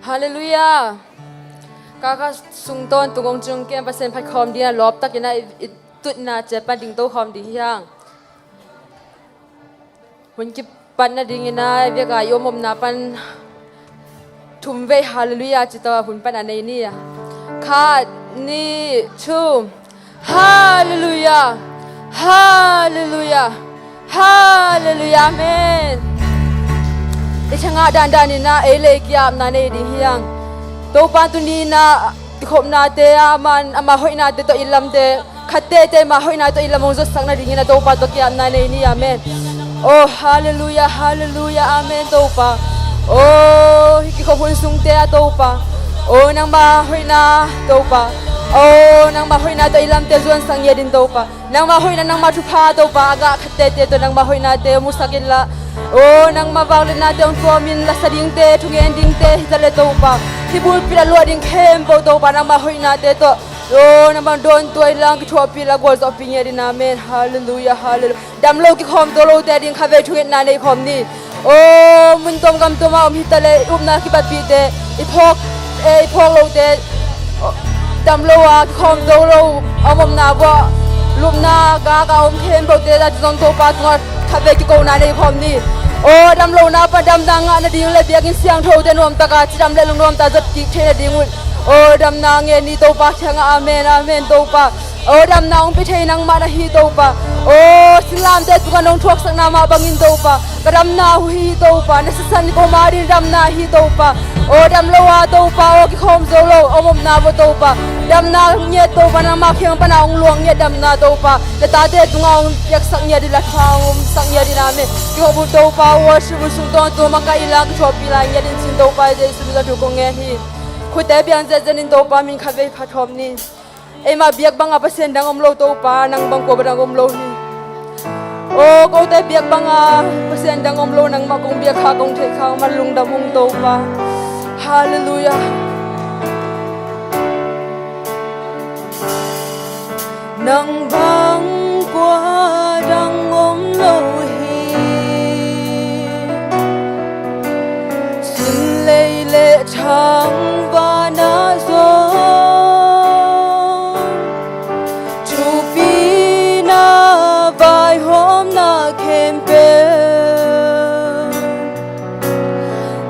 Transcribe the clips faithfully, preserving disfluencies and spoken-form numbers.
Halleluiah. Kaka sung tawntung hong ciang ken Pasian phat khawm dingin a lawptakin a i, i tutna ciat pan ding to khawm ding hi hang. Hun kipat nadingin a i biakna i om omna pan thum vei halleluiah ci tawh hun pan a nei ni a. Khat, nih, thum. Halleluiah. Halleluiah. Halleluiah. Amen. I thangah dandanin a ei le ei ki-apna nei ding hi hang. Topa tuni-in a kikhopnate ah ama, ama hoihnate tawh i lamte, khatteite ama hoihna tawh i lam hong zuatsak nadingin a Topa tawh ki-apna nei ni. Amen. Oh halleluiah, halleluiah. Amen Topa. Oh hih kikhop hun sungte ah Topa, oh nangma hoihna Topa, oh nangma hoihna tawh i lamte zuansak ngiat in Topa. Nangma hoihna, nangma thupha Topa a gah khatteite tawh nangma hoihnate musak inla, oh nangma vangliatnate hong tuamin lasa dingte, thugen dingte hi ta le Topa, hih pulpit a luah ding khempeuh Topa nangma hoihnate tawh, oh nangma dawntuah inla, kithuahpih inla, gualzawhpih ngiat in. Amen. Halleluiah, halleluiah. Damlo kikhawm zo lote ding khavei thungetna nei khawm ni. Oh mun tuam gam tuam a om hi ta le, i upna kipatpihte, i phawk, eh, i phawk lote, oh, damlo a kikhawm zo lo a om omna vuah lupna gak a om khempeuhte zah zong Topa tungah khavei kikona nei khawm ni. Oh damlohna pan damna ngah nading le biakinn siangthote nuamtaka cidam le lungnuamta zat kik thei nading un, oh damna ngen ni Topa kiangah. Amen, amen Topa. Oh damna hong pia thei nangmah na hi Topa. Oh singlamteh tungah nong thuaksakna mah bangin Topa, ka damna uh hi Topa, na sisan kong mah ding damna hi Topa. Oh damlo a Topa, oh kikhawm zo lo a om omna vuah Topa, damna ngiat Topa nangmah kiang pana hong luang ngiat damna Topa, na tate tungah hong piaksak ngiat in, la tha hong omsak ngiat in. Amen. Kikhop hun Topa, worship hun sung tawntung makaih inla, kithuahpih lai ngiat in cin Topa Jesu min tawh thu kong ngen hi. Khutte piang zetzetin Topa min khavei phat khawm ni. Eimah biak banga Pasian dang om lo Topa, nang bang kua dang om lo hi. Oh kote biak banga Pasian dang om lo, nangmah kong biak kha, kong theih kha, man lungdam ung Topa. Halleluiah. Nang bang kua dang om lo hi. Sim lei le thang vanah zong, thupina vaihawmna khempeuh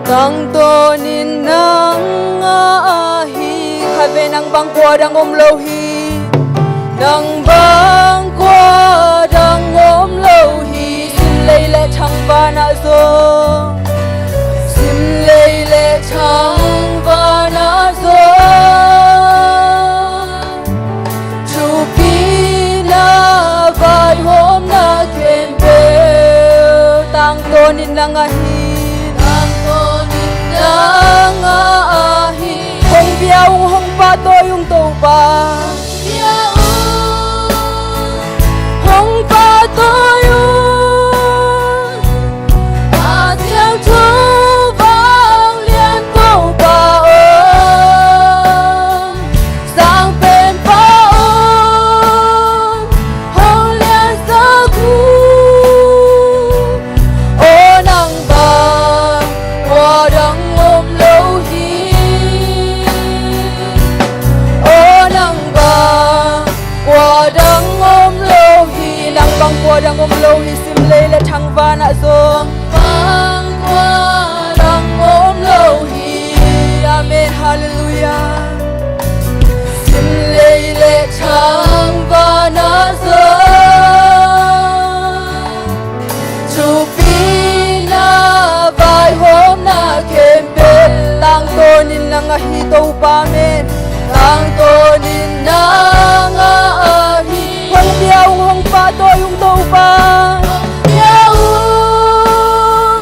tangtawnin nang a hi. Khavei nang bang kua dang om lo hi. Nang bang kua dang om lo hi. Sim lei le thang vanah zong, sim lei le thang vanah zong, thupina vaihawmna khempeuh tangtawnin nang a hi. Tangtawnin nang a hi. Hong pia ung, hong pahtawi ung Topa. Hong pahtawi ung, a siangtho vanglian Topa aw, Sang Penpa aw, hong liansak un. Aw nang bang kua dang om lo hi. Aw nang bang kua dang om lo hi. Nang bang kua dang om lo hi. Sim lei le thang vanah zong, bang kua dang om lo hi. Amen. Halleluiah. Sim lei le thang vanah zong, thupina vaihawmna khempeuh tangtawnin nang a hi Topa. Amen. Tangtawnin nang a hi. Hong pia ung, hong pahtawi ung Topa. Hong pia ung,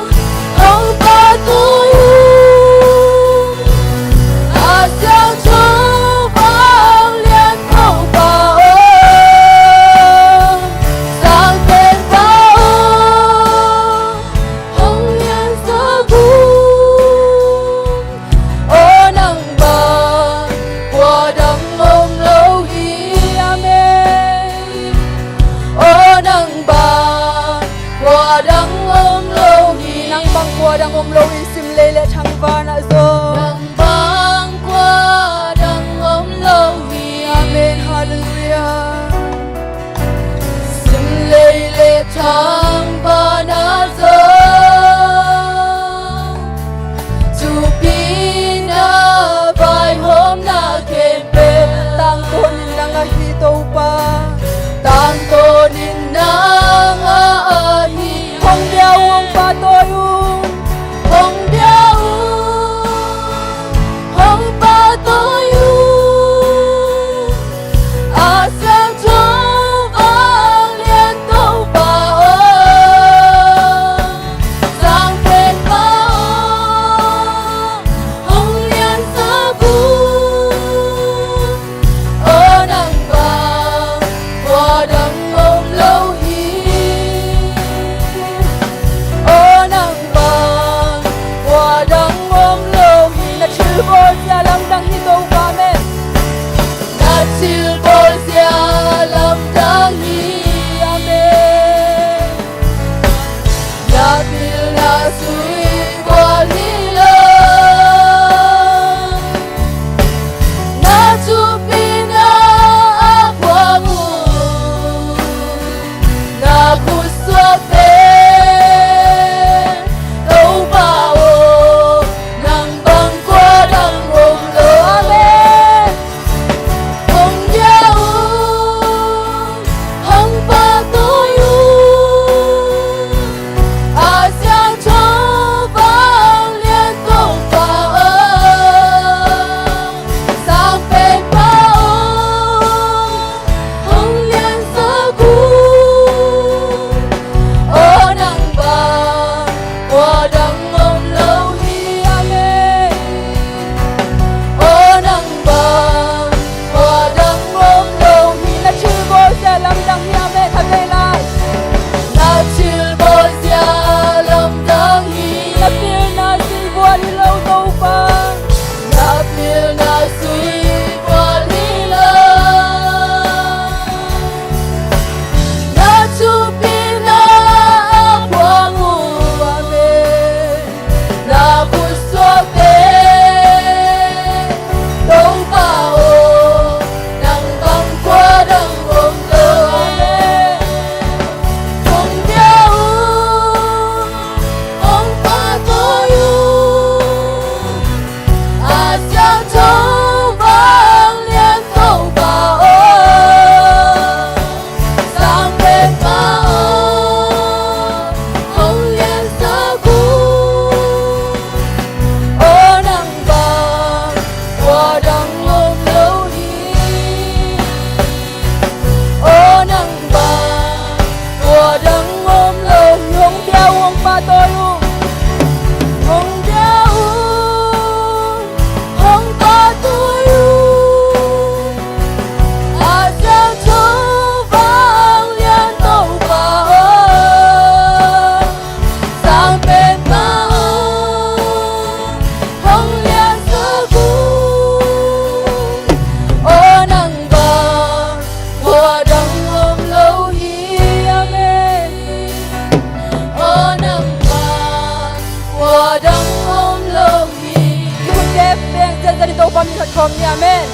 Topa min phat khawm ni. Amen.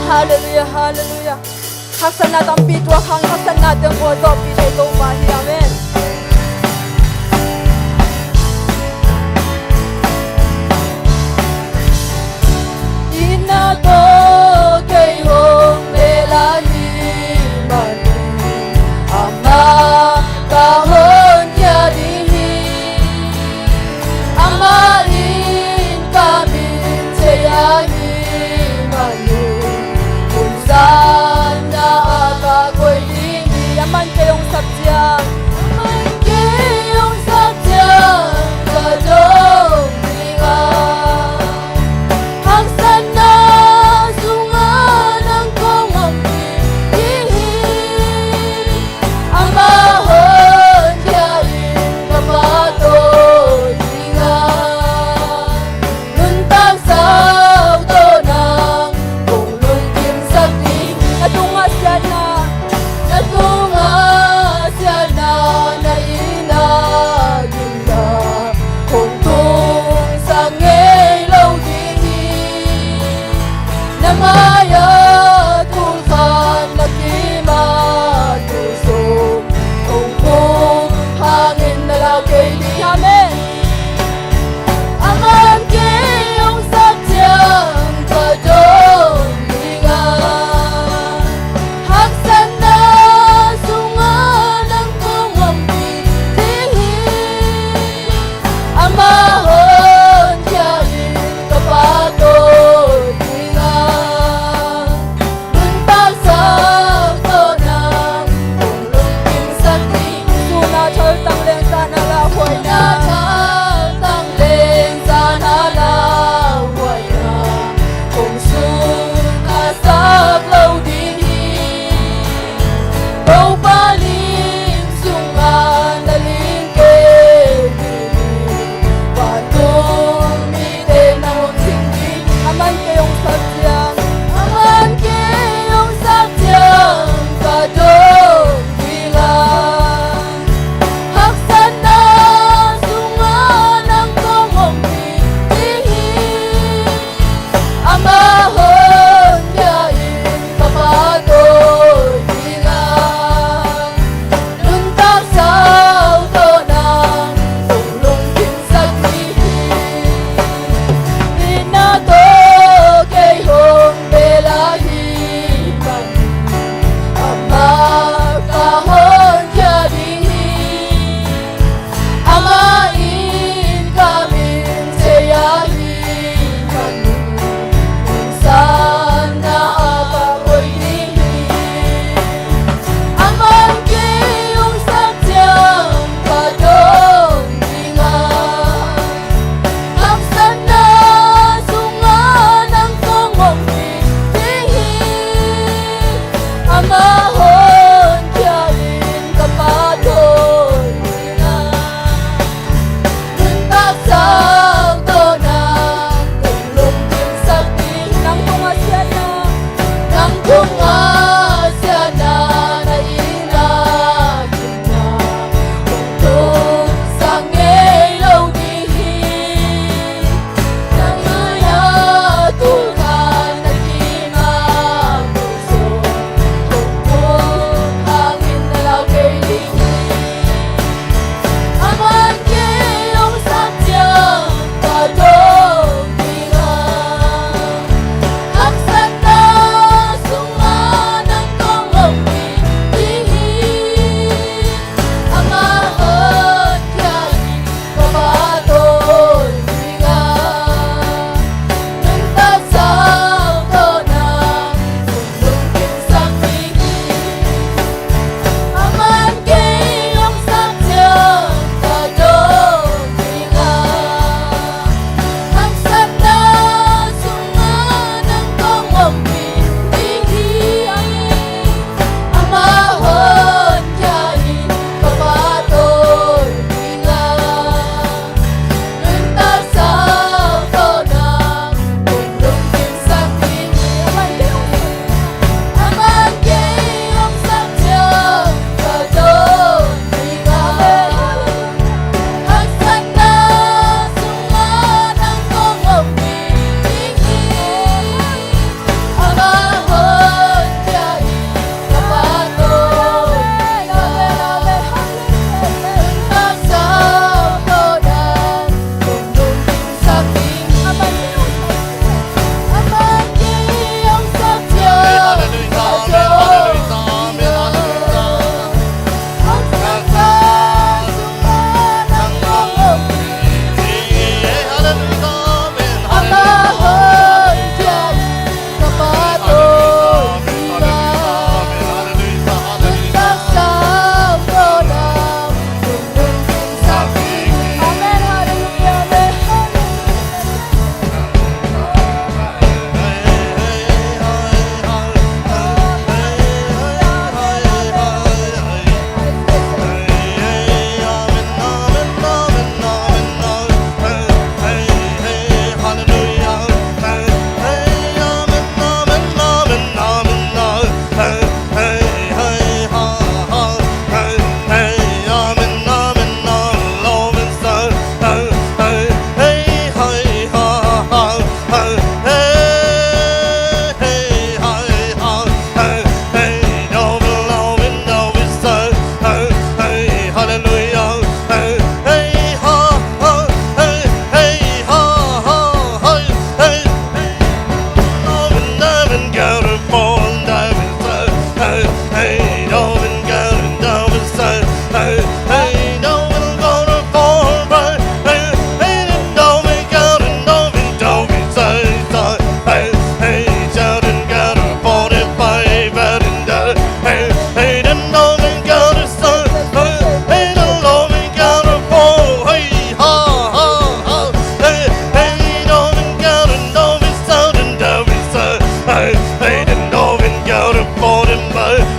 Halleluiah, halleluiah. Haksatna tampi tuak hang, haksatna teng kua zawhpih thei Topa hi. Amen. Inn ah tawh kei hong leh lai hi mah ni, amah ka honkhia ding hi. Amah in ka min thei ahi mah ni, hun zan na a ka koih ding hi. Amah in kei hong sap ciang, amah in kei hong sap ciang ka dong ding a, haksatna sungah nang kong om ding hi. Amah honkhia in ka pahtawi ding a, nuntak sau tawh nang kong lungkimsak ding hi. Na tungah siatna, na tungah siatna na inn ah gimna hong tungsak ngei lo ding hi. Na mai-ah tulkhat na kim-ah tulso hong puk hangin na lau kei ding. Amen. Amah in kei hong sap ciang ka dong ding a, haksatna sungah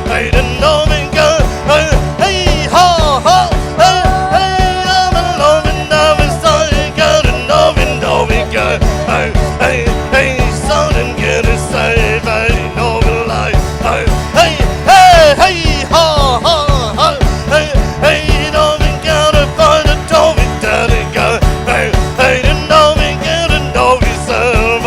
Hey, the Norwegian, hey, hey, ha, ha, hey, hey, I'm a loving Norwegian, the Norwegian, Norwegian, hey, hey, hey, Southern get it safe, hey, Norway life, hey, hey, hey, hey, ha, ha, ha, hey, hey, Norwegian, the fight the Norwegian, hey, hey, the Norwegian, the Norwegian,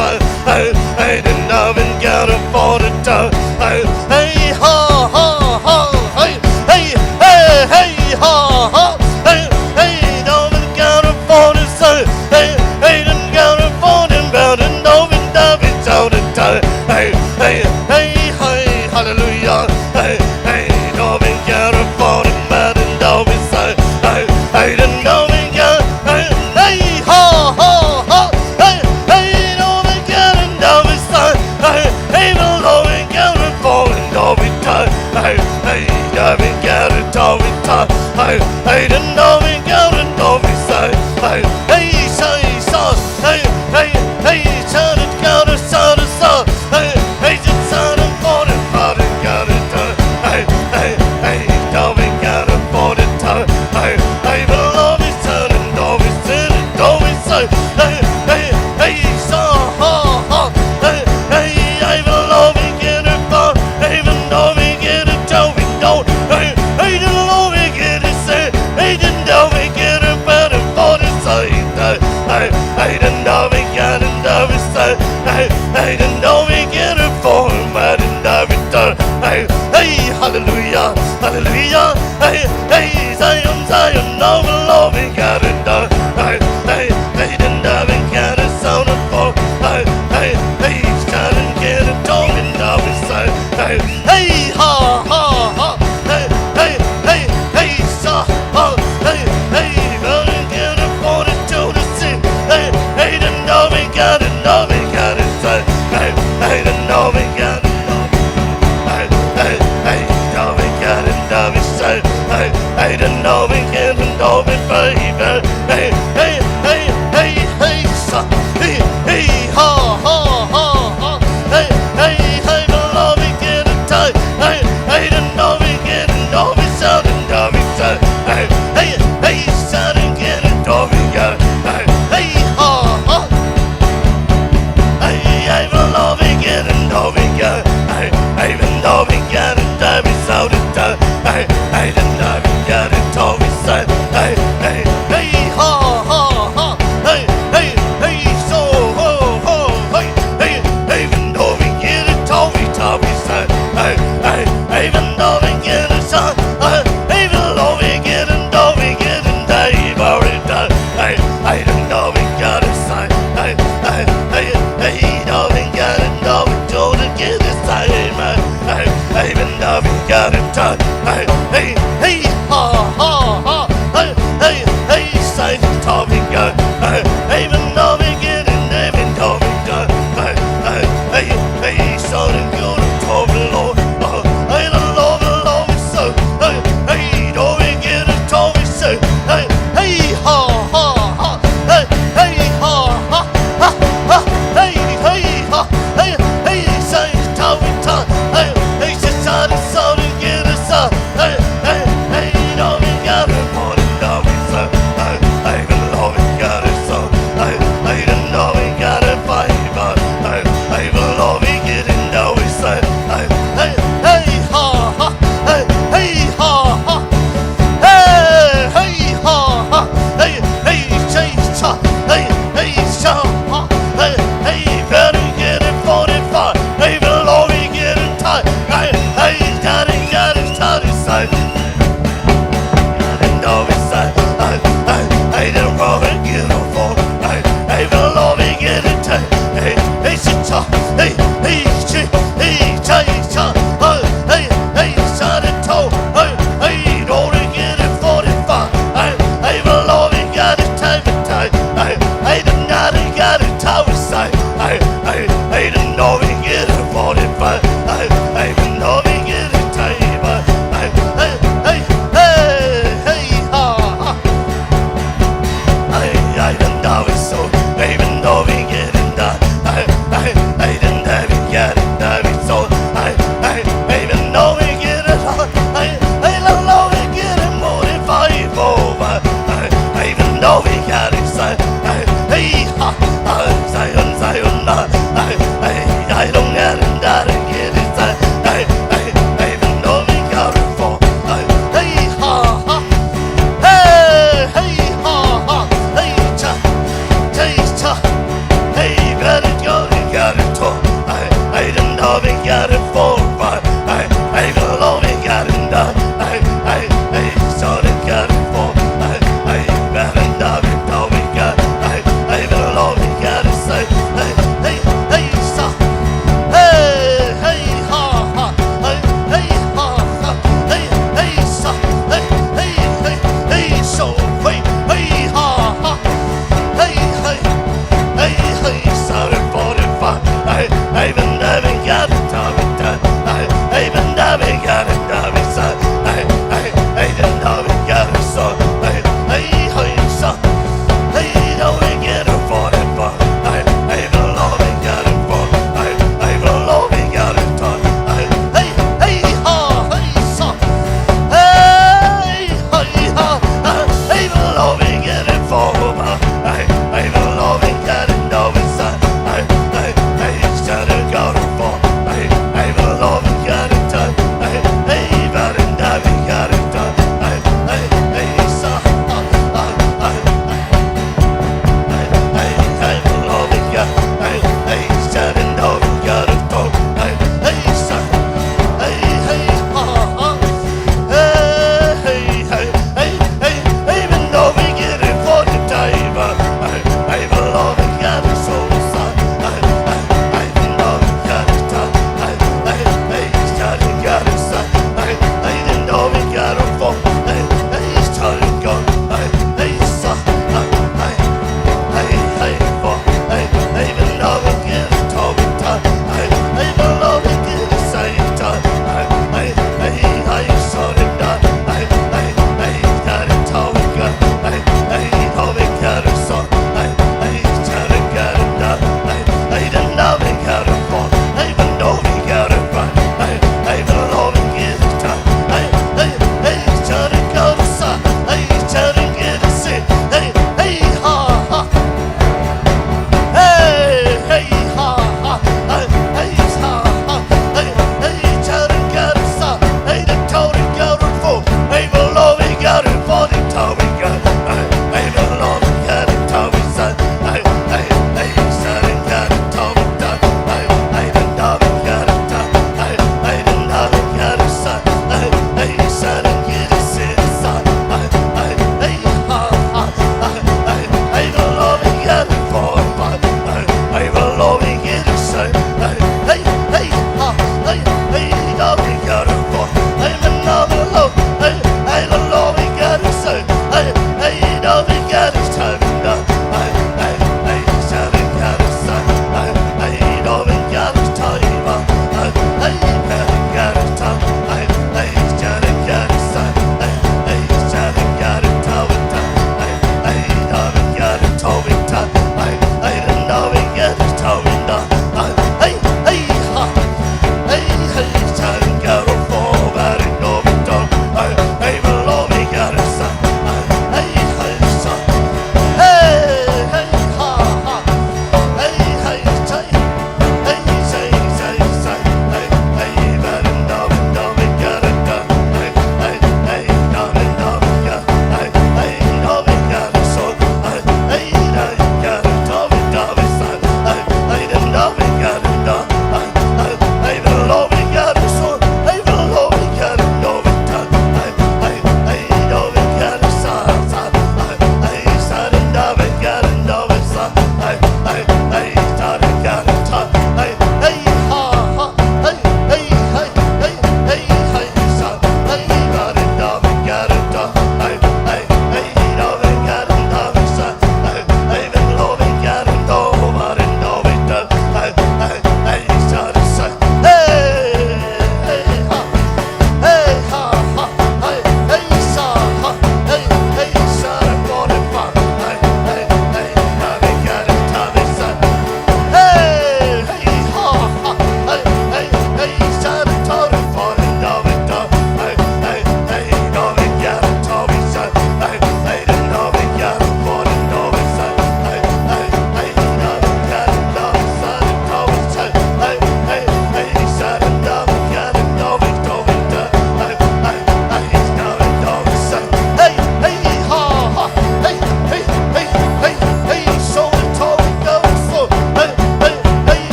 hey, hey, the Norwegian, the fight the Hey, hey, ha, ha, ha. Hey, hey, hey, hey, ha, ha. Hey, hey, don't be counted for the sun. Hey, hey, don't be counted for the mountain. Don't be, don't be counted. Hey, hey, hey, hey, hallelujah. Hey, hey, don't be counted for the mountain. Don't be sad. Hey, hey, don't be counted. Hey, hey, ha, ha, ha. Hey, hey, don't be counted. Don't be sad. Hey, hey, don't be counted for the Norwegian. Hey, hey, don't be counted. Don't be sad. Hey, hey, the Norwegian, don't be sad. Hey, hey, say, say, hey, hey, hey, turn it, counter, sound, sound. Hey, hey, just sound it for the, for the, counter, turn. Hey, hey, hey, don't be counted for the time. Hey, hey, but love is turning, don't be sitting, don't be say. Hey, hey, hey, so, ha, ha. Hey, hey, I will love again if I, even though we get it, don't we know. Hey, hey, the love we get it, say, hey, the love we get it, but if all the same, hey, hey, hey, the love we get it, love we say, hey, hey, the love we get it, for him, and the love we turn. Hey, hey, hallelujah, hallelujah. Hey, hey, Zion, Zion, now we love we get it done. Hey, hey, hey, the love we get it sound and fall. Hey, hey, hey, stand and get it down and now we say, hey, hey, ha, ha, ha. Hey, hey, hey, hey, sa, ha. Hey, hey, well, we get it for the to the sin. Hey, hey, the love we get it, love we get it, say. Hey, hey, the love we get it, love we Hey, hey, hey, don't be scared and don't be shy. Hey, hey, the Norwegian and don't be brave. Hey, hey, hey, hey, hey, sa, hey, hey, ha, ha, ha, ha. Hey, hey, hey, the Norwegian and die. Hey, hey, the Norwegian and don't be sad and don't be sad. Hey, hey, hey, sad and get it, don't be scared. Hey, hey, ha, ha. Hey, hey, the Norwegian and don't be scared. Hey, hey, the Norwegian and don't be sad and die. Hey, hey, the Norwegian and don't be sad. Hey, hey, hey, ha, ha, ha. Hey, hey, hey, so, ho, ho, hey, hey, hey, the Norwegian and don't be, don't be sad. Hey, hey, hey, the Norwegian and sad. Hey, hey, the Norwegian and don't be scared and die, don't be sad. Hey, hey, the Norwegian and sad. Hey, hey, hey, hey, don't be scared and don't be told to get the same. Hey, hey, hey, the Norwegian and sad. Hey, hey, hey, ha, ha, ha. Hey, hey, hey, say, don't be scared. Hey, hey, the Norwegian and don't be scared. Hey, hey, hey, hey, so the good, don't be low. Hey, the Lord, the Lord, so. Hey, hey, don't be scared, don't be scared. Hey, hey, ha, ha, ha. Hey, hey, ha, ha, ha, ha. Hey, hey, ha. Hey, hey, say, tell me, tell. Hey, hey, say, sorry, sorry, get us out.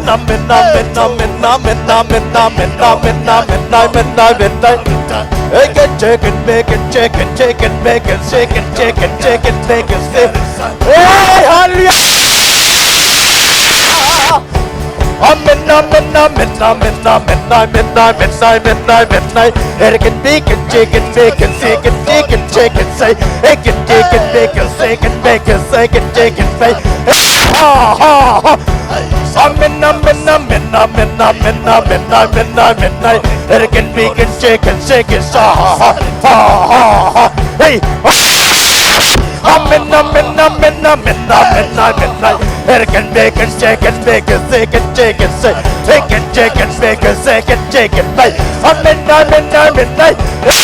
Amen, amen, amen, amen, amen, amen, amen, amen, amen, amen, amen. Hey, get chicken, bacon, chicken, chicken, bacon, chicken, chicken, chicken, bacon, chicken. Hey, hallelujah! Amen, amen, amen, amen, amen, amen, amen, amen, amen. Chicken, bacon, chicken, bacon, chicken, chicken, chicken, say. Chicken, chicken, bacon, chicken, bacon, chicken, chicken, say. Ha, ha, ha. Amen, amen, amen, amen, amen, amen, amen, amen, amen. Chicken, bacon, chicken, chicken, sa, ha, ha, ha, ha, ha. Hey, amen, amen, amen, amen, amen, amen, amen. Chicken, bacon, chicken, bacon, chicken, chicken, say. Chicken, chicken, bacon, chicken, chicken, say. Amen, amen, amen, amen. Hey.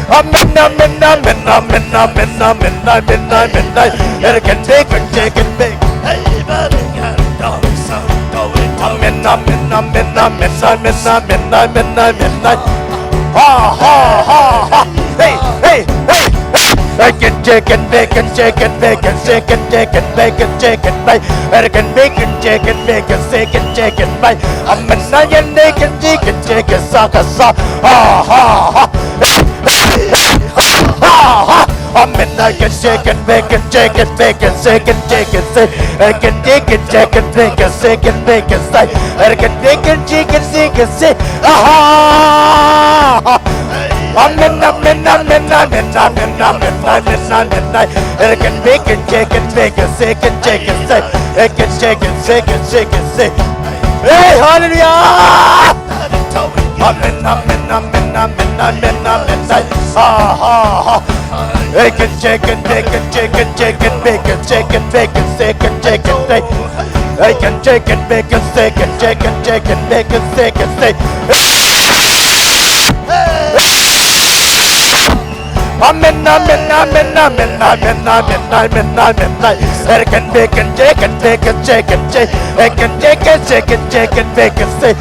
Amen, amen, amen, amen, amen, amen, amen, amen, amen. Chicken, chicken, chicken, bacon. Amen, amen, amen, amen, amen, amen, amen, amen. Ha, ha, ha, ha. Hey, hey, hey, hey. Chicken, chicken, bacon, chicken, bacon, chicken, chicken, bacon, chicken, bacon. Chicken, bacon, chicken, bacon, chicken, chicken, bacon. Amen, amen, chicken, chicken, chicken, saka, sa. Ha, ha, ha. Amen. I can shake and bake and shake and bake and shake and shake and say, I can shake and shake and bake and shake and bake and say, I can shake and shake and shake and say, aha. Amen, amen, amen, amen, amen, amen, amen, amen, amen. I can bake and shake and bake and shake and shake and say, I can shake and shake and shake and say, hey, hallelujah. Amen, amen, amen, amen, amen, amen, amen. Ha, ha, ha. Hey, can shake and bake and shake and shake and bake and shake and bake and shake and shake and bake. Hey, can shake and bake and shake and shake and shake and bake and shake and shake. Amen, amen, amen, amen, amen, amen, amen, amen, amen. Hey, can bake and shake and bake and shake and shake. Hey, can shake and shake and shake and bake and shake.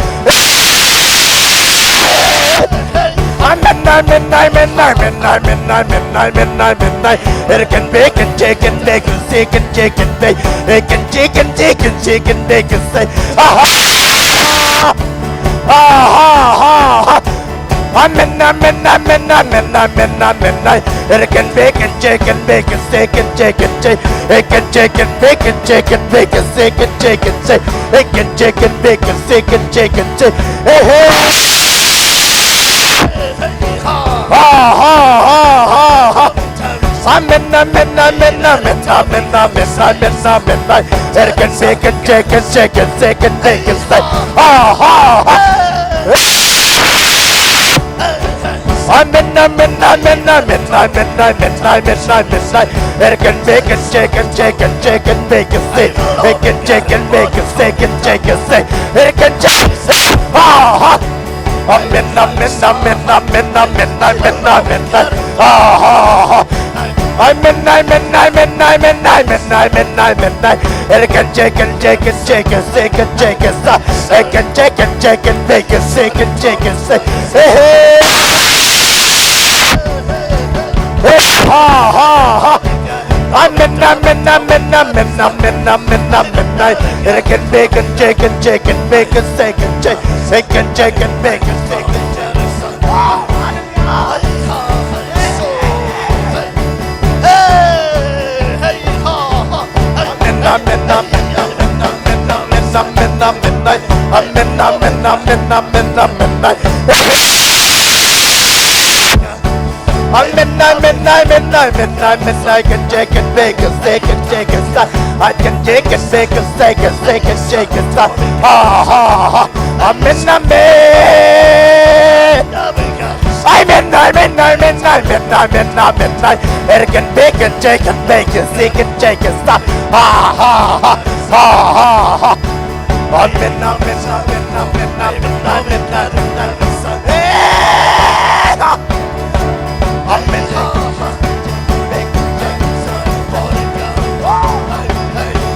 Amen, amen, amen, amen, amen, amen, amen, amen, amen, amen. Hey, can bake and shake and bake and shake and shake and bake. Hey, can shake and shake and shake and bake and shake. Aha! Aha! Aha! Amen, amen, amen, amen, amen, amen, amen. Hey, can bake and shake and bake and shake and shake and shake. Hey, can shake and bake and shake and bake and shake and shake and shake. Hey, can shake and bake and shake and shake and shake. Hey, hey. Ha, ha, ha, ha, ha. Amen, amen, amen, amen, amen, amen, amen, amen. Hey, can shake and shake and shake and shake and bake and shake. Ha, ha, ha. Amen, amen, amen, amen, amen, amen, amen, amen, amen. Hey, can shake and shake and shake and shake and bake and shake. Hey, can shake and bake and shake and shake and shake. Hey, can shake. Ha, ha. Amen, amen, amen, amen, amen, amen, amen, amen. Ah, ah, ah. Amen, amen, amen, amen, amen, amen, amen. Hey, can shake and shake and shake and shake and shake and sa-, hey, can shake and shake and make and shake and shake and say, hey, hey. Hey, ha, ha, ha. Amen, amen, amen, amen, amen, amen, amen, amen. Hey, can bake and shake and shake and bake and shake and shake. Hey, can shake and bake and shake and shake. Amen, amen, amen, amen, amen, amen, amen, amen. Amen, amen, amen, amen, amen, amen. Amen, amen, amen, amen, amen, amen. I can shake and bake and shake and shake and shake. I can shake and bake and shake and shake and shake and shake. Ha, ha, ha. Amen, amen. Amen, amen, amen, amen, amen, amen, amen. I can bake and shake and bake and shake and shake and shake. Ha, ha, ha. Ha, ha, ha. Amen, amen, amen, amen, amen, amen, amen, amen. Hey, ha. Amen.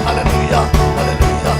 Hallelujah, hallelujah.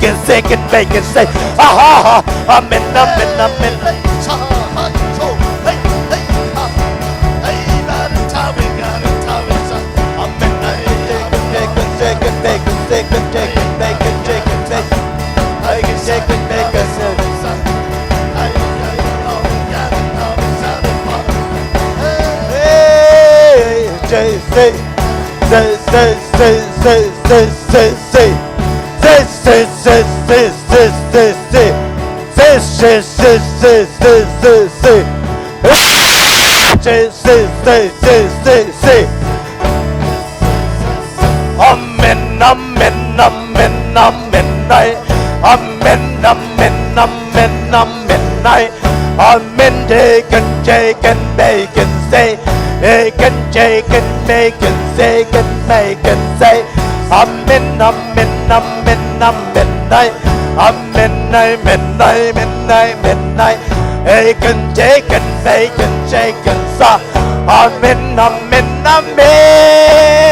can shake it, make it shake. Ah, ha, ha. Amen, amen, amen. Hey, say, say, say, say, say, say, say, say, say. Si, si, si, si, si, si. Si, si, si, si, si, si, si. Si, si, si, si, si, si. Amen, amen, amen, amen, ai. Amen, amen, amen, amen, ai. Amen, taken, taken, bacon, say. Taken, taken, bacon, taken, bacon, say. Amen, amen, amen, amen, ai. Amen, amen, amen, amen, ai. Taken, taken, bacon, taken, sa. Amen, amen, amen.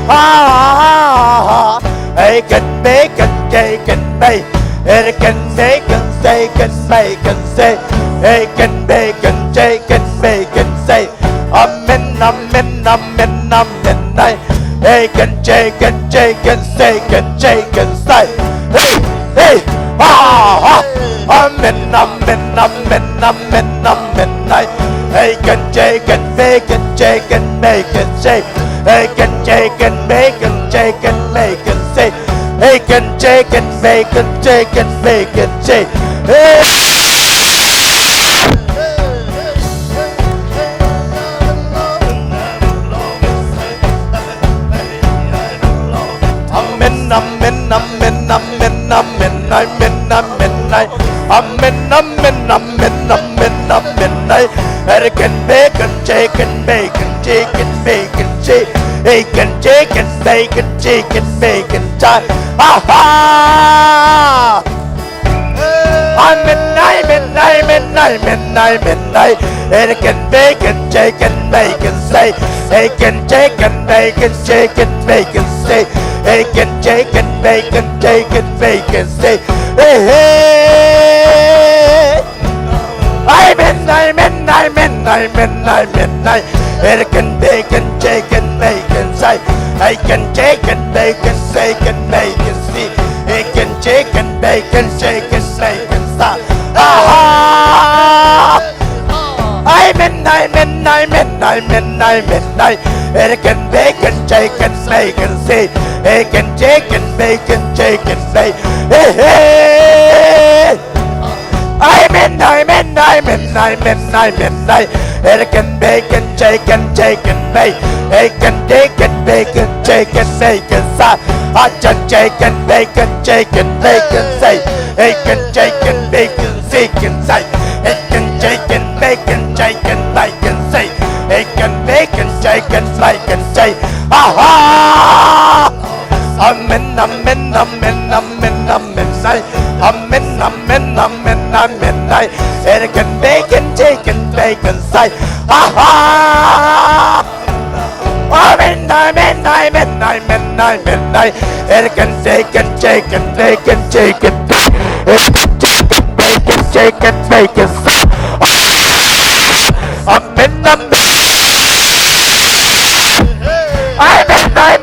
Ah, I can make and take and make. It can make and take and make and say. I can make and take and make and say. Amen, amen, amen, amen. I can take and take and take and take and say. Hey, hey, ah, ah. Amen, amen, amen, amen, amen. I, I can take and make and take and make and say. I can take and make and take and make and say. I can take and make and take and make and say. Hey. Amen, amen, amen, amen, amen, amen, amen, amen, amen, amen, amen, amen, amen, amen. I can make and take and make and take and make and take. I can take and make and take and make and take. Aha! Amen, amen, amen, amen, amen, amen. It can make and take and make and say. It can take and make and take and make and say. It can take and make and take and make and say. Hey, hey. Amen, amen, amen, amen, amen, amen. It can make and take and make and say. I can take and make and take and make and see. It can take and make and take and make and say. Aha! Amen, amen, amen, amen, amen, amen. It can make and take and make and see. It can take and make and take and make. Hey, hey. Amen, amen, amen, amen, amen, amen. It can make and take and take and make. It can take and make and take and make and say. I can take and make and take and make and say. It can take and make and take and say. It can take and make and take and make and say. It can make and take and make and say. Aha! Amen, amen, amen, amen, amen, say. Amen, amen, amen, amen, say. It can make and take and make and say. Aha! Amen, amen, amen, amen, amen, say. It can take and take and make and take and take. It can take and make and take and make and say. Amen, amen. Amen, amen.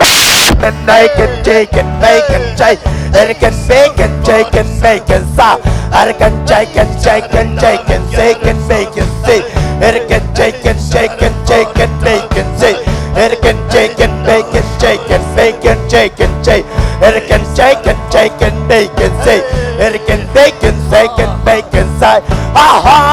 Amen, I can take and make and take. It can make and take and make and sa. I can take and take and take and take and make and see. It can take and take and take and make and see. It can take and make and take and make and take and take. It can take and take and make and see. It can make and take and make and say. Aha!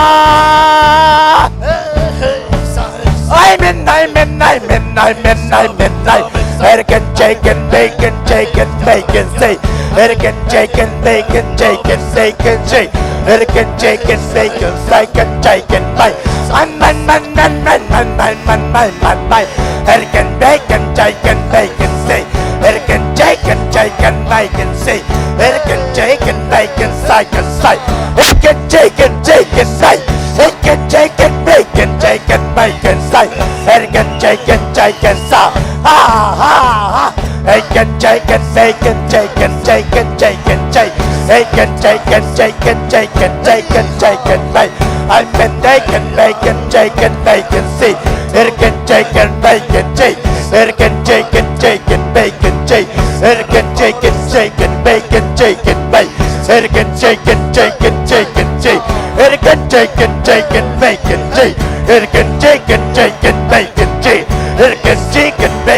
Amen, amen, amen, amen, amen, amen. It can take and make and take and make and say. It can take and make and take and make and say. It can take and make and say, can take and make. Amen, amen, amen, amen, amen, amen, amen, amen, amen. It can make and take and make and say. It can take and take and make and say. It can take and make and say, can say. It can take and take and say. It can take and make and take and make and say. It can take and take and say. Ha, ha, ha. It can take and make and take and take and take and take. It can take and take and take and take and take and make. I can take and make and take and make and see. It can take and make and take. It can take and take and make and take. It can take and take and make and take and make. It can take and take and take and take. It can take and take and make and take. It can take and take and make and take. It can take and make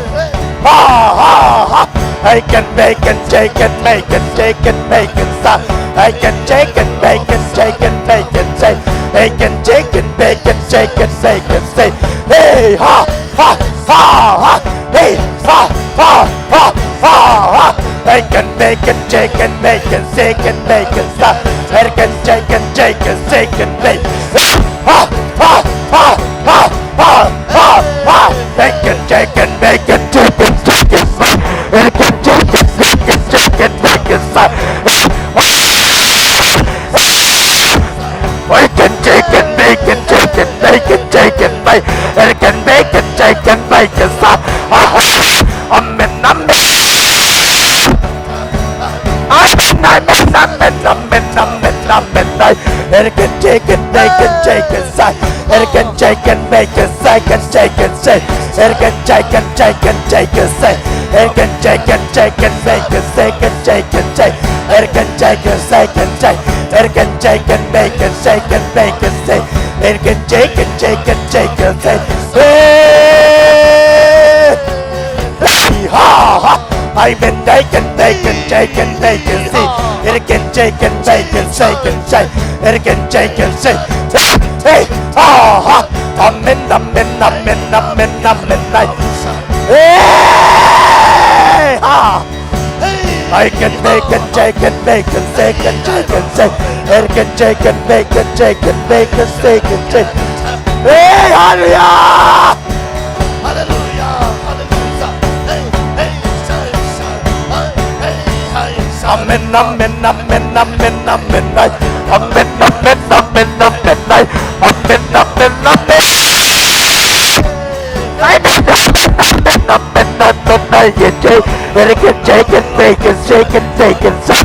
Ha, ha, ha. Bacon, bacon, chicken, bacon, chicken, bacon, sa. Bacon, chicken, bacon, chicken, bacon, say. Bacon, chicken, bacon, chicken, bacon, say. Hey, ha, ha, ha, ha. Hey, ha, ha, ha, ha, ha. Bacon, bacon, chicken, bacon, chicken, bacon, sa. Bacon, chicken, chicken, chicken, bacon. Ha, ha, ha, ha, ha, ha, ha. Bacon, chicken, bacon, chicken, chicken, bacon. Bacon, chicken, bacon, chicken, bacon, sa. Bacon, chicken, bacon, chicken, bacon, chicken, bacon. Bacon, bacon, chicken, bacon, sa. Amen, amen. Amen, amen, amen, amen, amen, amen, amen. Erken, chicken, bacon, chicken, say. Erken, chicken, bacon, say, can, chicken, say. Erken, chicken, chicken, chicken, say. Erken, chicken, chicken, bacon, say, can, chicken, say. Erken, chicken, say, can, say. Erken, chicken, bacon, say, can, bacon, say. Erken, chicken, chicken, chicken, say. Hey! Hey, ha, ha. Amen, bacon, bacon, chicken, bacon, say. Erken, chicken, bacon, say, can, say. Erken, chicken, say. Hey, hey, ha, ha. Amen, amen, amen, amen, amen, amen. Hey, ha. Bacon, bacon, chicken, bacon, chicken, chicken, say. Erken, chicken, bacon, chicken, bacon, chicken, say. Hey, hallelujah. Hallelujah, hallelujah. Hey, hey, say, say. Hey, hey, hey, say. Amen, amen, amen, amen, amen, amen. Amen, amen, amen, amen, amen. Amen, amen, amen. Amen, amen, amen, amen, amen. Erken, chicken, bacon, chicken, bacon, sa.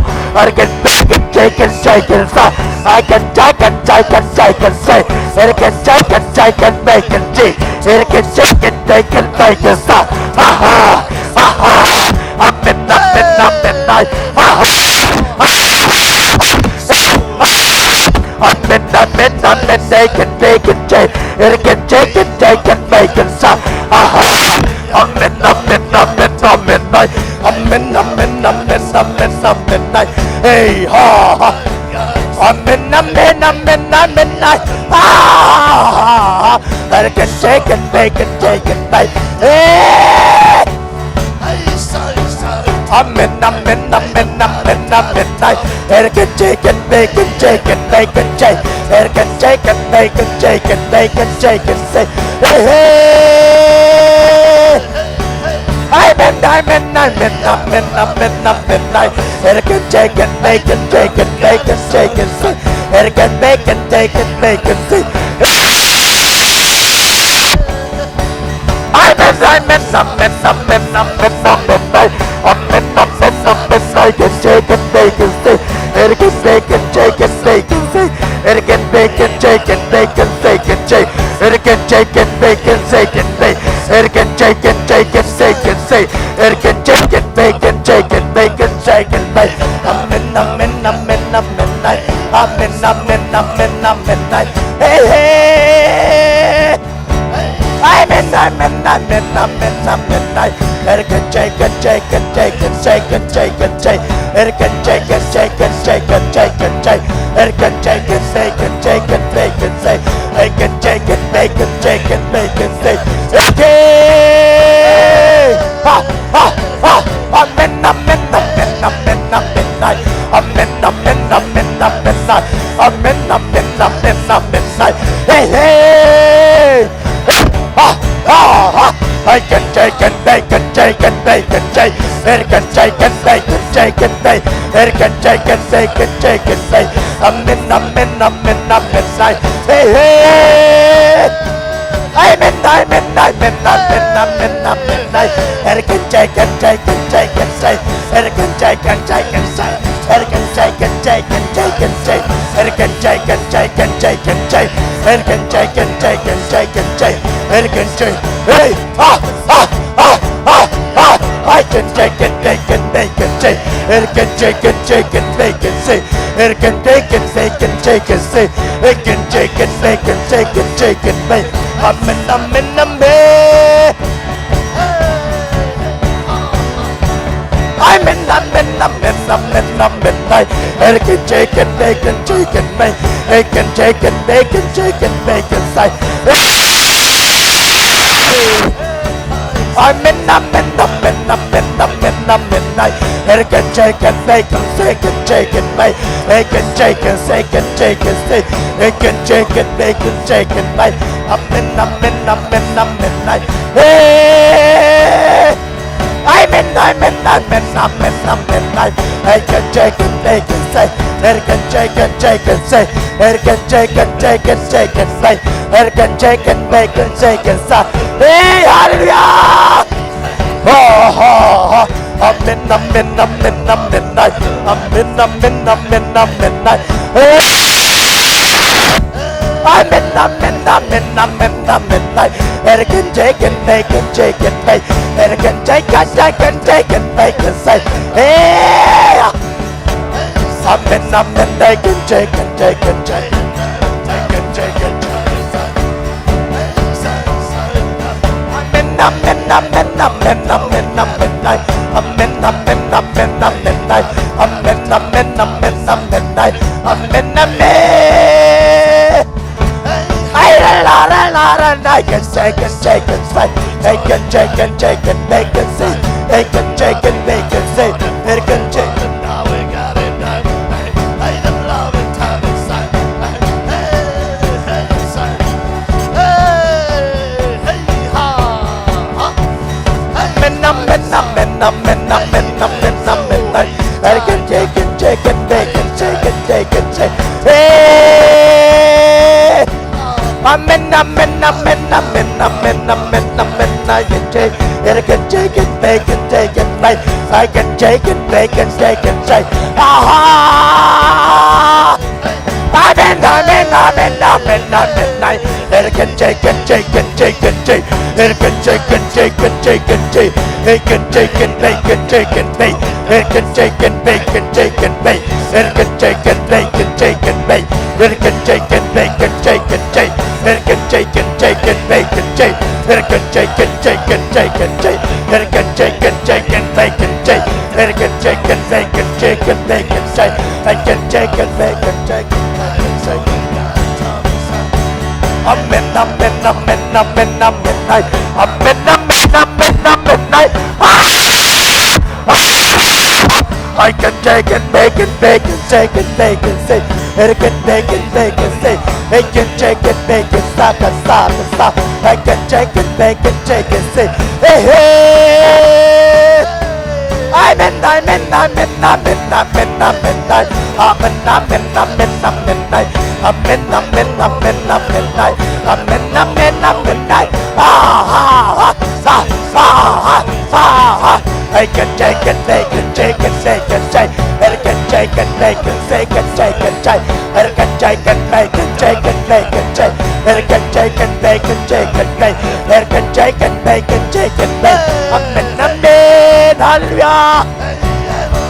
Erken, bacon, chicken, chicken, sa. Erken, chicken, chicken, chicken, say. Erken, chicken, chicken, bacon, say. Erken, chicken, bacon, bacon, sa. Ha, ha, ha, ha. Amen, amen, amen, amen. Ha, ha, ha, ha. Amen, amen, amen, bacon, bacon, say. Erken, chicken, chicken, bacon, sa. Aha. Amen, amen, amen, amen, ay. Amen, amen, amen, amen, amen, ay. Hey, ha, ha. Amen, amen, amen, amen, ay. Ah, erken, chicken, bacon, chicken, bacon. Hey! Amen, amen, amen, amen, amen, ay. Erken, chicken, bacon, chicken, bacon, say. Erken, chicken, bacon, chicken, bacon, chicken, say. Hey, hey. Amen, amen, amen, amen, amen, amen, ay. Erken, chicken, bacon, chicken, bacon, chicken, say. Erken, bacon, chicken, bacon, say. Amen, amen, amen, amen, amen, amen, ay. Amen, amen, amen, ay. Can, chicken, bacon, say. Erken, bacon, chicken, bacon, say. Erken, bacon, chicken, bacon, bacon, say. Erken, chicken, bacon, chicken, bacon. Erken, chicken, chicken, chicken, say. Erken, chicken, bacon, chicken, bacon, chicken, bacon. Amen, amen, amen, amen, ay. Amen, amen, amen, amen, ay. Hey, hey. Amen, amen, amen, amen, amen, ay. Erken, chicken, chicken, chicken, chicken, chicken, say. Erken, chicken, chicken, chicken, chicken, say. Erken, chicken, bacon, chicken, bacon, say. Erken, chicken, bacon, chicken, bacon, say. Erken! Ha, ha, ha. Amen, amen, amen, amen, amen, ay. Amen, amen, amen, amen, ay. Amen, amen, amen, amen, ay. Hey, hey. Ha, ha, ha. Erken, chicken, bacon, chicken, bacon, say. Erken, chicken, bacon, chicken, bacon. Erken, chicken, bacon, chicken, say. Amen, amen, amen, amen, ay. Hey, hey. Amen, amen, amen, amen, amen, amen, ay. Erken, chicken, chicken, chicken, say. Erken, chicken, chicken, say. Erken, chicken, chicken, chicken, say. Erken, chicken, chicken, chicken, say. Erken, chicken, chicken, chicken, say. Erken, chicken, hey, ha, ha, ha, ha, ha. Erken, chicken, bacon, bacon, say. It can shake it, shake it, make it say. It can take it, shake it, shake it, say. It can shake it, make it, shake it, shake it, make. Amen, amen, amen. Amen, amen, amen, amen, amen, amen. It can shake it, make it, shake it, make. It can shake it, make it, shake it, make it, say. Amen, amen, amen, amen, amen, amen, amen. It can shake it, make it, shake it, shake it, make. It can shake it, shake it, shake it, shake. It can shake it, make it, shake it, make. Amen, amen, amen, amen, amen. Hey! Amen, amen, amen, amen, amen, amen. It can shake it, make it, say. It can shake it, shake it, say. It can shake it, shake it, shake it, say. It can shake it, make it, shake it, say. Hey, hallelujah! Oh, oh, oh. Amen, amen, amen, amen, amen. Amen, amen, amen, amen, amen. Hey! Amen, amen, amen, amen, amen, amen. It can shake it, make it, shake it, make. It can shake it, shake it, shake it, make it, say. Hey! Amen, amen, it can shake it, shake it, shake it. It can shake it, shake it, shake it. Amen, amen, amen, amen, amen, amen, amen. Amen, amen, amen, amen, amen. Amen, amen, amen, amen, amen. Amen, amen. Ay, la, la, la, la, la, la. I can shake it, shake it, shake. I can shake it, shake it, make it sing. I can shake it, make it sing. I can shake it. Amen, amen, amen, amen, amen, amen, amen. I can shake it, shake it, make it, shake it, shake it, shake. Hey! Amen, amen, amen, amen, amen, amen, amen. I can shake it, I can shake it, make it, shake it, make. I can shake it, make it, shake it, shake. Aha! Amen, amen, amen, amen, amen, amen. It can shake it, shake it, shake it, shake. It can shake it, shake it, shake it, shake. It can shake it, make it, shake it, make. It can shake it, make it, shake it, make. It can shake it, make it, shake it, make. It can shake it, make it, shake it, shake. It can shake it, shake it, make it, shake. It can shake it, shake it, shake it, shake. It can shake it, shake it, make it, shake. It can shake it, make it, shake it, make it, shake. It can shake it, make it, shake it, make it, shake. Amen, amen, amen, amen, amen, amen. Amen, amen, amen, amen, amen. Ah! I can shake it, make it, make it, shake it, make it, shake. It can make it, make it, shake. It can shake it, make it, shake it, shake it, shake. I can shake it, make it, shake it, shake. Hey, hey. Amen, amen, amen, amen, amen, amen, amen. Amen, amen, amen, amen, amen. Amen, amen, amen, amen, amen. Amen, amen, amen, amen. Ah, ah, ah, ah, ah, ah, ah. I can shake it, make it, shake it, shake it, shake. I can shake it, make it, shake it, shake it, shake. I can shake it, make it, shake it, make it, shake. I can shake it, make it, shake it, make. I can shake it, make it, shake it, make. Amen, amen, hallelujah.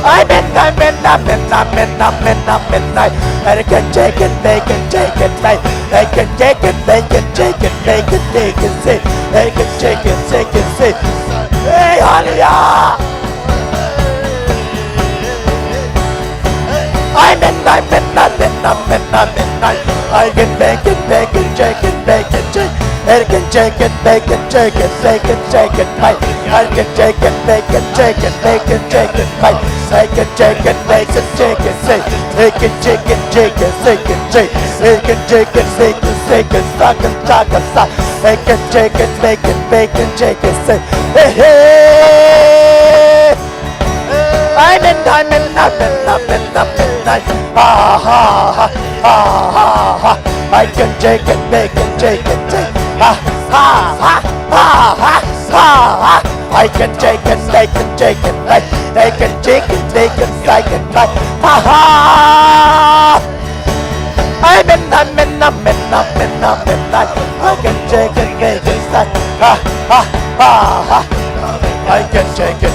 Amen, amen, amen, amen, amen, amen. I can shake it, make it, shake it, make. I can shake it, make it, shake it, make it, shake it, shake. I can shake it, shake it, shake. Hey, hallelujah. Amen, amen, amen, amen, amen, amen. I can make it, make it, shake it, make it, shake. I can shake it, make it, shake it, make it, shake it, make. I can shake it, make it, shake it, make it, shake it, make. I can shake it, make it, shake it, shake. I can shake it, shake it, shake it, shake. I can shake it, make it, shake it, shake it, shake it, shake. I can shake it, make it, make it, shake it, shake. Hey, hey. Amen, amen, amen, amen, amen, amen. Ah, ah, ah, ah, ah, ah. I can shake it, make it, shake it, shake. Ah, ah, ah, ah, ah, ah. I can shake it, make it, shake it, make. I can shake it, make it, shake it, make. Ah, ah. Amen, amen, amen, amen, amen. I can shake it, make it, shake. Ah, ah, ah, ah. I can shake it.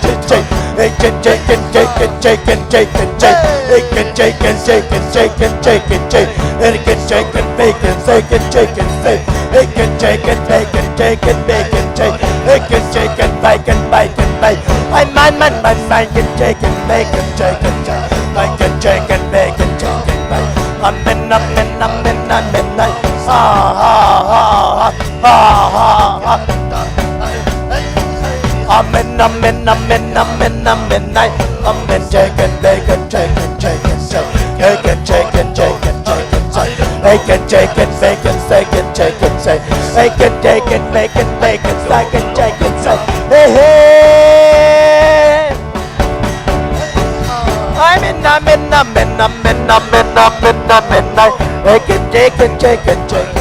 Chicken, chicken, chicken, chicken, chicken, chicken, chicken. Chicken, chicken, chicken, chicken, chicken, chicken. Chicken, chicken, bacon, bacon, chicken, steak. Chicken, chicken, bacon, chicken, bacon, chicken. Chicken, chicken, bacon, bacon, bacon. Ay, man, man, man, bacon, chicken, bacon, chicken, chicken. Bacon, chicken, bacon, chicken, bacon. Amen, amen, amen, amen, amen. Ha, ha, ha, ha. Ha, ha, ha. Amen, amen, amen, amen, amen, amen. Amen, chicken, bacon, chicken, chicken, chicken. Bacon, chicken, chicken, chicken, chicken. Bacon, chicken, bacon, bacon, chicken, chicken. Bacon, chicken, bacon, bacon, chicken, chicken, chicken. Hey, hey. Amen, amen, amen, amen, amen, amen, amen. Bacon, chicken, chicken, chicken.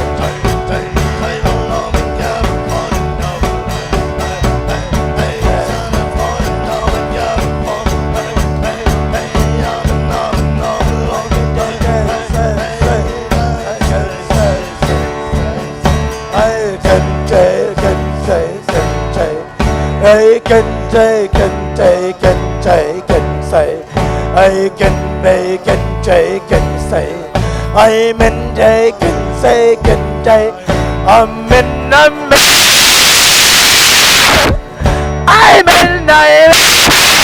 Hey, ken, hey, ken, hey, ken, hey, ken, hey, ken, hey, ken, say. Hey, ken, hey, ken, hey, ken, say. Amen, hey, ken, say, ken, hey. Amen, amen. Amen, amen.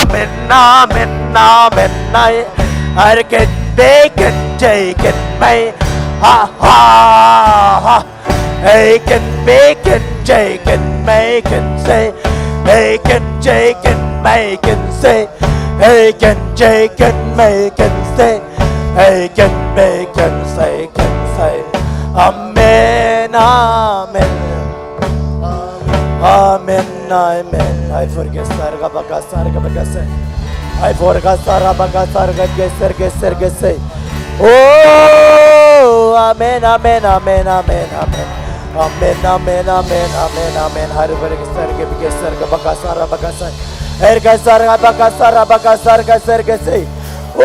Amen, amen, amen, amen. Ar ken, hey, ken, hey, ken, hey. Ha, ha, ha. Hey, ken, hey, ken, hey, ken, hey, ken, say. Hey, ken, hey, ken, hey, ken, say. Hey, ken, hey, ken, hey, ken, say. Hey, ken, hey, ken, say, ken, say. Amen, amen. Amen, amen. Ay, forgesar ka bakasar ka bakasay. Ay, forgasar ka bakasar ka geser, geser, geser. Oh, amen, amen, amen, amen, amen. Amen, amen, amen, amen, amen. Hari beri geser ke geser ke bakasar, bakasar. Air kasar, bakasar, bakasar, kasar, kasar. Oh,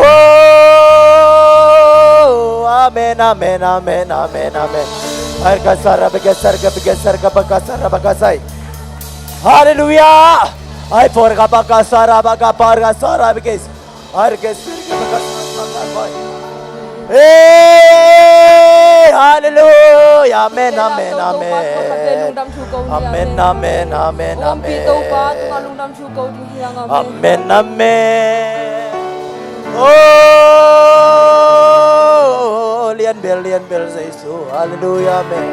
amen, amen, amen, amen, amen. Air kasar, bakasar, ke geser ke bakasar, bakasar. Haleluya. Ai, for ka bakasar, bakapar, kasar, bakasar. Hey, haleluya. Amen, amen, amen. Amen, amen, amen, amen. Amen, amen. Oh, lian bel, lian bel, Jesu. Haleluya, amen.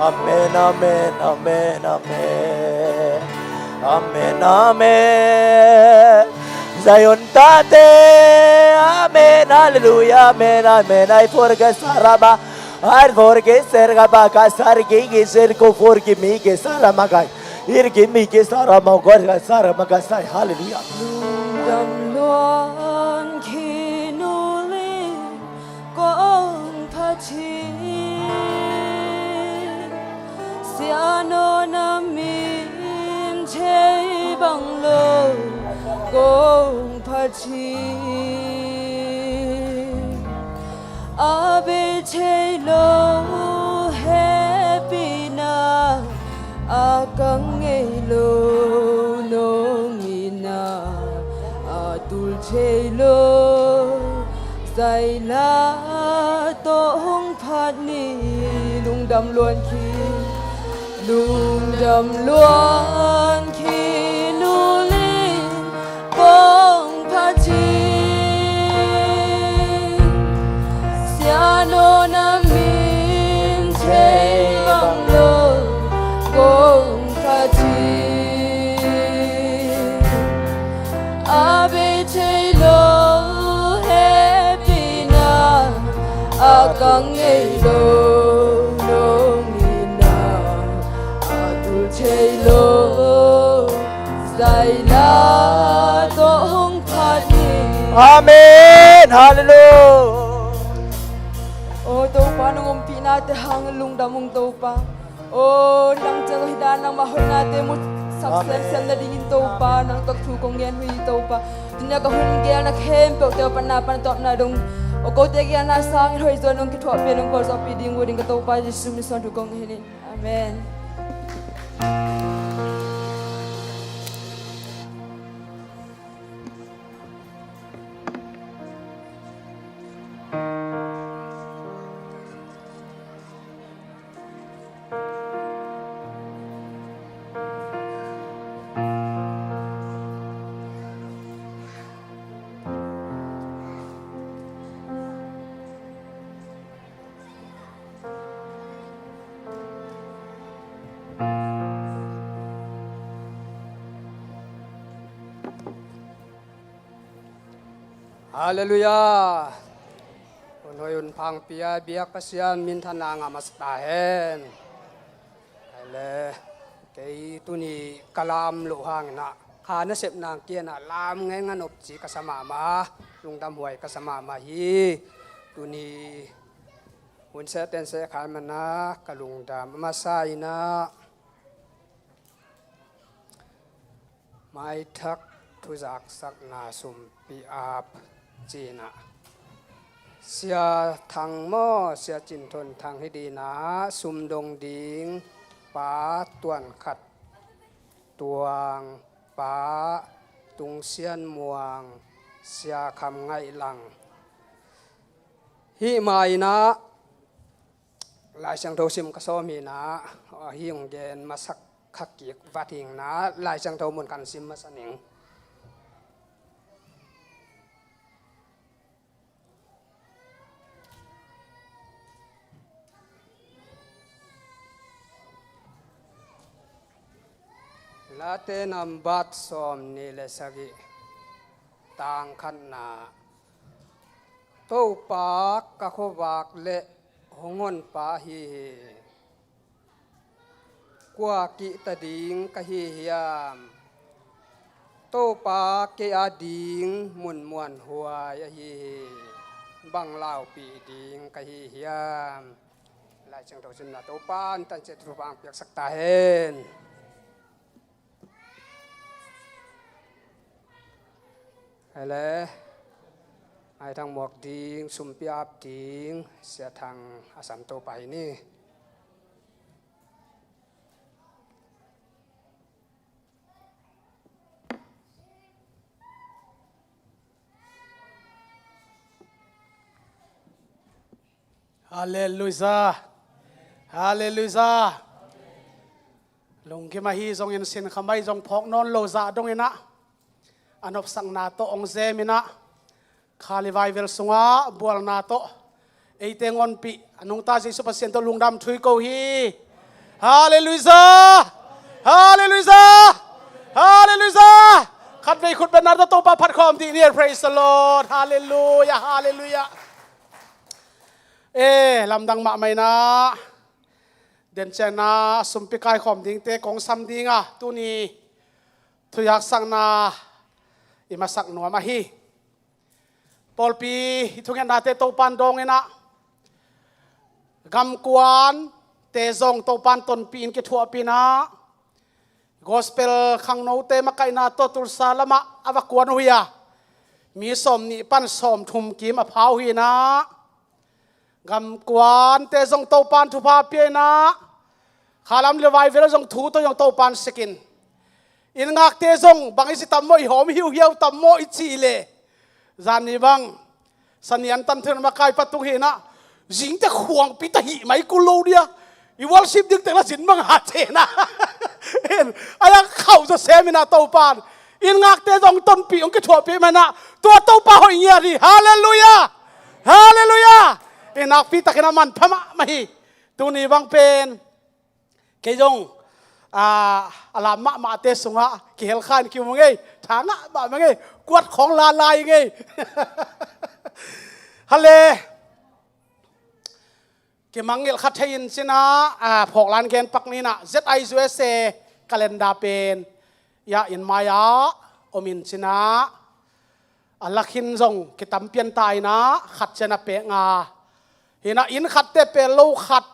Amen, amen, amen, amen. Amen, amen. Zion tate, amen, haleluya, amen, amen. Ai, forge saraba, ai, forge sergaba, kasar gigi serko forge mige saramagai. Irgi mige sarama, gorga saramagasai, haleluya. Lungdam luang khinuli. kong phat hi. A bei thei lo hehpihna a kang ngei lo nong itna a tul thei lo zaila tawh hong phat ni. Lungdam luan khin, lungdam luan khin uli kong phat hi. Siano na min thei bang lo kong phat hi. A bei thei lo hehpihna a kang ngei lo nong itna a tul thei lo zaila tawh hong phat ni. Amen. Halleluiah. O Topa, nong ompihna te hang lungdam ung Topa. O nang ciang hi dan nangmah hoihnate mu sak semsem nadingin Topa, nang tawh thu kong gen uh hi Topa. Tuni a ka hun gelna khempeuh te uh pan na pan tawpna dong, o kote gelna sangin hoih zaw nong kithuah pia nong gualzawhpih ding uh ding ka Topa Jesu min suang thu kong ngen hi. Amen. Halleluiah. Hun hoih hun phangpi a biak Pasian minthanna ngah masa ta hen. Kei le, kei tuni ka lam loh hangin ah kha nasepna kiangah lam ngei ngan op ci ka sa mahmah, lungdam huai ka sa mahmah hi. Tuni hun seh ten seh khai mana ka lungdam a masa in ah Maithak thuzaksakna sumpi ap ci-in ah Sia Thang maw, Sia Cin Thon Thang hi ding ah, sum dong ding Pa Tuan Khat Tuang, Pa Tung Sian Muang, Sia Kham Ngaih Lang. Hih ma-in ah Lai Siangtho sim ka sawm hi-in ah, hih hong gen masak kha kik vat hi-in ah, Lai Siangtho mun kan sim masa ning. Late nambat sawmnih le sagih, tang khatna. Topa ka khuavak le hong honpa ahi hi. Kua kihta ding ka hi hiam? Topa kei ading mun muanhuai ahi hi. Bang laupih ding ka hi hiam? Lai Siangtho simna Topa in tan ciat thupha hong piaksak ta hen. Ele, Maithak muak ding, sumpi ap ding, Sia Thang a sam Topa hi ni. Halleluiah. Halleluiah. Lungkim ahi zongin, sinkhamai zong phawk nawn lo zah dongin ah, a nopsakna tawh hong zemin ah, kha le vai vel sungah bualna tawh eite hong honpih a nungta Jesu Pasian tawh lungdam thu i ko hi. Halleluiah. Halleluiah. Halleluiah. Khatvei khut beng na tawh Topa phat khawm dih ni. Praise the Lord. Halleluiah. Halleluiah. Eh, lamdang mahmah in ah, den ciang a sumpi kaikhawm dingte kong sam ding a, tuni thuzaksakna i masak nuam ahi. Pawlpi i thungetnate Topa in dawngin ah, gamkuante zong Topa in tonpih in kithuahpih in ah, Gospel khangnote makaihna tawh Tulsa lamah a va kuan uh hi a, mi sawmnih pan sawmthum kim a pha uh hi na, gamkuante zong Topan thupha pia hi na, khalam le vai vel zong thu tawh zong Topan sikin, inn ngakte zong bang i ci tam maw, i hawm hiuhiau tam maw i cih leh, zan ni bang Sanian tan thun makai patung hi na, zingte khuangpi ta hih mai kul lo dia. I worship ding tek la zin mang ha te na. En, a yang khauh zaw sem hi na Topan. Inn ngakte zong tonpih hong kithuahpih mai na. Tua Topa hoih ngiat hi. Halleluiah. Halleluiah. En, nakpi takin a manpha mahmah hi. Tuni bang pen kei zong, a, a lam mahmahte sungah kihel kha in kimu ngei, tha ngah mahmah ngei, kuat khawng lalai ngei. Hale, kimangngilh kha thei in cina, a, phawk lan gen pak ni na, Z I U S A calendar pen, ya in mai-ah om in cina, a lakhin zong kitam pian ta hi na, khat ciang a pek nga. Hi na, inn khatte pel lo khat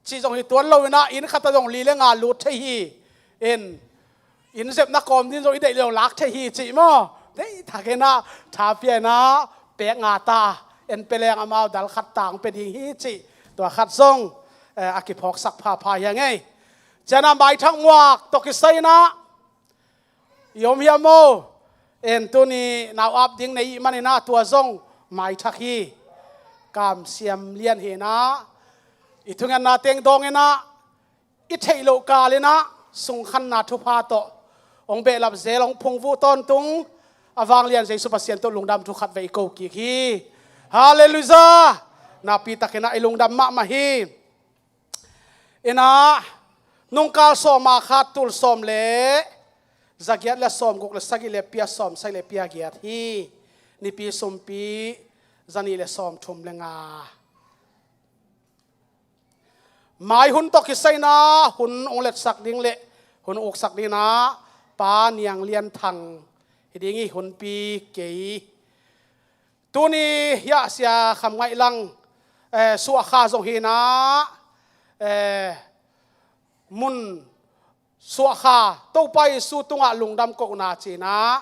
cih zong hi tuan lo hi na, inn khat ah zong li le nga lut thei hi. En, inn zepna kawm ding zong i deih lo lak thei hi cih maw? Deih takin a tha pia hi na, pek nga ta. En, pe leng amau dal khat tang pe ding hi cih. Tua khat zong, eh, a kiphawksak phapha hi a ngei. Ciang a maithak muak tawh kisai na, i om hiam maw? En, tuni nau ap ding nei i hih manin a tua zong maithak hi. Kamsiam lian hi na, i thungetna teng dawng hi na, i theih loh kal hi na, sungkhanna thupha tawh hong behlap zel, hong phungvuh tawntung a vanglian Jesu Pasian tawh lungdam thu khat vei i ko kik hi. Halleluiah. Nakpi takin a i lungdam mahmah hi. Hi na, nungkal sawm a khat, tul sawm le zagiat le sawmguk le sagih le pia sawm sagih le pia giat hi. Nipi sumpi zanih le sawmthum le nga. Mai hun tawh kisai na, hun hong letsak ding le hun uksak ding na, Pa Niang Lian Thang hi ding hi, hunpi kei. Tuni hiah Sia Kham Ngaih Lang, eh, suahkha zong hi na, eh, mun suahkha, Topa Jesu tungah lungdam kohna ci na,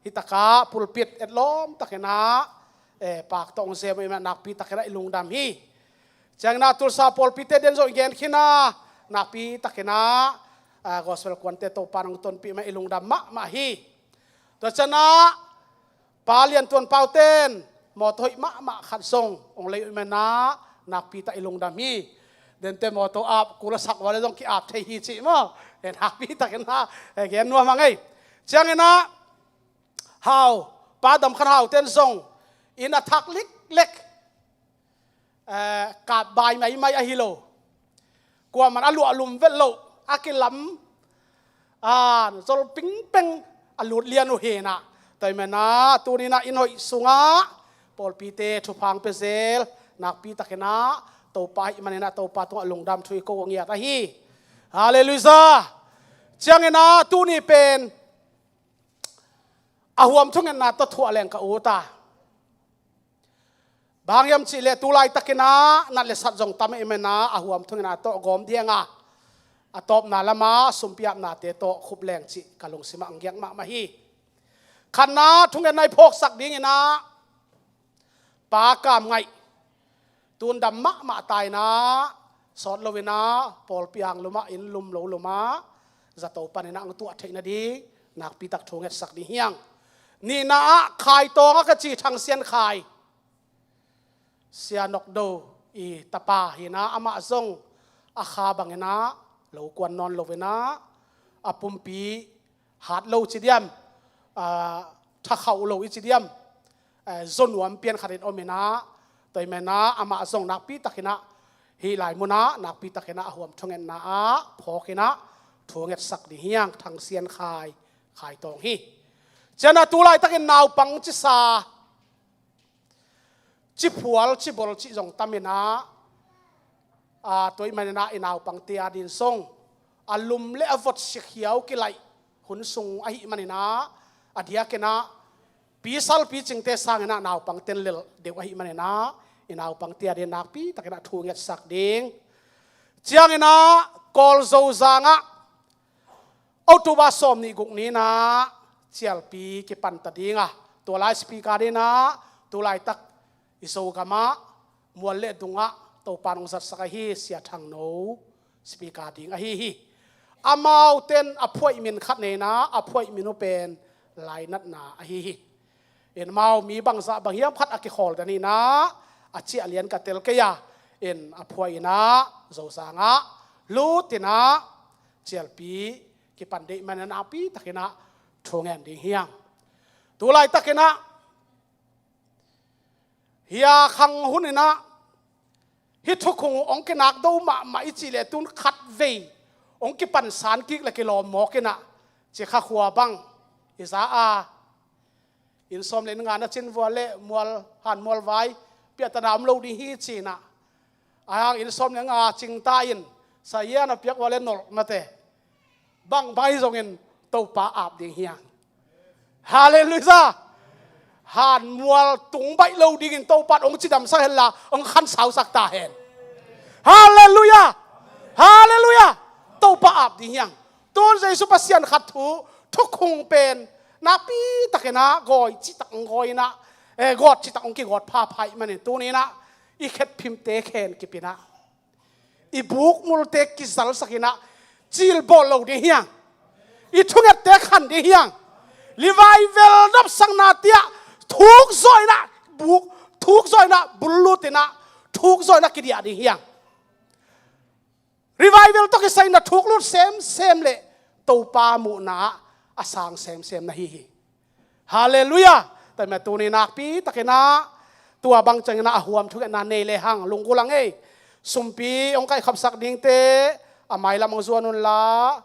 hi takah pulpit etlawm takin a, eh, pak tawh hong zem i hih manin a nakpi takin a i lungdam hi. Ciangin a Tulsa pawlpite den zong i gen khin a, nakpi takin a, ah, gospel kuante Topa in hong tonpih manin a i lungdam mahmah hi. Tua ciang a Pa Lian Tuan Pau ten mawtaw hoih mahmah khat zong hong lei uh i hih manin a nakpi tak i lungdam hi. Dente mawtaw ap kul a sak vua le zong ki-ap thei hi cih maw? Eh, nakpi takin a, eh, gen nuam a ngei. Ciangin a Hau, Pa Dam Khan Hau ten zong inn a thak liklek, eh, kap bai maimai ahi lo. Kuaman a luah lum vet loh, a kilam, a zol pingpeng a lut lian uh hi na. Tua hi manin a tuni in a inn hoih sungah pawlpite thupha hong pia zel, nakpi takin a Topa hi manin a Topa tungah lungdam thu i ko ngiat ahi. Halleluiah. Ciangin a tuni pen a huam thungetna tawh thuah leng ka ut a. Bang hiam cih leh tu laitakin a nat le sat zong tam ahih manin a a huam thungetna tawh gawm ding a, a tawpna lam a sumpi apnate tawh khup leng cih ka lungsim ah hong giak mahmah hi. Khatna thungetna i phawksak dingin a Pa Kam Ngaih, tun dam mahmah ta in a, sawt lo in a, pawlpi ang lum ah, inn lum lo lum ah, zato panin a hong tuah theih nading nakpi tak thu ngetsak ding hi hang. Nihna ah Khai Tawng a ka ci Thang Sian Khai, Sia Nok Do i tapa hi na, amah zong a kha bangin a lo kuan nawn lo in a, a pumpi hat lo ci diam, a, tha khauh lo i ci diam, a, zo nuam pian khat in om in a, tua hi manin a amah zong nakpi takin a hih lai mun ah nakpi takin a a huam thungetna ah phawk in a thu ngetsak ding hi hang. Thang Sian Khai, Khai Tawng hi. Ciang a tu laitakin naupang cisa, ciphual cibol cih zong tam in a, a, tua ahih manin a i naupangte adingin zong a lum le a vot sikhiau kilaih hun sung ahih manin a, a diakin a pi sal pi cingte sangin a naupangte in lel deuh ahih manin a, i naupangte adingin nakpi takin a thu ngetsak ding. Ciangin a Kawlzozang ah October sawm nih guk ni-in ah cialpi kipan ta ding a, tua lai speaker ding in ah tu laitak i Zogamah mual le dungah Topa in hong zatsak ahi Sia Thang No speaker ding ahi hi. Amaute in a phuaih min khat nei in ah, a phuaih min uh pen Lainatna ahi hi. In amau mi bangzah bang hiam khat a kikhawl dan in ah, a ciah lian ka tel kei a, in a phuaih in ah Zozang ah lut in ah cialpi kipan deih manin ah nakpi takin ah thu ngen ding hi hang. Tu laitak in ah hih a khang hun in ah hih thukhun uh hong kinak do mahmah i cih leh tu-in khatvei hong kipan san kik le kilawm mawk in ah, Cikha khua bang i za a, inn sawm le nga na cin vua le mual, han mual vai piahtana om lo ding hi ci-in ah, a hang inn sawm le nga cing ta in, sa-in a piak vua le nolh na te bang bang hi zongin Topa ap ding hi hang. Halleluiah. Han mual tung baih lo dingin Topa in hong cidamsak hen la, hong khansausak ta hen. Halleluiah. Halleluiah. Topa ap ding hi hang. Tu-in Jesu Pasian khat thu, thukhun pen nakpi takin ah gawi citak hong gawi in ah, eh, gawt citak hong kigawt phapha ahih manin tuni-in ah i khetphimte khen kip in ah, i bukmulte kizalsak in ah, cil bawl lo ding hi hang. I thungette khan ding hi hang. Revival nopsakna tiah thuk zawh in ah, buk, thuk zawh in ah bul lut in ah, thuk zawh in ah kidiah ding hi hang. Revival tawh kisai in ah thuk lut semsem le Topa muhna ah a sang semsem na hi hi. Halleluiah. Tua mah tuni nakpi takin ah tua bang ciangin ah a huam thungetna nei le hang lunggulh hang ei. Sumpi hong kaihkhapsak dingte a mailam hong zuan un la,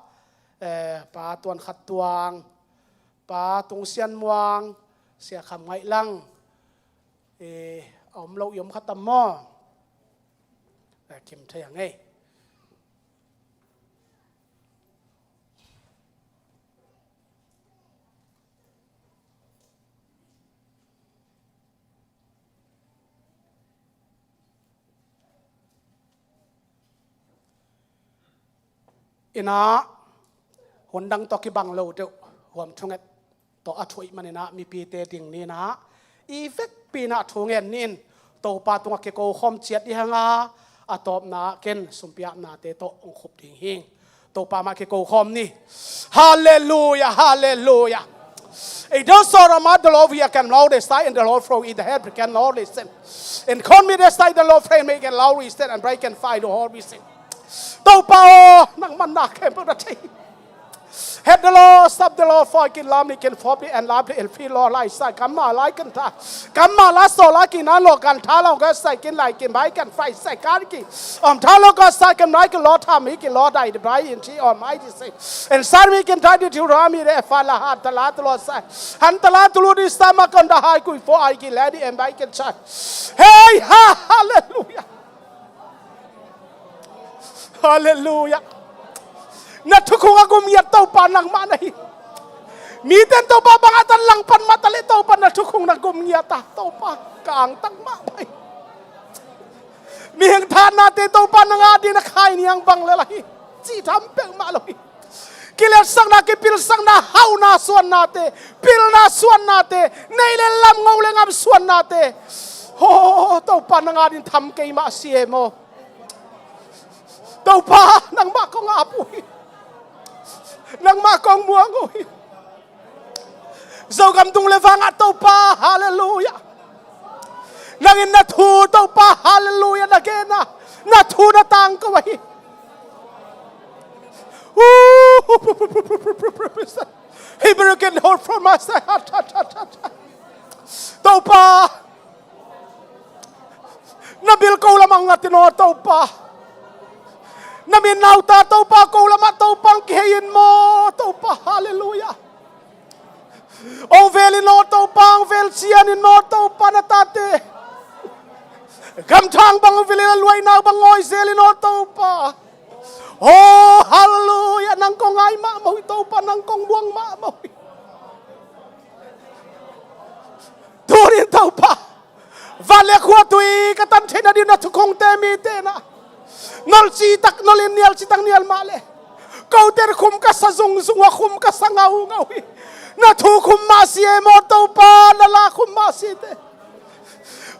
eh, Pa Tuan Khat Tuang, Pa Tung Sian Muang, Sia Kham Ngaih Lang, eh, a om lo i om kha tam maw? Eh, kim thei hang ei. In ah hun dang tawh kibang lo deuh huam thunget tawh a thu ahih manin ah mipite ding ni-in ah i vekpi-in ah thu ngen ni in, Topa tungah kiko khawm ciat dih hang a, a tawpna ah ken sumpi apnate tawh hong khup ding hi ing. Topa mah kiko khawm ni. Halleluiah, halleluiah. If thou shalt remark the Lord, hear, come loud, the sign, and the Lord flow in the head, can Lord listen. And call me the sign, the Lord flame, make a loud listen, and break and fire the whole listen. Topa aw, nangmah na khempeuh na thei. Head the Lord, stop the Lord, for I can love me, can for me, and love me, and feel Lord, like, sai, come, my, like, and ta. Come, my, la, so, like, in, and, Lord, can, ta, Lord, God, sai, can, like, can, buy, can, fight, sai, can, ki. Um, ta, Lord, God, sai, can, like, Lord, ta, me, can, Lord, I, the bright, and she, Almighty, say. And sign me, can, ta, the, to, ra, me, the, fa, la, ha, ta, la, to, Lord, sai. Han, ta, la, to, Lord, this time, I, can, the, high, kui, for, I, can, lady, and, buy, can, sai. Hey, ha, hallelujah. Halleluiah. Na thukhun a gum ngiat Topa nangmah na hi. Mite in Topa bang a tan langpan mah ta leh Topa na thukhun na gum ngiat a, Topa ka angtang mah pai. Mihing thatnate Topa nang a ding na khai niang bang le la hi. Cih tham peuhmah lo hi. Kiletsakna, kipilsakna, hauhna suannate, pilna suannate, neih le lam, ngo le ngam suannate. Ho, Topa nang a ding tham kei mah si e maw. Topa, nangmah kong ap uh hi. Nangmah kong muang uh hi. Zogam tung le vangah Topa, halleluiah. Nang in na thu Topa, halleluiah, na gen a, na thu na tangko ahi. Hebrew can hold for my side. Topa, na bil ko lamah ngat in aw Topa. Na min nauta Topa ko lamah Topa ang kihei in maw Topa, halleluiah. Ong vel in aw Topa, ong vel cian in aw Topa na tate. Gamthang bang ong vel in a luaina bang ngawi zel in aw Topa. Oh, halleluiah, nang kong ngai mahmah uh hi Topa, nang kong muang mahmah uh hi. Tunin Topa, van le khua tui ka tan theihna ding na thukhungte mite na nolh citak nolh in, nial citak nial mah le Kote khum ka sa zungzung uh a, khum ka sa ngaungau hi. Na thu khum mah si e maw Topa, na la khum mah si te.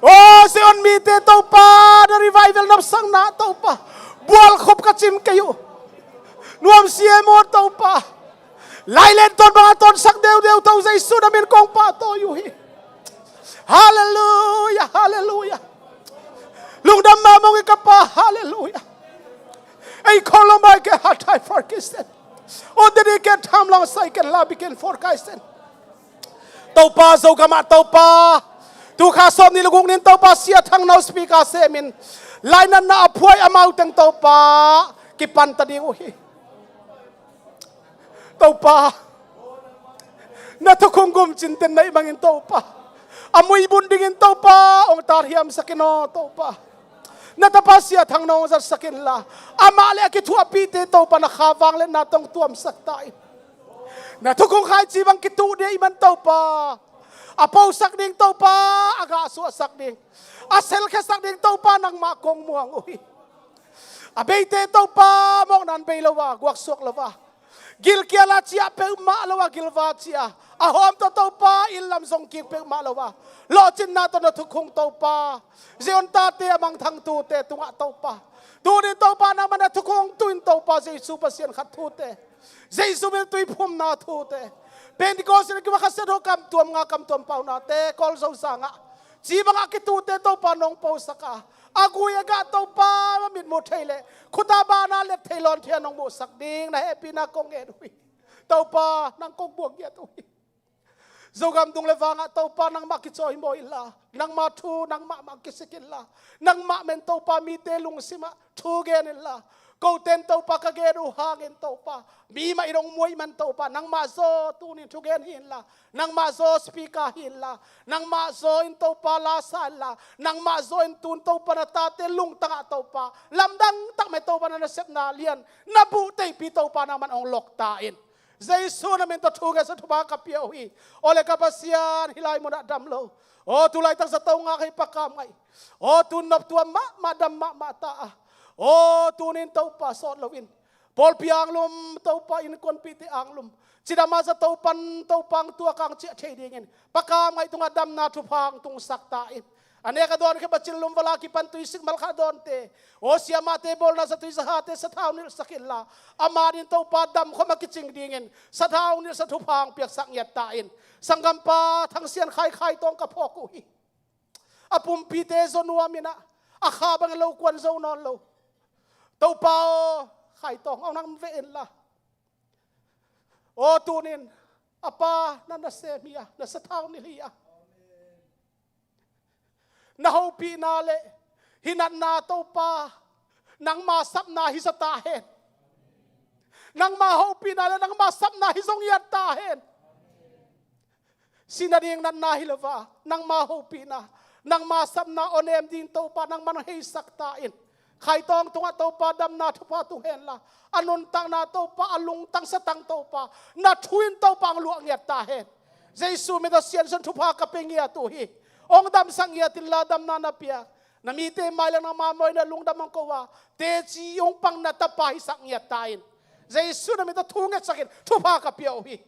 Aw Zion mite Topa, na revival nopsakna Topa, bualkhop ka cim kei uh. Nuam si e maw Topa. Lailen ton banga tonsak deudeu to Jesu na min kong pahtawi uh hi. Halleluia, halleluia. Lungdam mahmah ung i ka Pa, halleluia. Ei kholomai ke hatai for Christian. O dedi ke tham lang sai ken la bikin for Christian. Topa Zogamah Topa, tu kha sawm nih le guk nin Topa Sia Thang No speaker semin lainatna a phuai amau teng Topa kipanta ding uh hi. Topa, na thukhung gumcin ten na ih bangin Topa, a muibun dingin Topa ong tarhiamsak in aw Topa. Na tapa Sia Thang No ong zatsak inla, amah le a kithuahpihte Topa na kha vangliatna tawh tuamsak ta in. Na thukhung khaici bang kituh dia ih man Topa, a posak ding Topa, a gah suahsak ding, a selkhiasak ding Topa nangmah kong muang uh hi. A beite Topa mawkna in bei lo a, guaksuak lo a, gilkial a ciah peuhmah lo a, gilva ciah a, a hawm tawh Topa inn lam zong kik peuhmah lo a, lawhcinna tawh na thukhung Topa, Zion tate a mangthangtute tungah Topa, tunin Topa nangmah na thukhung tuin Topa Jesu Pasian khat thute, Jesu min tuiphumna thute, Pentecost in a kiva khasia dawh kamtuam nga kamtuam paunate, Kawl Zo zangah ci bangah kitute Topa nong posak a, a gui a gah Topa, a mitmuh thei le khuta bana let thei lawn thia nong muhsak ding na hehpihna kong ngen uh hi. Topa nang kong buang ngiat uh hi. Zogam dung le vangah Topa nangmah kicawi mawi inla, nangmah thu nangmah mah kisik inla, nangmah men Topa mite lungsimah thu gen inla, koten Topa ka gen uh hangin Topa, mi mah in ong muai man Topa, nangmah zaw tunin thugen hi inla, nangmah zaw speaker hi inla, nangmah zaw in Topa lasa inla, nangmah zaw in tun Topa na tate lungtangah Topa lamdang tak mai Topa na nasepna lian na buh teipi Topa nangman ong lok ta in. Jesu na min tawh thu ngetsa thupha ka pia uh hi. Awle ka Pasian, hih lai munah dam lo, aw tulaitak zato ngak hei pakam ngaih, aw tun noptuam mahmah dam mahmah ta a, aw tunin Topa sawt loin pawlpi anglum Topa, innkuanpihte anglum cidam a zato pan Topa ang tuak ang ciah thei dingin pakam ngaih tungah damna thupha ang tungsak ta in. A nek a dawn khempeuh a cin lum vala kipan tuisik malkhah dawnte, aw siamahte bawlna zatui zahate sathau nilhsak inla, a manin Topa damkhawm a kicing dingin sathau nilhsa thupha ang piaksak ngiat ta in. Sanggampa Thang Sian Khai, Khai Tawng ka phawk uh hi. A pumpite zaw nuam inah, a kha bangin lo kuan zo nawn lo. Topa aw, Khai Tawng aw nang ve inla, aw tunin a pa na nasem hi a, na sathau nilh hi a, na hopihna le hih natna Topa nangma sapna hi sa ta hen. Nangma hopihna le nangma sapna hi zong ngiat ta hen. Sihna ding natna hi lo a, nangma hopihna, nangma sapna aw nem ding Topa nangman heisak ta in. Khai Tawng tungah Topa damna thupha tung henla, a nuntakna Topa, a lungtang satang Topa na thu in Topa ang luah ngiat ta hen. Jesu min tawh Siansuan thupha ka pia ngiat uh hi. Ong damsak ngiat inla, damna na piak na mite mailam nangma mawina lungdam ong ko a, teci ong pang na tapa hisak ngiat ta in. Jesu na min tawh thu ngetsak in thupha ka pia uh hi.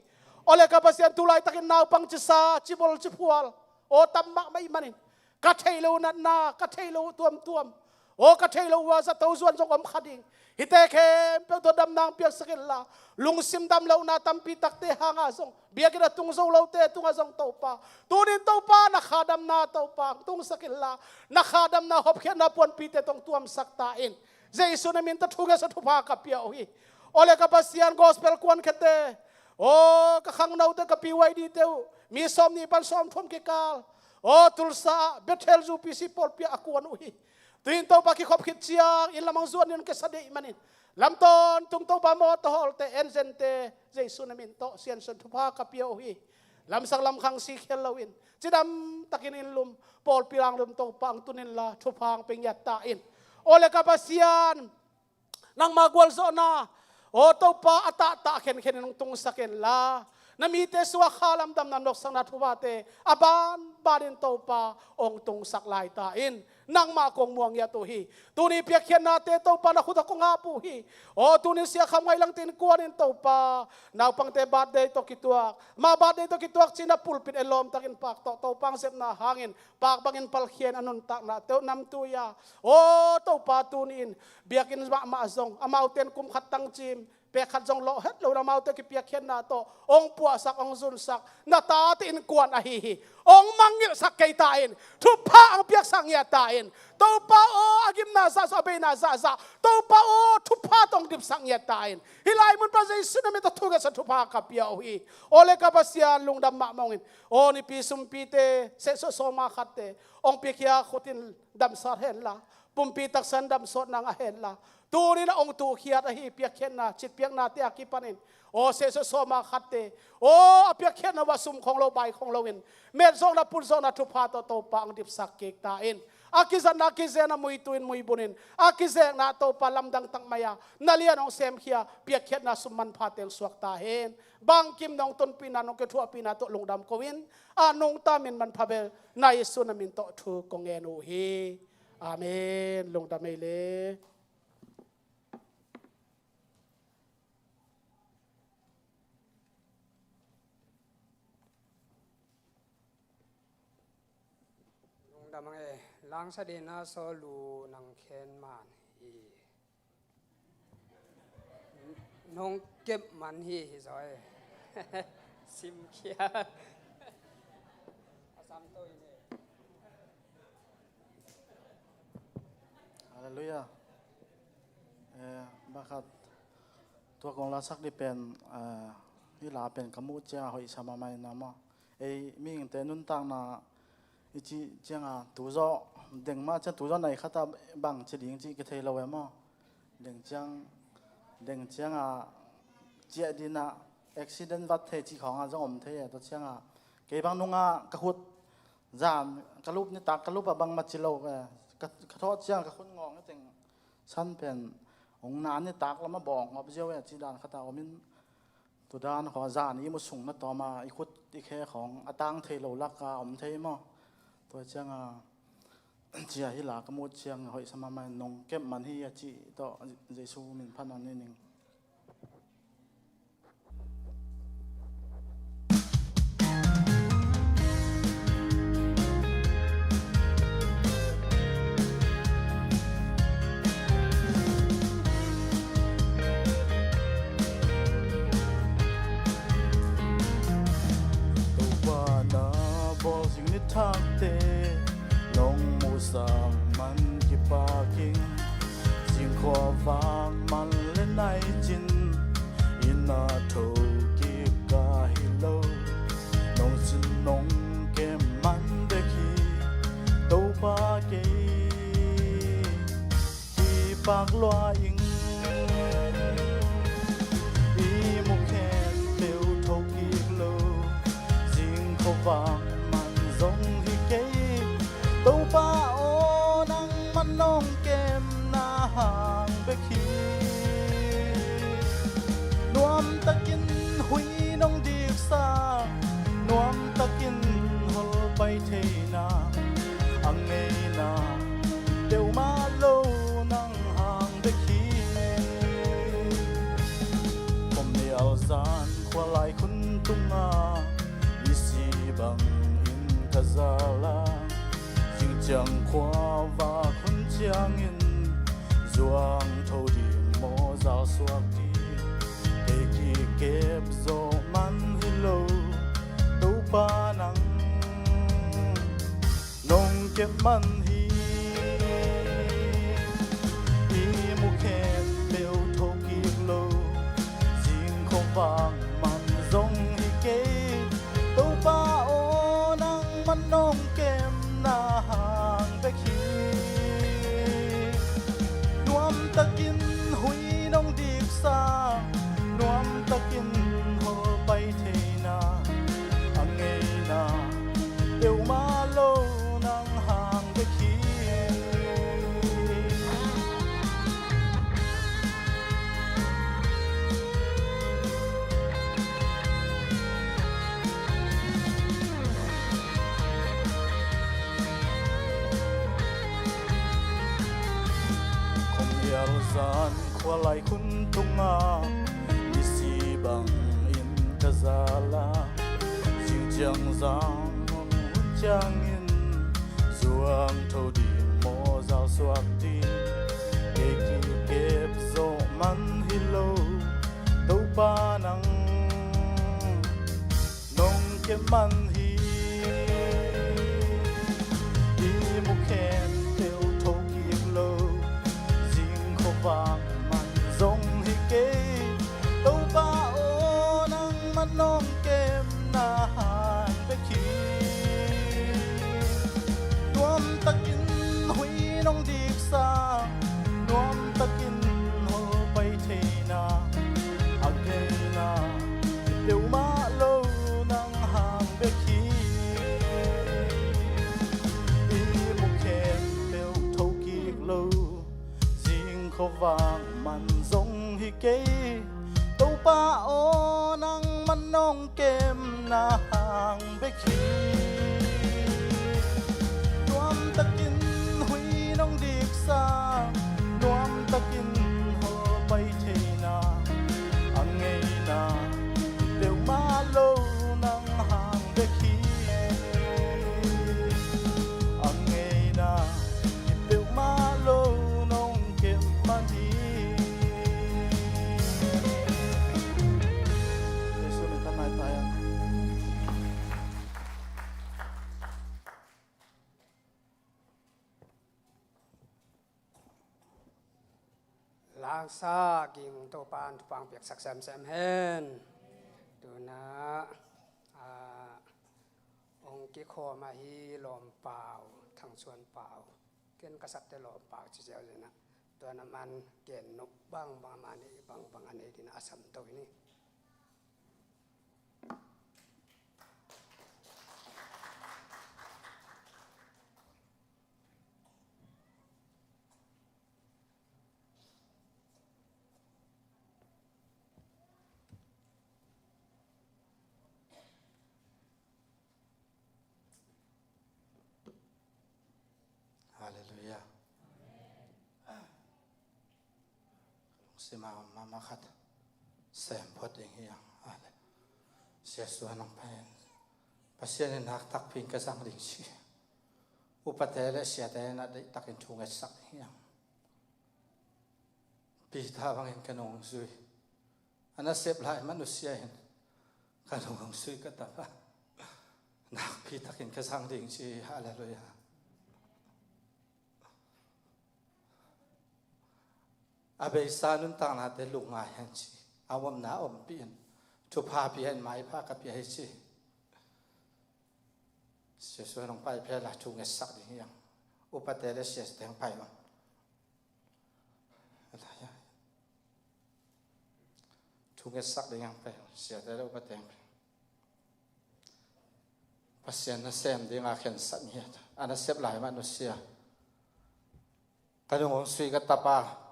Awle ka Pasian, tulaitakin naupang cisa, cibol ciphual aw tam mahmah ih manin, ka theih loh natna, ka theih loh tuamtuam, aw ka theih loh uh a zato zuan zong om kha ding. Hihte khempeuh tawh damna ang piaksak inla, lungsim dam lohna tampi takte hanga zong, biakinn a tung zo lote tungah zong Topa, tunin Topa na kha damna Topa ang tungsak inla, na kha damna hopkhiatna puanpite tawh ang tuamsak ta in. Jesu na min tawh thu ngetsa thupha ka pia uh hi. Awle ka Pasian, gospel kuankhete, aw ka khangnote, ka P Y D te uh, mi sawmnih pan sawmthum kikal, aw Tulsa ah Bethel U P C pawlpi ah a kuan uh hi. Tuin Topa kikhop khit ciang inn lam ang zuan in kisa deih manin, lam tawntung Topa mawtaw hawlte, enzente, Jesu na min tawh Siansuan thupha ka pia uh hi. Lamsang lamkhang si khial loin cidam takin inn lum, pawlpi anglum Topa ang tun inla, thupha ang pia ngiat ta in. Awle ka Pasian, nangma gualzawhna, aw Topa, a tahtah khenkhen in hong tungsak inla, Na mite sungah kha lam damna nopsakna thuphate a banbanin Topa hong tungsak lai ta in. Nangmah kong muang ngiat uh hi. Tuni piakkhiatnate Topa na khut ah kong ap uh hi. Aw tuni Sia Kham Ngai Lang te innkuan in Topa naupangte birthday tawh kituak, ma birthday tawh kituak cih na pulpit en lawmtakin pak tawh Topa hong sepna hangin pak bangin palkhian a nuntaknate uh namtui a, aw Topa tuni in biakinn mahmah zong amaute in kum khat tangcim pek khat zong lawh het lo in amaute kipiakkhiatna tawh hong puahsak hong zunsak na tate innkuan ahi hi. Hong mangngilhsak kei ta in, thupha hong piaksak ngiat ta in. Topa aw, a gimna zahzah, a beina zahzah, Topa aw, thupha tawh hong dipsak ngiat ta in. Hih lai mun pan Jesu na min tawh thungetsak thupha ka pia uh hi. Aw le ka Pasian, lungdam mahmah ung in. Aw nipi sumpite, sehsuah sawma khatte hong piakhia khut in damsawt henla, pumpi taksa in damsawt nang a henla, tuni na hong tuhkhiat ahi piakkhiatna citpiaknate a kipanin, aw sehsuah sawma khatte, aw a piakkhiatna uh a sum khong lo bai khong loin, metzawhna putzawhna thupha tawh Topa hong dipsak kik ta in. A kizatna a kizekna muitu in muibun in, a kizekna Topa lamdang tak mai a na lian hong semkhia piakkhiatna sum manpha teng suak ta hen. Bangkim nong tonpihna nong kithuahpihna tawh lungdam ko in, a nungta min manpha bel na Jesu na min tawh thu kong ngen uh hi. Amen. Lungdam ei le. Lungdam ei, langsa dina sawlu nang khen man hi. Nong kep man hi hi zaw e. Simkhia. A sam to in e. Halleluiah. Eh, bakhat tua kong lasak dih pen, eh, hih la pen ka muh ciang a hoih sa mahmah in a maw. Ei mihingte nuntakna i cih cianga tuzawh deng mah ciang tuzawh nai khata bang ci ding cih kithei lo e maw. Deng ciang, deng cianga ciah dinah accident vat thei cih khawngah zong om thei e. Tua cianga kei bang nungah ka khut zan ka lup nitak ka lup a bangmah ci lo e. Ka, ka thawh ciang ka khut ngawng i teng san pen hong na nitak lamah bawng ngawp ziau e cih dan khata om in. Tudan khawng a zan i mu sung na tawm a i khut i khe khawng a tang thei lo lak a om thei maw. Tua cianga cia hi la ka mut ciang hoih sa mahmah in nong kep man hi a cih tawh Jesu min phan an ni ning. Topa na bawl zing nithakte nong muhsak man kipak ing. Zing khuavak man le nai cin inn ah tho kik ka hi lo. Nong sin nong kem man bek hi Topa kei kipak lua ing. I mukhen peuh tho kik lo. Zing khuavak man zong hi kei. Topa aw nangman nong kemna hang bek hi. Nuamtakin hui nong diksa, nuamtakin hol pai theina a ngeina peuhmah lo nang hang bek hi. Khom nial zan khualai khun tunga i si bangin ka zal a, zing ciang khuavak hun ciangin zuang tho ding maw zal suak ding. Kei kikep zawh man hi lo Topa nang nong kep man hi. I mukhen peuh tho kik lo. Zing khuavak man zong hi kei. Topa aw nangman nong kemna hang bek hi. Nuamtakin hui nong diksa, nuamtakin hol pai theina a ngeina peuhmah lo nang hang bek hi. Sialzan khualai khun tungah misi bangin ka zal a, zing ciang zang hun ciangin zuang tho ding maw, zal suak ding. Kei kikep zawh man hi lo, Topa nang nong kem man hi. I mu khempeuh tho kik lo, zing khuavak man zong hi kei. Topa aw, nangman nong kemna hang bek hi. Nuamtakin hui nong diksa, nuamtakin hol pai theina, a ngeina hi peuhmah lo, nang hang bek hi. I mu khempeuh tho kik lo, zing khuavak man zong hi kei. Topa aw, nangman nong kemna hang bek hi. Nuamtakin hui nong diksa, nuamtakin hol pai theina, a ngeina hi peuhmah lo, nang hang bek hi. A ngeina hi peuhmah lo, nong kem man hi. Jesuh min tawh nai ta ia. Laksa ging Topa'n thupha piaksak semsem hen. Tuna, ah, ong kikhawm ahi lawmpau, Thangsuan Pau. Ken ka sapte lawmpau ci ziau zenah. Tua na man gen nop bangbang a mah nei bangbang a nei dina a sam to hi ni. Halleluiah. Lungsima om mahmah khat sem phot ding hi ang. Halleluiah. Sia Suan hong pai in. Pasian in nak takpi in ka zang ding ci. Upate le siate na deihtakin thu ngetsak ding hi ang. Peter bangin ka nungzui. A nasep lai mah nusia in ka nungzui ka tapa nakpi takin ka zang ding ci. Halleluiah. A beisa nuntaknate lungngai hen ci. A omna ompih in thupha pia in maipha ka pia hi ci. Jesuh nong pai phela thu ngetsak ding hi ang. Upate le siate hong pai mah. Thu ngetsak ding hong pai, siate le upate hong pai. Pasian nasem dinga khensat hi a, a nasep lai mah nusia. Ka nung hong sui ka tapa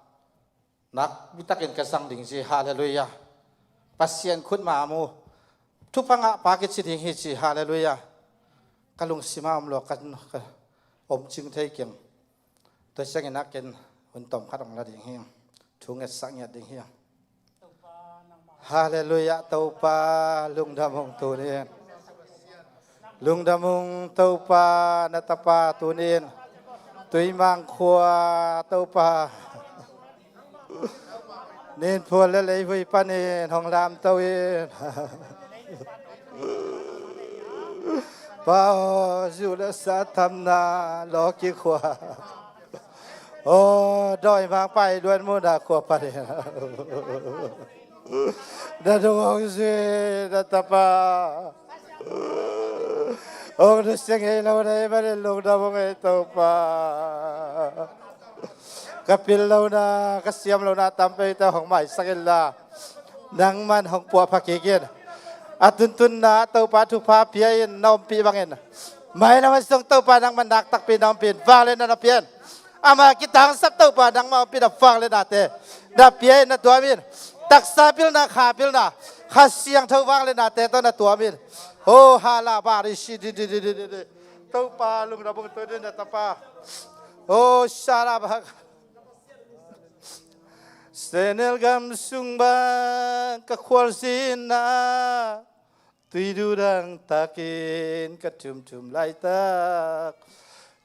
nakpi takin ka zang ding ci. Halleluiah. Pasian khut ma mu thupha ngah pa kici ding hi ci. Halleluiah. Ka lungsima om lo ka, ka om cing thei keng. Tua ciangin a ken hun tawm khat hong la ding hi. Thu ngetsak ngiat ding hi. Halleluiah. Topa lungdam ung tunin. Lungdam ung Topa na tapa tunin. Tuimang khua Topa. Ninphual le leivui panin hong lamto in. Pa aw, zu le sa thamna lawki khua. Aw, dawimang pai luan muna khua panin. Na dung hong zui na tapa. Hong nusia ngei lo na hi manin lungdam ung ei Topa. Ka pil lona, ka siam lona tampeite hong maisak inla nangman hong puahpha kik in. A tuntunna Topa thupha pia in na ompih bangin mailam ah zong Topa nangman nak takpi na ompih in vangliatna na pia in. Ama kitangsap Topa nangmah ompihna vangliatnate na pia in na tuam in. Taksa pilna, kha pilna, Kha Siangtho vangliatnate tawh na tuam in. Oh, hala bari si di di di di di di. Topa lungdam ung tunin na tapa. Oh, sara bak. Senel gam sung bang ka khualzinna, tui dudang takin ka tumtum laitak,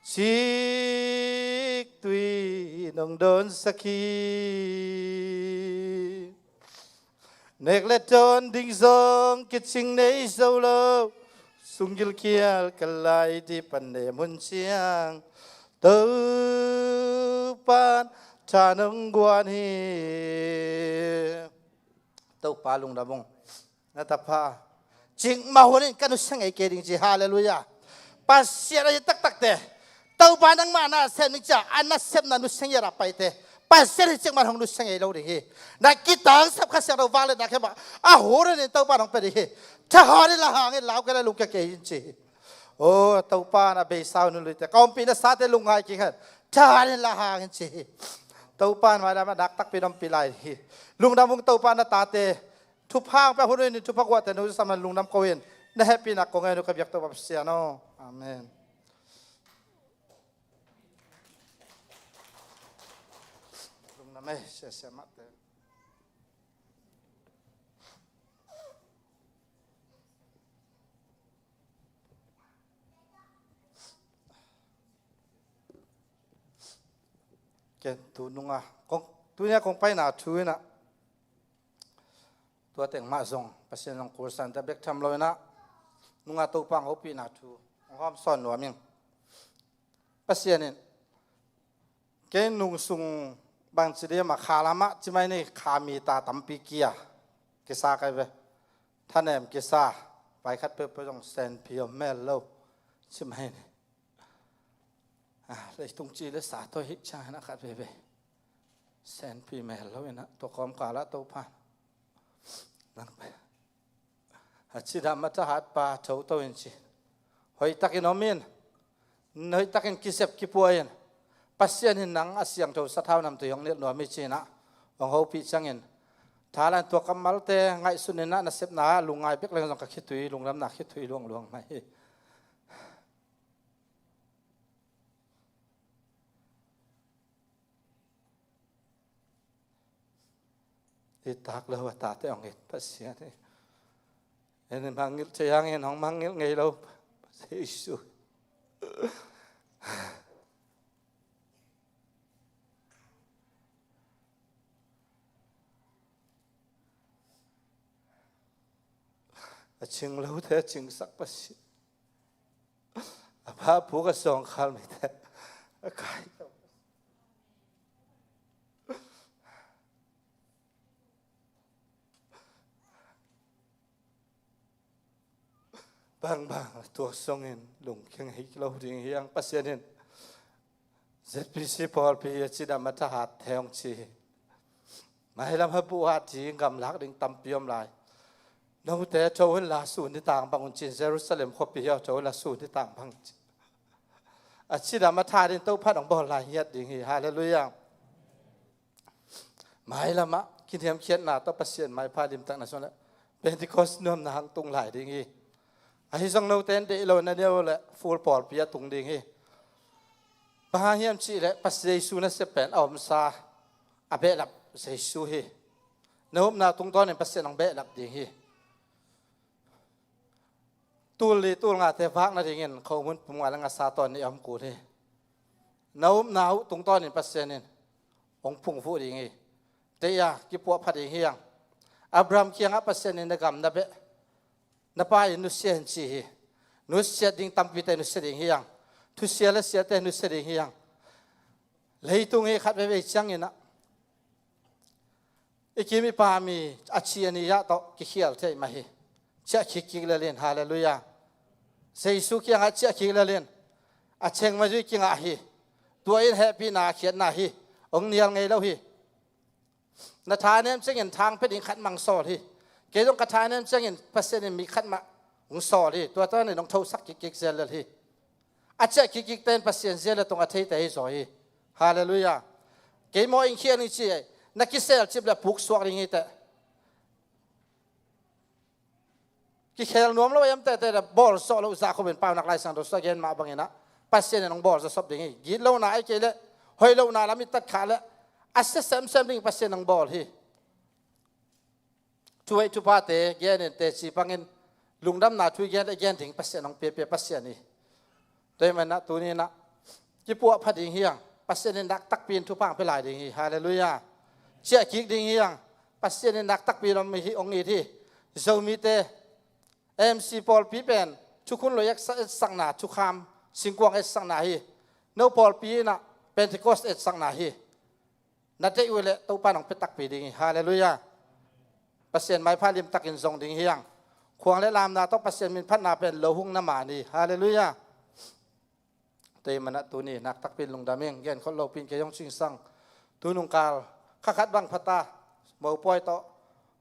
cik tui nong dawnsak hi. Nek le tawn ding zong kicing nei zo lo, sunggil kial ka lai dih pan nem hun ciang, Topan tha nong guan hi. Topa lungdam ung. Na tapa cikmah hun in ka nusia ngei kei ding ci. Halleluiah. Pasian a hi taktakte, Topa nangmah na sem ding cia a nasepna nusia ngiat a paite, Pasian hi cikmah hong nusia ngei lo ding hi. Na kitangsap Kha Siangtho vang le na khe mah a hun in Topa hong pia ding hi. Thahat in la hang in, lau kei le lungkia kei in ci hi. O Topa, na beisa hun luite, ka ompihna sate lungngai kik hen. Thahat in la hang in ci hi. Topa in mailam a naktakpi in ompih lai hi. Lungdam ung Topa, na tate thupha hong pia hun in thupha guahte na husam hen lungdam ko in, na hehpihna kong ngen uh ka biak Topa Pasian aw. Amen. Lungdam ei, siasia mahte. Ken tu nunga kong, tunia kong paina thu inah, tua teng mah zong Pasian zong kulsante bek tham lo inah, nunga Topa hong hopihna thu hong hawm sawn nuam ing. Pasian in kei nung sung bangci dih mah kha lamah ci mai ni, kha mita tampi kia kisa kai ve. Thanem kisa, pai khat peuhpeuh zong senpi om mel lo ci mai ni. Ah, leitung ci le sa tawh hih ciangin a khat veve senpi mel lo inah, tua kawmkalah Topa nang a cidam a thahat pa, thoto in ci. Hoihtakin om in, hoihtakin kisep kipua in. Pasian in nang a siangtho sathau namtui hong nilh nuam hi ci inah hong hopih ciangin, thalan tua kammalte ngaihsun inah, nasepna ah lungngai bek leng zong ka khitui, lungdamna khitui luangluang mai hi. I tak lo a tate hong it Pasian hi. En i mangngilh thei hangin hong mangngilh ngei lo Jesu. A cing lote a cingsak Pasian. A pha puk a sawngkhal mite a kai. Bangbang a tuak songin lungkia ngei lo ding hi hang. Pasian in Z P C pawlpi a cidam a thahat thei hong ci hi. Mailam a buh hat ding, gamlak ding tampi om lai. Note tho in la, sun nitang bang un ci-in, Jerusalem khuapi hi aw, tho in la, sun nitang bang ci. A cidam a thahat in Topa in hong bawl lai ngiat ding hi. Halleluiah. Mailamah kiniamkhiatna tawh Pasian maipha limtakna sung le Pentecost nuamna hong tung lai ding hi. Ahi zong note in deih lo na nial uh leh full pawlpi a tung ding hi. Bang hang hiam cih leh Pasian Jesu nasep pen a omsa, a behlap Jesu hi. Na upna tungtawnin Pasian hong behlap ding hi. Tul li tul ngate vak nadingin khomun pum nga le ngasa tawn nih a om kul hi. Na upna uh tungtawnin Pasian in hong phungvuh ding hi. Tei-a kipuahpha ding hi hang. Abraham kiangah Pasian in na gam na beh, na pa in nusia in ci hi. Nusiat ding tampite nusia ding hi hang. Thusia le siate nusia ding hi hang. Leitung hi khat veivei cianginah i kim i pam i a ci a ni ah tawh kikhial thei mah hi. Ciah khikkik lel in, halleluiah. Jesu kiangah ciah khik lel in. A cheng mah zui kingah hi. Tua in hehpihna a khiatna hi. Hong nial ngei lo hi. Na thanem ciangin thang pia ding khat mah hong sawl hi. Kei zong ka thanem ciangin Pasian in mi khat mah hong sawl hi. Tua tawnin hong thosak kikik zel lel hi. A ciah kikkikte in Pasian zia le tong a theite hi zaw hi. Halleluiah. Kei maw in khial ni ci, na kisel cip le puk suak ding hi teh. Kikhel nuam lo em tete le bawl zawh loh zah khopin Paunak Lai Siangtho sua gen mah banginah Pasian in hong bawl zawsop ding hi. Git lohna ai kei le hoih lohna lam i tat khah le a sia semsem ding Pasian hong bawl hi. Thu hoih thuphate genin teci bangin lungdamna thu i gen, i gen ding Pasian hong piapia Pasian hi. Tua ahih manin ah tuni-in ah kipuahpha ding hi hang. Pasian in nakpitakpi in thupha hong pia lai ding hi. Halleluiah. Ciah kik ding hi hang. Pasian in nakpitakpi in hong it hi, hong it hi. Zomite M C pawlpi pen thukhun lui etsa-, etsakna, thukham singkuang etsakna hi. No pawlpi in ah Pentecost etsakna hi. Na deih uh leh Topa in hong pia takpi ding hi. Halleluiah. Pasian maipha limtakin zong ding hi hang. Khuang le lamna tawh Pasian minphatna pen lo hung na man hi. Halleluiah. Tua ahih manin ah tuni nakpitakpi in lungdam ing. Genkholh lopi in kei hong cingsang. Tu nungkal kha khat bang pha ta, mopawi tawh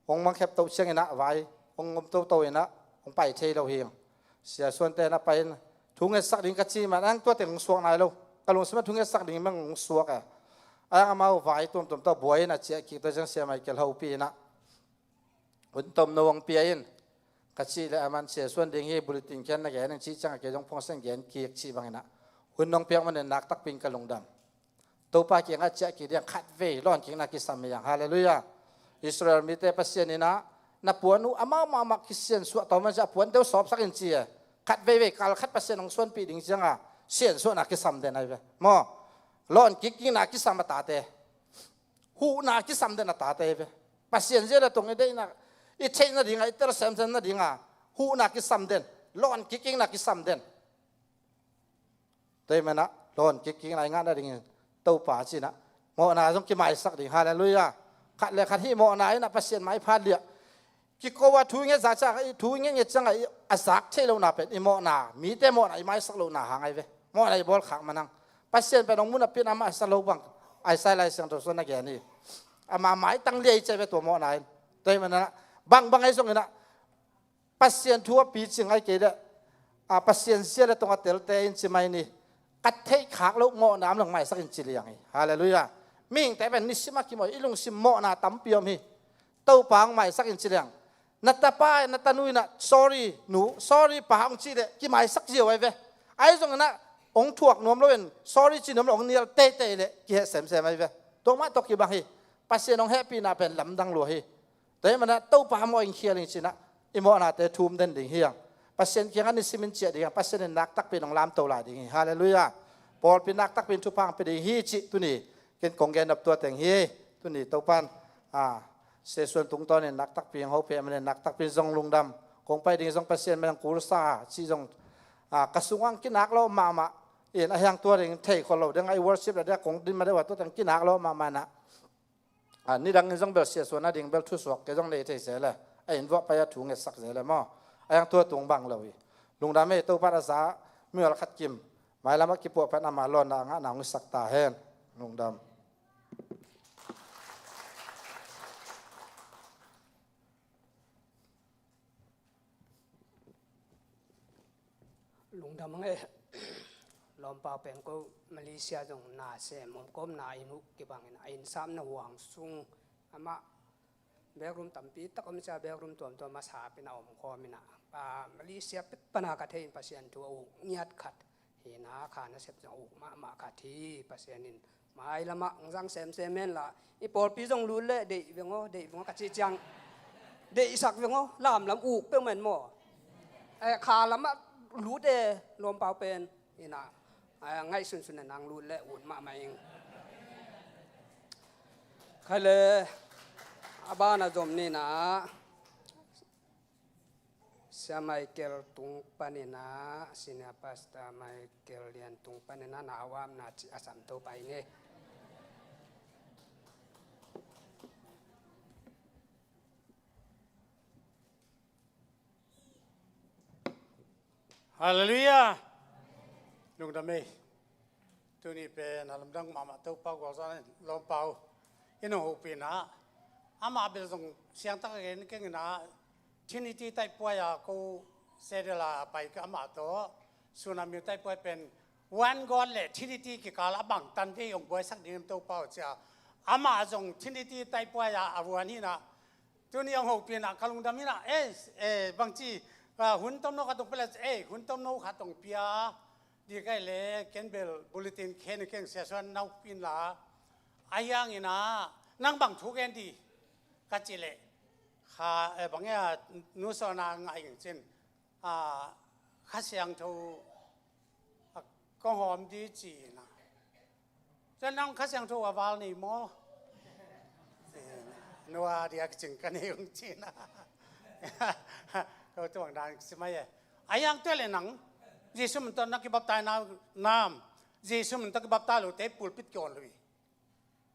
hong mangkhep to ciangin ah vai hong om toto in ah hong pai thei lo hi. Sia Suante na pai in thu ngetsak ding ka cih manin ah tuate hong suak nai lo. Ka lungsim ah thu ngetsak ding bang hong suak e. A hang amau vai tuamtuam tawh buai in ah ciah kik, tua ciang Sia Michael hopih in ah hun tomno hong pia in, ka cih leh aman Sia Suan ding hi, bulletin khen na gen in cih ciangah kei zong phone seng gen kik cih bangin ah hun hong piak manin nakpitakpi in ka lungdam. Topa kiangah ciah kik ding, khatvei lawn kikna kisam hi hang. Halleluiah. Israel mite Pasian in ah na puan uh amau mahmah kisiansuah tawm manin a puan deuh sawpsak in ci e. Khatveivei kal khat Pasian hong suanpih ding ciangah siansuahna kisam den ahi ve. Maw? Lawn kik kikna kisam a tate. Huhna kisam den a tate ahi ve. Pasian zia le tong i deihna, i theih nadinga, i tel semsem nadinga huhna kisam den, lawn kik kikna kisam den. Tua ahih manin ah lawn kik kikna i ngah nadingin Topa ci-in ah mawhna zong kimaisak ding. Halleluiah. Khat le khat hih mawhna in ah Pasian maipha liah. Kiko a thu i nget zah ciangah, i thu i nget nget ciangah i a zak theih lohna pen i mawhna, mite mawhna i maisak lohna hang ahi ve. Mawhna i bawl khak manin ah Pasian pen hong mu napi in amah sa lo bang Isaiah Lai Siangtho sung na gen hi. Amah maitang liai ci ahi ve tua mawhna in. Tua ahih manin ah bangbang ahi zongin ah Pasian thu a picing ahi kei leh, a, Pasian zia le tong a telte in ci mai ni. Ka theih khak loh mawhna om leng maisak in ci liang hi. Halleluiah. Mihingte pen nisim a kimawh, i lungsim mawhna tampi om hi. Topa hong maisak in ci liang. Na tapa, na tanu in ah sorry nu, sorry pa hong cih leh kimaisak ziau ahi ve. Ahi zongin ah hong thuak nuam loin sorry ci nuam lo, hong nial teitei leh kiheh semsem ahi ve. Tua mah tawh kibang hi. Pasian hong hehpihna pen lamdang lua hi. Tua ahih manin ah Topa mawh in khial in ci-in ah i mawhnate thum den ding hi hang. Pasian kiangah nisimin ciah ding hi hang. Pasian in nakpitakpi in hong lamto lai ding hi. Halleluiah. Pawlpi nakpitakpi in thupha hong pia ding hi cih tuni ken kong gen nop tua teng hi. Tuni Topa in, a, Sia Suan tungtawnin nakpitakpi in hong hopih manin nakpitakpi in zong lungdam. Kong pai ding zong Pasian mah in hong kulsa cih zong, a, ka sungah kinak lawh mahmah in, a, hiang tua ding thei khol lo ding, a, i worship la ding a kong din ma deuh a tua teng kinak lawh mahmah in ah. A, nidangin zong bel Sia Suan a ding bel thusuak kei zong nei thei se le, a inn vuah pai a thu ngetsak se le maw. A hiang tua tung bang lo hi. Lungdam ei, Topa in a za mimal khat kim mailam ah kipuahphat ama lawnna a ngahna hong hisak ta hen. Lungdam. Lungdam ang e. Lawmpau pen ko Malaysia zong na sem om kawm na inn uh kibangin a inn sap na huang sung amah backroom tampi tak om cia, backroom tuamtuam a sap in a om kawm in a, a, Malaysia pek pana ka thei in Pasian thu a uk ngiat khat hi na, kha nasep zong a uk mahmah khat hi. Pasian in mailamah hong zang semsem hen la, i pawlpi zong lut leh deih veng aw, deih veng aw ka cih ciang, deihsak veng aw, lamlam uk peuhmah in maw. Eh, kha lamah lut e, Lawmpau pen. Ina, eh, ngaihsunsun e, nang lut leh ut mahmah ing. Khai le, a ban a zom ni na. Sia Michael tung panin ah, Senior Pastor Michael Lian tung panin ah, na awamna ci a samto pai nge. Halleluiah. Lungdam ei. Tuni pen a lamdang mahmah Topa gualzawhna in Lawmpau in hong hopih in ah, amah bel zong siangtak a gen keng in ah, Trinity taihpuai a ko Sedela a pai ka amah tawh, Tsunami taihpuai pen One God le Trinity kikal a bangtan dei hong buaisak ding em Topa aw ci a, amah zong Trinity taihpuai a a vuan hi in ah, tuni hong hopih in ah ka lungdam hi in ah, eh, eh, bangci, ah, hun tomno khat hong pia le, eh, hun tomno khat hong pia. Di kai le ken bel bulletin khen keng Sia Suan naupin la. Ahi hangin ah, nang bang thu gen di ka cih leh, kha, eh, bang ia, nu Sawna ngah ing cin, ah, Kha Siangtho, ah, kong hawm di ci-in ah. Cun nang Kha Siangtho a val nei maw? Nua dia ka cing ka nei ung ci-in ah. Ko tuang dan si mai e. Ahi hang tua leh nang, Jesu min tawh na kibaptai na, nam, Jesu min tawh kibaptai lote pulpit ki on lo hi.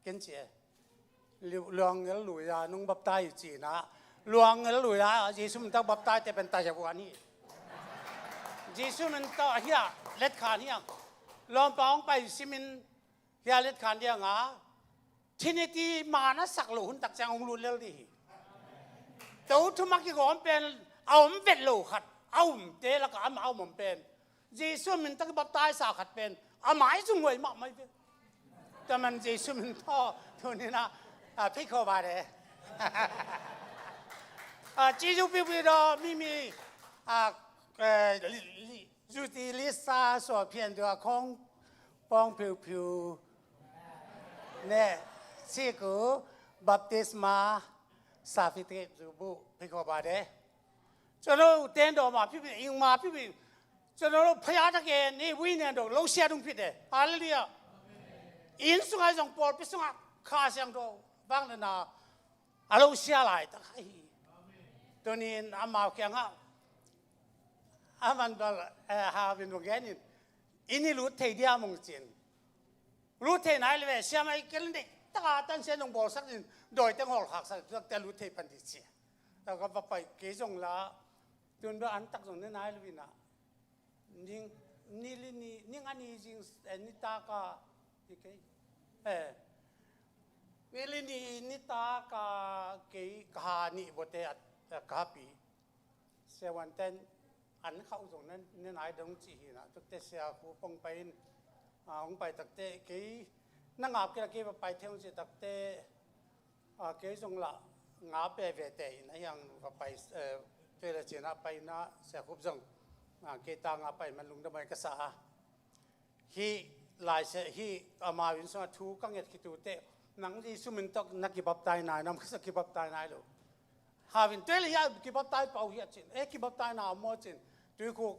Ken ci e. Lu-, luang el lui a nung baptai ci-in ah. Luang el lui a Jesu min tawh baptai te pen tasia vuan hi. Jesu min tawh hia, let khan hia. Lawmpa hong pai simin hia let khan dia nga. Trinity man a sak lo hun tak ciang hong lut lel di hi. To thu mah kigawm pen a om vet lo khat. A omte lakah amah a om om pen. Jesu min tawh kibaptaisa khat pen a mai zung huai mahmah hi ve. Tua man Jesu min tawh tuni-in ah, ah, phei khawh ba de. Ah, ci zu piupiu daw, mi mi, ah, eh, li, li, zuti lisa suah phian dua khong pawng phiuphiu ne, siku baptisma sa phi te zu bu phei khawh ba de. Cun lo ten dawh ma phiphi, ing ma phiphi. Cun lo phaya tak e, ni vui nen dawh lo sia dung phit e. Halleluiah. Inn sungah zong pawlpi sungah Kha Siangtho vang le na a lo sia laitak ahi. Tuni-in amau kiangah a man bal, eh, Havin va gen in, inn i lut thei dia mong cin. Lut thei nai le ve, siamah i kel in deih taka tan sia nong bawlsak in, dawiteng hawlkhaksak, tuakte lut thei pan di ci. Taka va pai kei zong la, tun bel an tak zong ne nai lo in ah. Ning, ni li ni, ning a ni zing, eh, nitak a, i kei. Eh, ni li ni, nitak a kei ka ha nih bote a, a ka hapi. Siavuanten an khauh zong ne, ne nai dong ci hi in ah, tuakte sia khu pong pai in, ah, hong pai takte kei na ngap kei la kei va pai thei hong ci takte, ah, kei zong la nga pe vete in a hiang va pai, eh, tuai le cin ah pai in ah sia khup zong, ah, kei ta nga pai man lungdam ai ka sa a. Hih Lai Siangtho, hih amau inn sungah thu ka nget khit uh teh, nang Jesu min tawh na kibaptai nai, nam kisa kibaptai nai lo. Havin tuai le hiah kibaptai pah uh hiah cin, eh, kibaptai na maw cin, tuikhuk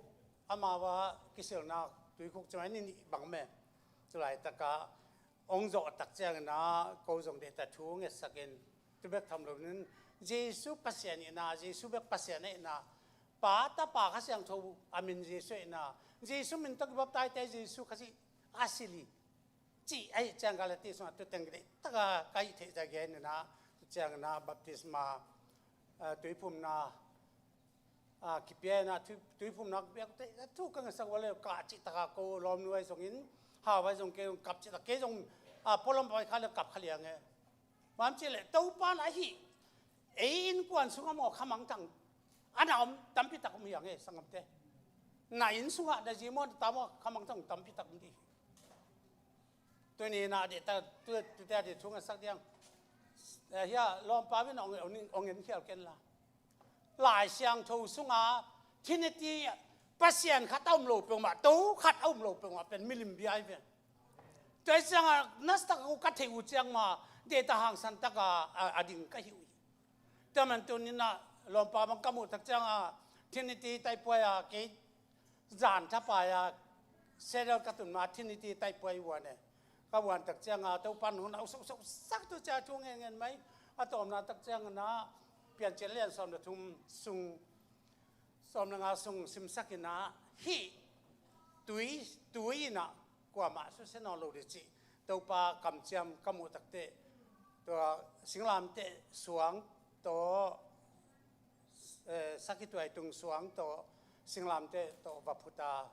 amau a kisilna, tuikhuk cimai ni nih bang me. Culai takah hong zawh tak ciangin ah, ko zong dehta thu ngetsak in, tu bek tham lo nin, Jesu Pasian ihna, Jesu bek Pasian ihna, Pa, Tapa, Kha Siangtho a min Jesu ihna, Jesu min tawh kibaptaite Jesu Khazih a silh hi. Cih ahi ciang Galati sungah tuteng dih taka ka hih theih za gen in ah, tu ciangin ah baptisma, ah, tuiphumna, ah, kipia in ah, tui, tuiphumna kipia, te, thu ka ngasak ua le, kah cih taka ko lawmnu ai zongin, hau ai zong kei zong kap cih tak, kei zong, ah, pualam pai kha le kap kha liang e. Bang ci le, Topa na hi, ei innkuan sungah maw khamangthang a na om tampi tak om hiang e, sanggamte. Na inn sungah, na zi maw, na ta maw, khamangthang tampi tak om di hi. Tuni na dih ta, tu, tu te a dih thu ngasak diang. Eh, hia, lawmpa vin ong, ong, ong en khial ken la. Lai Siangtho sunga Trinity, Pasian khat a um lo peuhmah, To khat a um lo peuhmah pen milim bia hi ve. Tua hi cianga nasa taka ka theih uh ciang ma, dehta hangsan taka a, a ding ka hi uh hi. Tua man tuni na lawmpa bang ka muh tak cianga Trinity taipuai a kei zan thapai a, Seattle ka tun ma Trinity taipuai vuan e. Ka vuan tak cianga Topan hun a usuk usuk sak tu cia thu ngen ngen mai. A tawmna tak cianga na Piancil lian sawm le thum sung, sawm le nga sung simsak in ah, hih tui, tui in ah kuamah susia nawn lo dih cih Topa kamciam ka muh takteh, tua singlamteh suang tawh, eh, sakhi tuaitung suang tawh singlamteh tawh va phut a,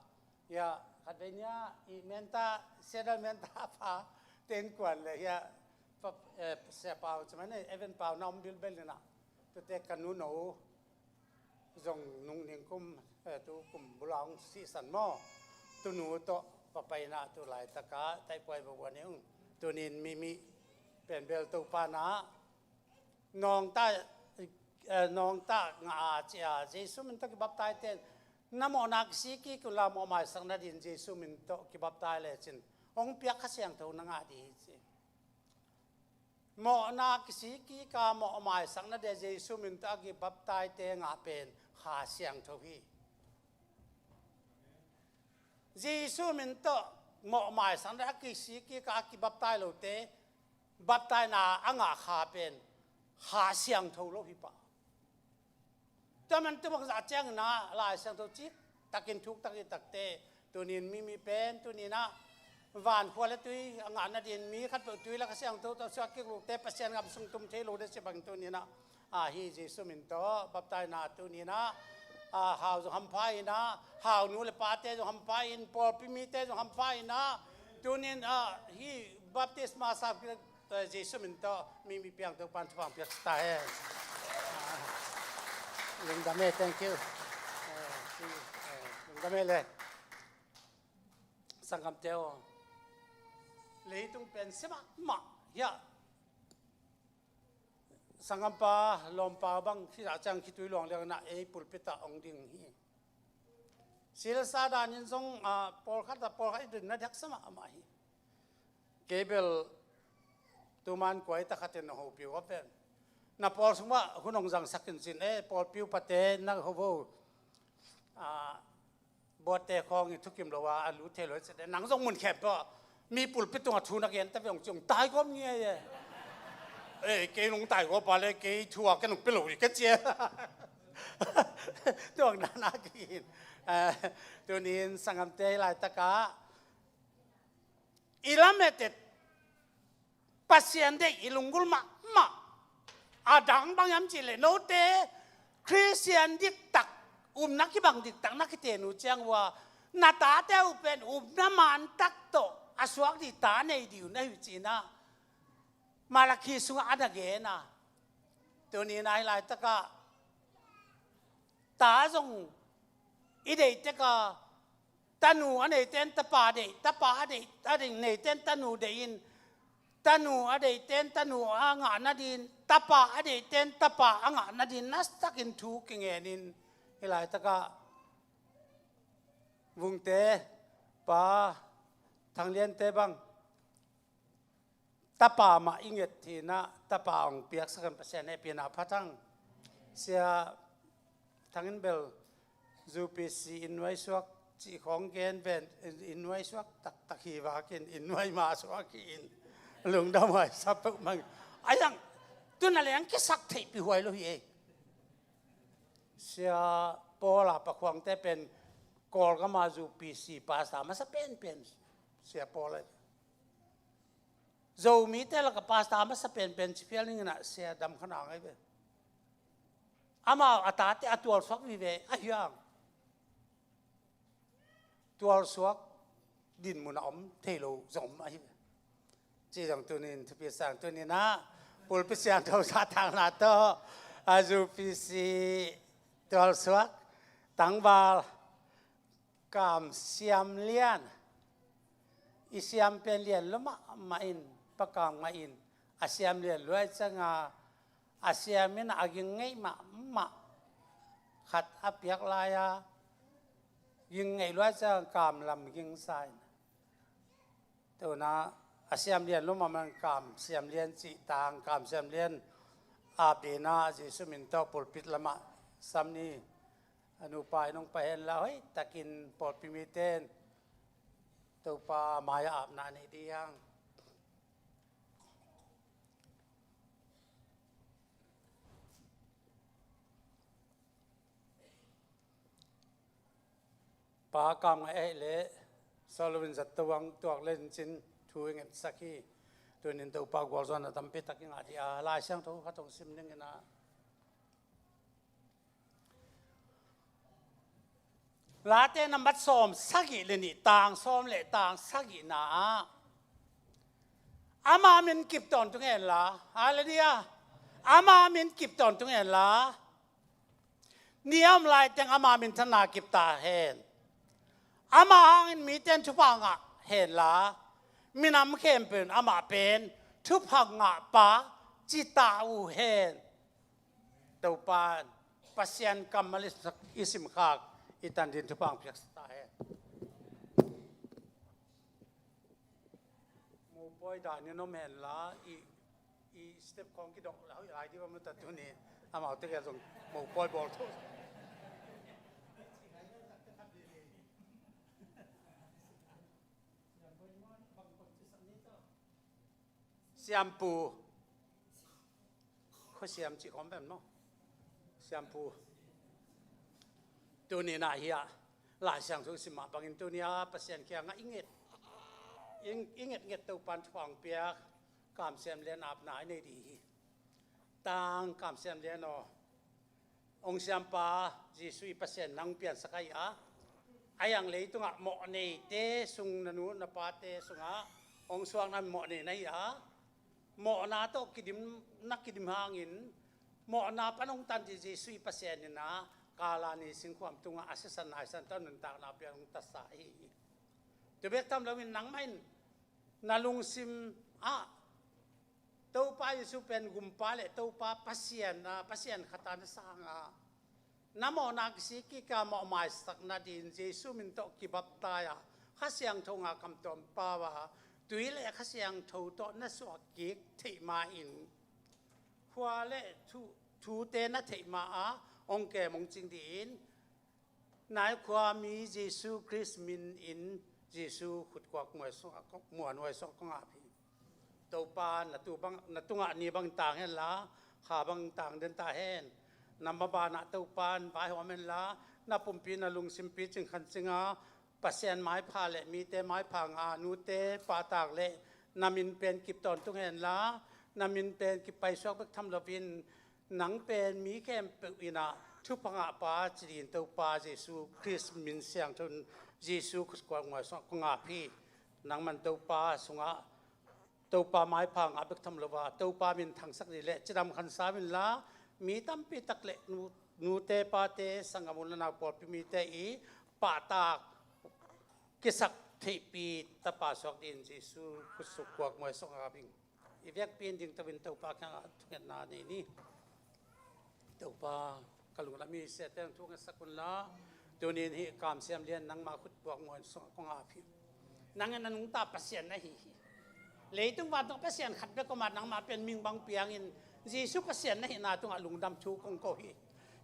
hia, khatvei nia i menta, Seattle menta pa ten kuan le hia, pa, eh, Sia Pau, cimai nei, Evan Pau na om bilbel in ah, tuate ka nu no zong nung ning kum, eh, tu kum bula hong sihsan maw? Tunu tawh va pai in ah tu laitaka taipuai va vuan hi ung. Tunin mimi pen bel Topa na nawngta, eh, nawngta ngah a cia, Jesu min tawh kibaptai ten na mawhna kisik kik unla mawh maisak nadin Jesu min tawh kibaptai lecin hong piak Kha Siangtho na ngah dih hi ci. Mawhna kisik kik a mawh maisakna dia Jesu min tawh a kibaptaite ngah pen Kha Siangtho hi. Jesu min tawh mawh maisakna dia a kisik kik a kibaptai lote baptaina a ngah kha pen Kha Siangtho lo hi pah. Tua man tu bangzah ciangin ah Lai Siangtho cik takin thuk tak i takte, tunin mi mi pen tunin ah vankhua le tui a ngah nadin mi khatpeuh tui le Kha Siangtho tawh suak kik lote Pasian gam sung tum thei lo de si bangin tunin ah, a, hi Jesu min tawh baptaina tunin ah, a, hau zong hampha in ah, hau nu le pate zong hampha in, pawlpi mite zong hampha in ah, tunin ah hi baptisma sa Jesu min tawh mi mi piang Topan thupha piak ta hen. Lungdam e, thank you. Eh, si, eh, lungdam e le. Sanggamte aw. Leitung pen sia mahmah hi a. Sanggampa lawmpa bang khitah ciang khitui luang liang na ei pulpit ah ong ding hi. Silsa danin zong, ah, pawlkhat ah pawlkhat i dinna diak sa mahmah hi. Kei bel tuman kuai takhatin na hopih uh a pen. Na pawl sungah hun hong zangsak in cin, eh, pawlpi upate na hovo. Ah, buatte khawng i thukim lo a, a lut thei lo i cin, eh, nang zong mun khem pawh. Mi pulpit tungah thu na gen ta ve hong ci hong tai gawm ngiai e. Eh, kei nong tai gawm pa le, kei thu a ken nong pia lo ding ka ci e. Tuang na na ki in. Eh, tunin sanggamte laitakah i lamet et Pasian deih i lunggulh mahmah. A dang bang hiam cih leh note Khristian diktak, upna kibang diktak na kiten uh ciang uh a, na tate uh pen upna mantak tawh a suak dih ta nei dih uh na hi uh ci-in ah Malakhi sungah a na gen a. Tunin ah hih laitakah ta zong i deih tek a, tanu a neite in tapa deih, tapa a deih, a deih neite in tanu deih in, tanu a deihte in tanu a ngah nadin, tapa a deihte in tapa a ngah nadin, nasakin thu kingen in, hih laitakah Vungte pa Thang Liante bang tapa mah i nget hi in ah, tapa hong piaksak in Pasian hehpihna pha thang. Sia Thang in bel U P C in nuaisuak cih khawng gen ven, in nuaisuak taktak hi vakin, in nuai mah suak hi in. Lungdam huai sa peuhmah. A yang, tu na leng kisak theihpih huai lo hi ei. Sia Paul a Pa Khuangte pen Kawlgam a U P C pastor masa penpen Sia Paul ahi. Zomite lakah pastor masa penpen ci phial ning in ah Sia Dam Khan Aung ahi ve. Amau a tate a tualsuak vive ahi hang. Tualsuak dinmun a om thei lo zong om ahi ve. Ci zong tunin thupi sang tunin ah pulpit siangtho sa thangna tawh a U P C tualsuak tangval Kam Siam Lian, i siam pen lian lo mahmah in, Pa Kam Ngah in a siam lian luai cianga, a siam in a ging ngeih mahmah khat a piak lai-a, ging ngeih luai cianga Kam Lam Ging sa in. Tuna a siam lian lo mahmah in Kam Siam Lian cih tang, Kam Siam Lian ap dina Jesu min tawh pulpit lamah sam ni. A nupa in hong pai hen la, hoih takin pawlpi mite in Topa mai-ah apna nei ding. Pa Kam Ngah ahih leh Solomon Zattuang tuak le in cin thu i ngetsak hi. Tunin Topa gualzawhna tampi tak i ngah ding a, Lai Siangtho khat hong sim ning in ah. Late nambat sawm sagih le nih, tang sawm le tang sagihna ah ama min kip tawntung hen la. Halleluiah. Ama min kip tawntung hen la. Ni a om laiteng ama minthanna kip ta hen. Ama hangin mite in thupha ngah hen la, minam khempeuh in amah pen thupha ngahpa ci ta uh hen. Topa in Pasian kammal i simkhak i tan ding thupha hong piaksak ta hen. Mupawi danin om hen la, i, I step khawng kidong la hoih lai dih bang mata tuni. Amau tegel zong mopawi bawl tho. Siampu. Khua siam cih khawng pen maw? Siampu. Tuni na hi a, Lai Siangtho sim mah bangin tuni a Pasian kiangah i nget, i, i ngetnget Topan thupha hong piak Kam Siam Lian apna i nei dih hi. Tang Kam Siam Lian aw, hong siampa Jesuh i Pasian nang piansak ahi a, a yang leitungah mawh neite sung, na nu na pate sungah hong suak na mawh nei na hi a, mawhna tawh kidim, na kidim hangin mawhna pan hong tan dih Jesuh i Pasian in a, Kalvari singkhuam tungah a sisan naisan tawh nuntakna piak hong tatsa ahi hi. Tua bek tham loin nangmah in na lungsim ah Topa Jesuh pen gumpa le Topa Pasian, ah, Pasian khat a na sang a, na mawhna kisik kik a mawh maisak nadingin Jesuh min tawh kibaptai a, Kha Siangtho nga kamtuam pau a, tui le Kha Siangtho tawh na suak kik theih ma in, khua le thu, thute na theih ma a, hong kem hong cing dih in, Nai khuami Jesuh Khrist min in Jesuh khutkuak muan nuai sungah kong ap hi. Topa na tu bang, na tungah ni bang tang hen la, kha bang tang den ta hen. Na maban ah Topa in vaihawm hen la, na pumpi na lungsimpi cingkhan cinga Pasian maipha le mite maipha nga, nute pahtak le na min pen kip tawntung hen la, na min pen kip paisuak bek tham loin, nang pen mi khempeuh in ah thupha ngahpa ci dingin Topa Jesuh Khrist min siangtho in Jesuh khutkuak muan sungah kong ap hi. Nangman Topa sungah, Topa maipha ngah bek tham lo a, Topa min thangsak dih le cidam khansau in la, mi tampi tak le nu, nute pate, sanggam u le nau pawlpi mite i pahtak kisak theihpi tapa suak dingin Jesuh khutkuak muan sungah kong ap hi. I vekpi in dingto in Topa kiangah thungetna nei ni. Topa, ka lunglam i siate hong thungetsak un la, tuni in hih Kam Siam Lian nangmah khutkuak muan sungah kong ap hi. Nang in a nungta Pasian na hi hi. Leitung vantung Pasian khat bek om a, nangmah pen min bang piangin Jesuh Pasian na hihna tungah lungdam thu kong ko hi.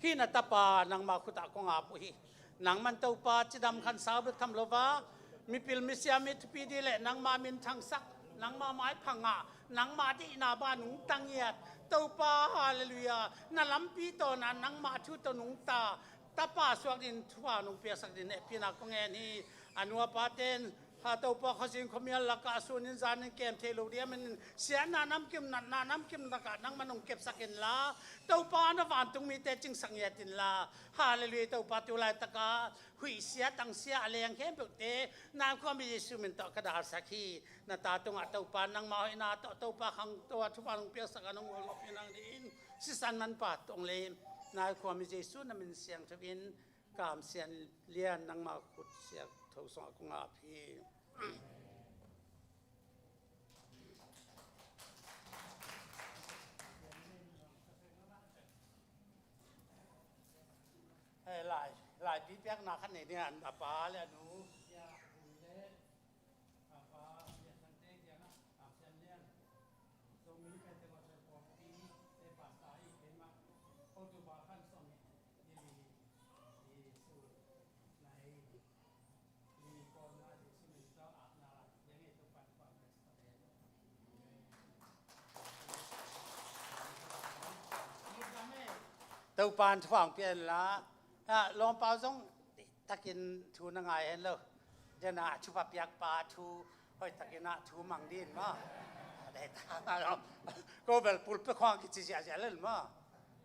Hih na tapa nangmah khutah kong ap uh hi. Nangman Topa cidam khansau bek tham lo a, mipil misiam i thupi dih le nangmah min thangsak, nangmah maipha ngah, nangmah deihna bang nungta ngiat, Topa, halleluiah, na lampi tawh na, nangmah thu tawh nungta tapa suak dingin thupha nong piaksak dingin hehpihna kong ngen hi. A nu a paten, ha, Topa, khuazing khuamial lakah a sunin zanin kem thei lo ding a, min siatna namkim, natna namkim lakah nangman hong kepsak in la, Topa, na vantung mite cingsak ngiat in la, halleluiah. Topa, tu laitakah huihsia tangsia a leng khempeuhte nai khuami Jesuh min tawh ka dalsak hi. Na ta tungah Topa nangmah hoihna tawh, Topa, khangto a thupha nong piaksak a nong gualzawhpih nang dingin sisan manpha tong le nai khuami Jesuh na min siangtho in Kam Siam Lian nangmah khut siangtho sungah kong ap hi. Eh, lai, laipi piakna khat nei ding a, a pa le a nu, Topan thupha hong pia hen la, ah, lawmpau zong takin thu na ngai hen lo. Dena thupha piakpa thu hoih takin ah thu mang din maw. Dei ta maw. Ko bel pulpit khawng kici ziahziah lel maw.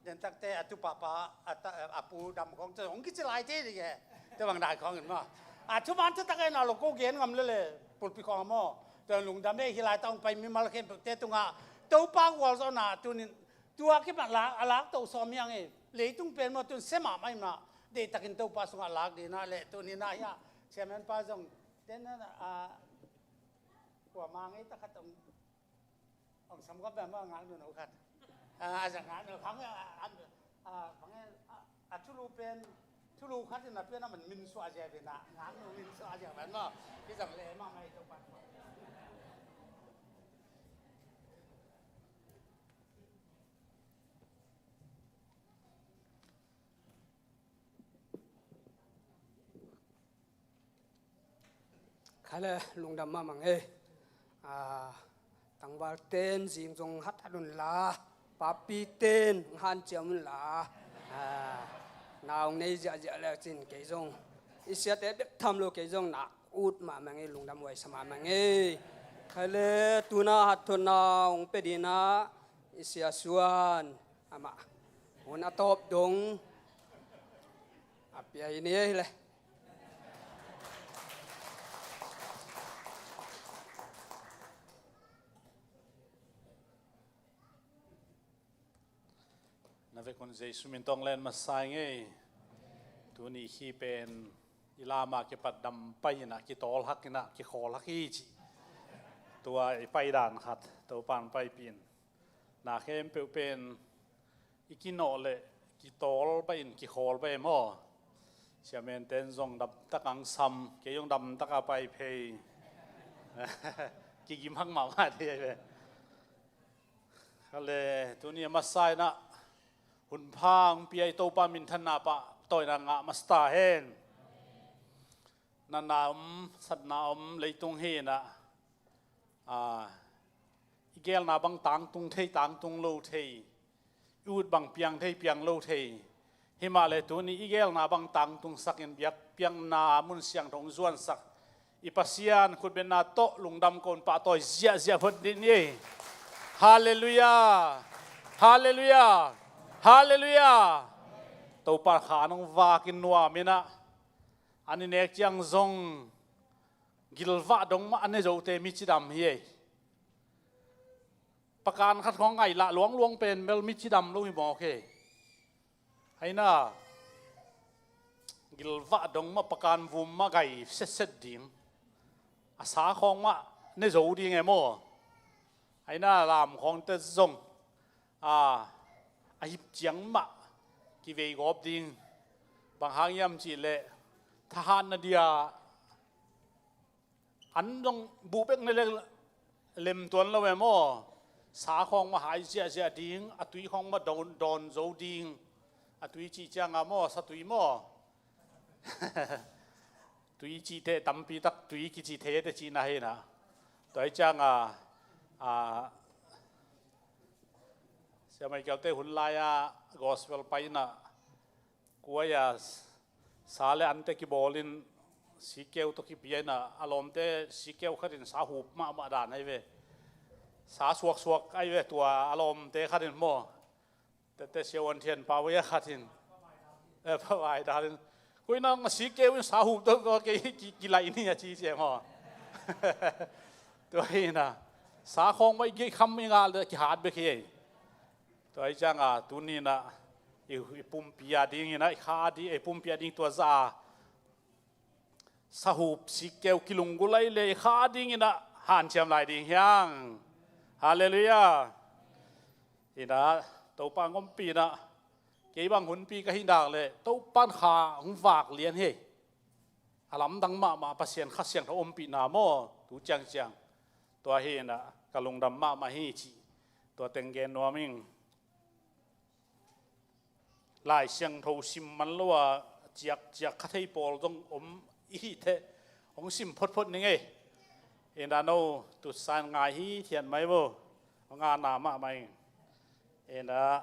Den takte a tu papa, a ta, a pu dam khawng te hong kici lai te dih e. Te bang dai khawng in maw. A thuman te tak e na lo ko gen ngam lele pulpit khawng maw. Te lungdam e, hi lai ta hong pai mimal khempeuhte tungah Topa gualzawhna tunin tua kipan lak, a lak to sawm hiang e. Leitung pen maw tun se mahmah in mah. Deihtakin Topa sungah lak dina le tunin ah hiah chairman pa zong ten na, a, kua ma ngei ta khat hong Hong sam khat bang mah ngak nu no khat. Ah, a zang ngak nu khang, ah, an, ah, khang, ah, a thulu pen, thulu khat in a pian a man min suah zia pen a, ngak nu min suah zia pen mah. Ki zang le mah mai to pat. Ale, lungdam mahmah ing ei. Ah, tangval ten zing zong hathat un la, papi ten hanciam un la. Ah, na hong nei ziahziah le cin kei zong i siate bek tham lo, kei zong na ut mahmah ing ei, lungdam huai sa mahmah ing ei. Ale, tuna hatthotna hong pia dingin ah i sia Suan, amah hun a tawp dong a pia hi ni ei le. Na vekun Jesu min tawh len masa ing ei. Tuni khi pen i lam a kipat dam pai in ah, kitawl hak in ah, kikhawl hak hi ci. Tua i paidan khat Topan paipih in. Na khempeuh pen i kinawh leh kitawl pai in, kikhawl pai maw. Siamen ten zong damtak ang sam, kei zong damtak a pai phei. Kigim hak mahmah dih ei ve. Ale, tuni a masa in ah hun pha hong pia i Topa minthanna pahtawi in ah ngah masa ta hen. Natna om, satna om leitung hi in ah, ah, i geelna bang tangtung thei, tangtung lo thei, i ut bang piang thei, piang lo thei. Himahleh tuni i geelna bang tangtungsak in biakpiakna mun siangtho hong zuansak i Pasian khutbetna tawh lungdam ko in pahtawi ziahziah phot dih ni ei. Halleluiah. Halleluiah. Halleluiah. Topa kha nong vak in nuam in ah, an i nek ciang zong gilvah dong mah a ne zote mi cidam hi ei. Pakan khat khawng ngai lah luangluang pen bel mi cidam lo hi mawk ei. Aina, gilvah dong mah pakan vum mah gai setset ding, a sa khawng mah ne zo ding e maw. Aina, lam khawngte zong a, a hip ciang mah kivei gawp ding. Bang hang hiam cih leh thahatna dia an zong buh bek ne lem tuan lo e maw. Sa khawng mah hai ziahziah ding, a tui khawng mah dawn, dawn zo ding. A tui cih ciang a maw, sa tui maw. Tui cih teh tampi tak tui kici thei e te cihna hi in ah. Tua hi ciang a, a, Sia Michael te hun lai a gospel pai in ah, kuai a sa le ante kibawl in sikkeu tawh kipia in ah, a lawmte sikkeu khat in sa hup mahmah dan ahi ve. Sa suaksuak ahi ve, tua a lawmte khat in maw. Tete Sia Uan Thian Pau a khat in, eh, Pa Vai dan in, koi nang a sikkeu in sa hup tawh kei ki, kilaih ni a ci ci e maw. Tua hi in ah, sa khawng mah i gei kham i ngah le kihat bek hi ei. Tua hi ciang a, tuni in ah i, i pumpi a ding in ah, i kha a ding, i pumpi a ding tua zah a sa hup sikkeu kilunggulh lai le i kha a ding in ah hanciam lai ding hi hang. Halleluiah. Hi in ah, Topa hong ompih in ah, kei bang hunpi ka hih nak leh Topan kha hong vak lian hi. A lamdang mahmah Pasian Kha Siangtho ompihna maw, tu ciangciang. Tua hi in ah ka lungdam mahmah hi cih tua teng gen nuam ing. Lai Siangtho sim man lo a ciakciak kha thei pawl zong om i hih teh hong sim photphot ning ei. Hi in ah no tutsa in ngai hi thian mai vo. Hong ana mahmah ing. Hi in ah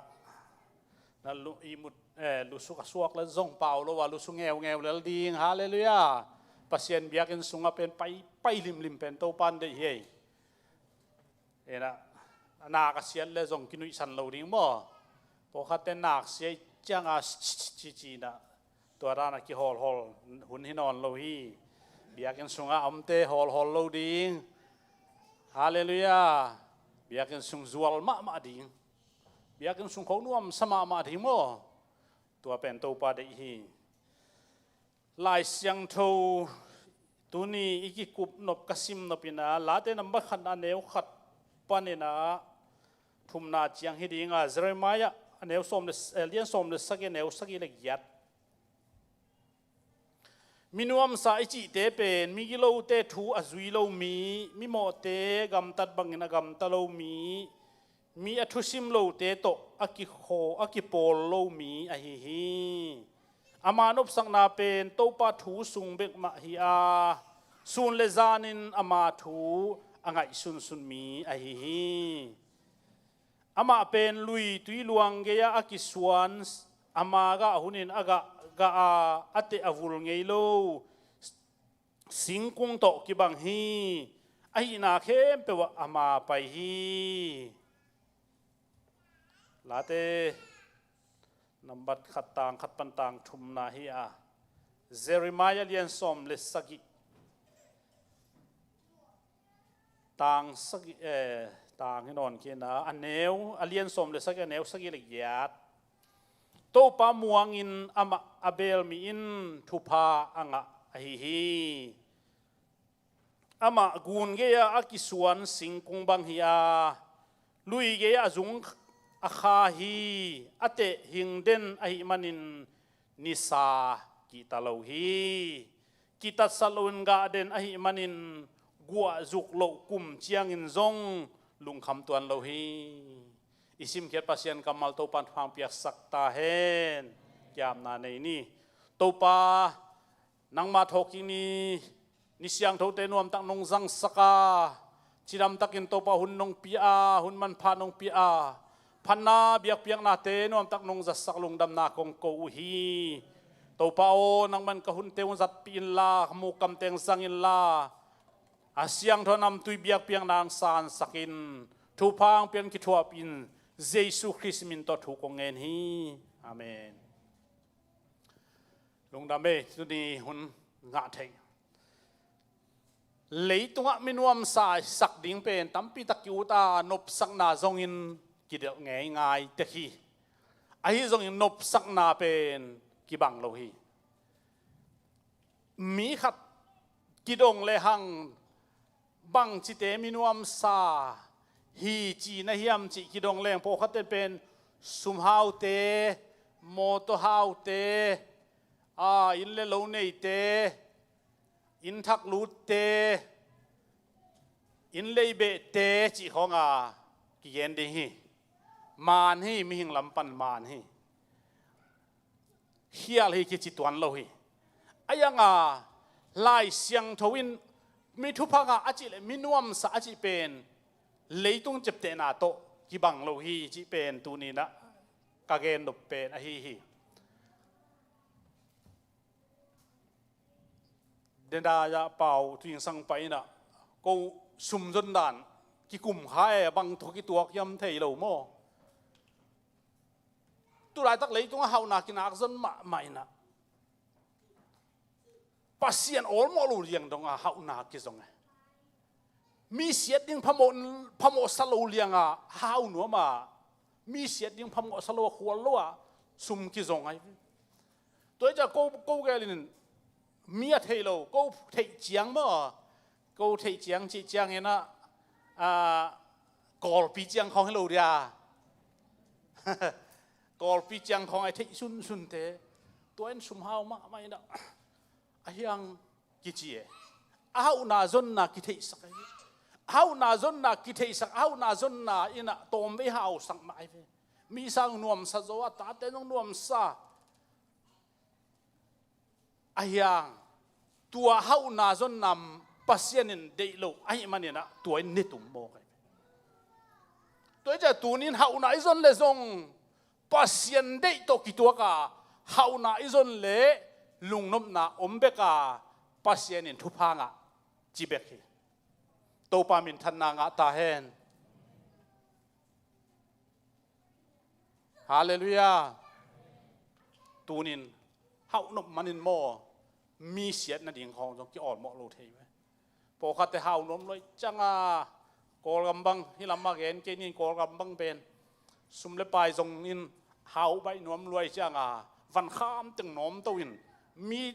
na lu, ihmut, eh, lusuk a suak le zong pau lo a, lusuk ngeungeu lel ding. Halleluiah. Pasian biakinn sungah pen pai, pai limlim pen Topan deih hi ei. Hi in ah, nak a siat le zong kinuihsan lo ding maw. Pawlkhatte nak sia i ciang a cici in ah, tua dan a kihawlhawl hun hi nawn lo hi. Biakinn sungah a omte hawlhawl lo ding. Halleluiah. Biakinn sung zual mahmah ding. Biakinn sung kho nuamsa mahmah ding maw. Tua pen Topa deih hi. Lai Siangtho tuni i kikup nop, ka sim nop in ah, Late number khat a neu khat pan in ah thumna ciang hi ding a, Jeremiah a neu sawm le, eh, lian sawm le sagih, a neu sagih le giat. Mi nuamsa i cihte pen migilote thu a zui lo mi, mimawhte gamtat bangin a gamta lo mi, mi a thusim lote tawh a kikhaw, a kipawl lo mi ahi hi. Ama nopsakna pen Topa thu sung bek mah hi a, Sun le zanin ama thu a ngaihsunsun mi ahi hi. Amah pen lui tui luang gei-ah a kisuan, ama gah hunin a gah, gah a, a teh a vul ngei lo singkung tawh kibang hi. Ahihna khempeuh ah ama pai hi. Late nambat khat tang khat pan tang thumna hi a, Jeremiah lian sawm le sagih, tang sagih, eh, tang hi nawn kei a, a neu, a lian sawm le sagih, a neu sagih le giat. Topa muangin amah a beel mi in thupha a ngah ahi hi. Amah gun gei-ah a kisuan singkung bang hi a, lui gei-ah a zung a kha hi. A teh hing den ahih manin nisa kihta lo hi. Kitatsat loin gah den ahih manin guahzuk loh kum ciangin zong lungkham tuan lo hi. I simkhiat Pasian kammal Topan thupha piaksak ta hen. Kiamna nei ni. Topa, nangmah thawhkik ni, ni siangthote nuamtak nong zangsak a, cidamtakin Topa hun nong pia a, hun manpha nong pia a, phatna biakpiaknate nuamtak nong zatsak lungdamna kong ko uh hi. Topa aw, nangman ka hunte hong zatpih inla, ka muh kamte hong zang inla, a siangtho namtui biakpiakna hong sansak in, thupha hong piak in kithuahpih in, Jesu Khrist min tawh thu kong ngen hi. Amen. Lungdam ei, tuni hun ngah theih. Leitungah minuamsa sak ding pen tampi tak ki-ut a, nopsakna zongin kidelh ngeingai tek hi. Ahi zongin nopsakna pen kibang lo hi. Mi khat kidong lehang bangcite minuamsa hi ci na hiam cih kidong leng, pawlkhatte pen sumhaute, mawtawhaute, a, inn le lo neite, inn thak lutte, inn leibehte cih khawnga kigen ding hi. Maan hi, mihing lam pan maan hi. Khial hi, kici tuan lo hi. A ianga Lai Siangtho in mi thupha ngah a cih le mi nuamsa a cih pen leitung ciaptehna tawh kibang lo hi cih pen tuni-in ah ka gen nop pen ahi hi. Denda ya pau tuingsang pai in ah, ko sum zon dan kikum kha e, bang tawh kituak hiam thei lo maw? Tulaitak leitungah hauhna kinak zon mahmah in ah, Pasian awlmawh lo liang dongah hauhna kizong e. Mi siat ding phamawh, phamawhsa lo lianga hau nuam a, mi siat ding phamawhsa lo a, khual lo a sum kizong ahi. Tua hi ciah ko, ko gel in mi a thei lo, ko theih ciang maw, ko theih ciang cih ciangin ah, a, Kawlpi ciang khawng hi lo dia. Kawlpi ciang khawng a theih sunsunte, tua in sum hau mahmah in ah, a hiang kici e. A hauhna zonna kitheihsak ahi ve. A hauhna zonna kitheihsak, a hauhna zonna in ah tawmvei hausak mah ahi ve. Mi sang nuamsa zo a, tate zong nuamsa. A hiang tua hauhna zonna Pasian in deih lo ahih manin ah tua in ni tum mawk ahi ve. Tua hi ciah tuni-in hauhna i zon leh zong Pasian deih tawh kituak a, hauhna i zon leh lungnopna om bek a, Pasian in thupha ngah ci bek hi. Topa minthanna ngah ta hen. Halleluiah. Tuni-in hauhnop manin maw, mi siat nading khawng zong ki-awlmawh lo thei ve. Pawlkhatte hau nuam luai cianga, Kawlgam bang, hih lamah gen kei ning, Kawlgam bang pen sum le pai zongin hau baih nuam luai cianga, van kham teng nawmto in, mi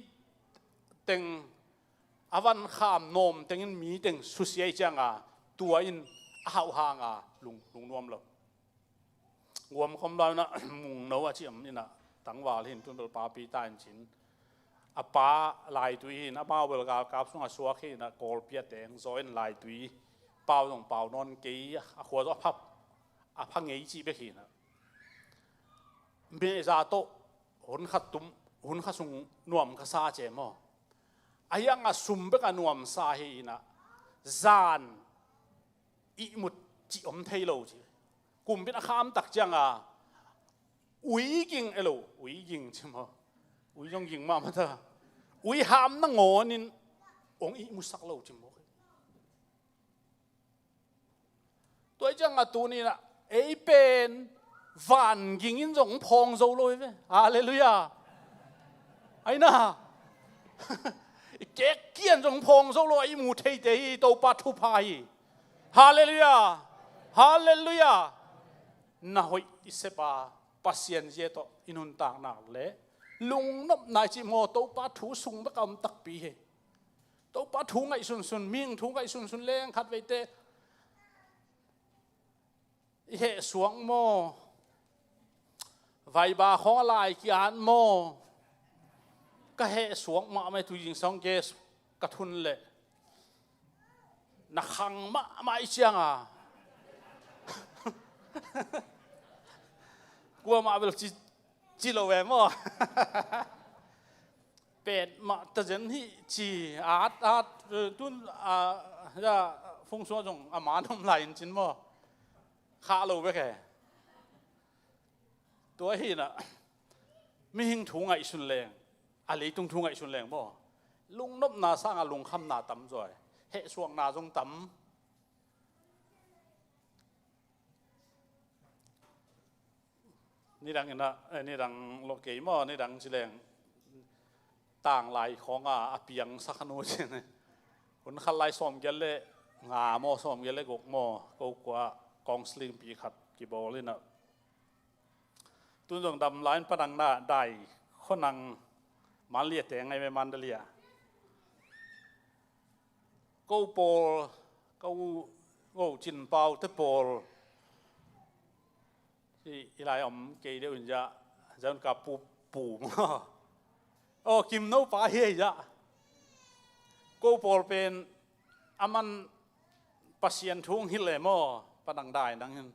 teng, a van kham nawm tengin mi teng susia hi cianga, tua in a hauh hanga lung, lungnuam lo. Guam khawm lai-in ah, Mungno a ci om in ah, tangval hi in, tun bel papi ta in cin. A pa Laitui hi in, amau bel galkap sungah suak hi in ah, Kawlpi a teng zaw in, Laitui pau zong pau nawn kei, a khua zong a pha, a pha ngei cih bek hi in ah. Mehza tawh hun khat tum, hun khat sung nuam ka sa ci e maw. A hiangah sum bek a nuamsa hi inah, zan ihmut cih om thei lo ci. Kumpin a kham tak cianga ui ging elo, ui ging ci maw? Ui zong ging mahmah ta. Ui ham nangawnin hong ihmusak lo ci maw? Tua hi ciangah tuninah ei pen van ging in zong phawng zo lo hi ve. Halleluiah. Aina. I kek kian zong phawng zo lo a i mu theite hi, Topa thupha hi. Halleluiah. Halleluiah. Na hoih i sepa Pasian zia tawh i nuntaknak le lungnopna i cih maw, Topa thu sung bek a om takpi hi. Topa thu ngaihsunsun, mihing thu ngaihsunsun leng khat veite i heh suak maw? Vaiba khawng a lai ki-at maw? Ka heh suak mahmah, tui zingsang gas ka thun leh na khang mahmah i cianga kuamah bel ci, ci lo ve maw? Pet mah tazen hi ci, at at, eh, tun, ah, ya, fungsuak zong a man om lai in cin maw? Khah lo bek he. Tua hinah mihing thu ngaihsun leng, a leitung thu ngaihsun leng maw? Lungnopna sangah lungkhamna tam zaw hi. Hehsuakna zong tam. Nidang inah, eh, nidang lo kei maw, nidang cileng tanglai khawnga a piangsak a nu cin. Hun khat lai sawmgiat le nga maw, sawmgiat le guk maw, ko kua counseling pi khat kibawl inah. Tun zong dam lai in padang na dai khonang man lia teng ngai me man da lia. Ko pawl, ko, ko Cin Pau te pawl. I, i lai om kei deuh in ja, zan ka pu, pu maw. O, Kim no pa hi ei ja. Ko pawl pen, aman Pasian thu hong hilh le maw, padang dai nang hin.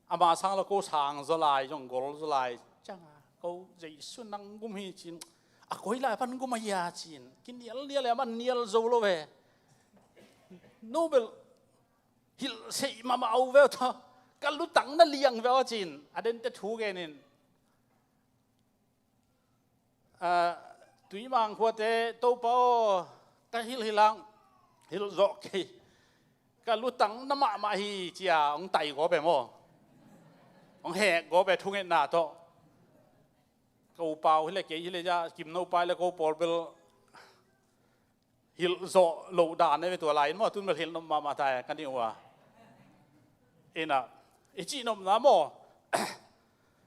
Ama sang lo ko sang zaw lai, zong gol zaw lai. Cianga, ko Jesu nang gum hi cin. A koi lai pan gum a hia cin. Kinial nial e, aman nial zo lo ve. No bel hilh seih mahmah au ve thaw. Ka lutang na liang ve aw cin. A dente thu genin. Ah, Tuimang khuate, Topa aw, ka hilh hilang, hilh zawh kei. Ka lutang na mahmah hi cia, hong tai gawp e maw? Hong hek gawp e thungetna tawh. Ko pau hi le kei hi le ja, Kim no pa hi le ko pawl bel hilh zawh loh dan e ve tua lai in maw, tun bel hilh nop mahmah ta e, ka nih uh a. Inah, i cih nopna maw?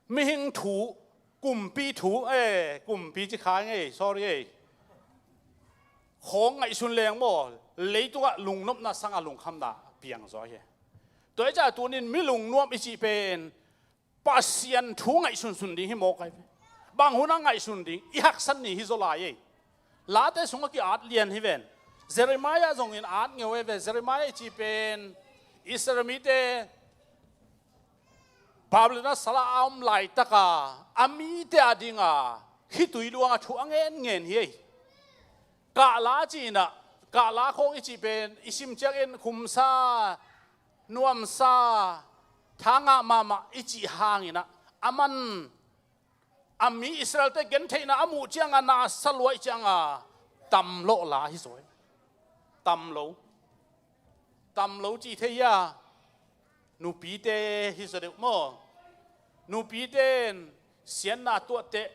Mihing thu, kumpi thu, eh, kumpi ci kha ngei, sorry ei. Khawng ngaihsun leng maw, leitungah lungnopna sangah lungkhamna piang zaw hi. Tua hi ca tunin mi lungnuam i cih pen, Pasian thu ngaihsunsun ding hi mawk ai ve. Bang hun a ngaihsun ding, i haksat ni hi zaw lai ei. Late sungah ki-at lian hi ven. Jeremiah zongin at ngeu e ve. Jeremiah i cih pen Israel mite Babylon a sala a om laitaka a mite a dinga khitui luanga thu a ngenngen hi ei. Kahla ci inah, kahla khawng i cih pen i sim ciangin khumsa, nuamsa, thangah mahmah i cih hanginah, aman a mi Israelte gentheihna a muh cianga na sa lua i cianga tam lawh la hi zaw. Tam lo. Tam lo ci thei hia? Nupite hi zaw deuh maw? Nupite in siatna tuahteh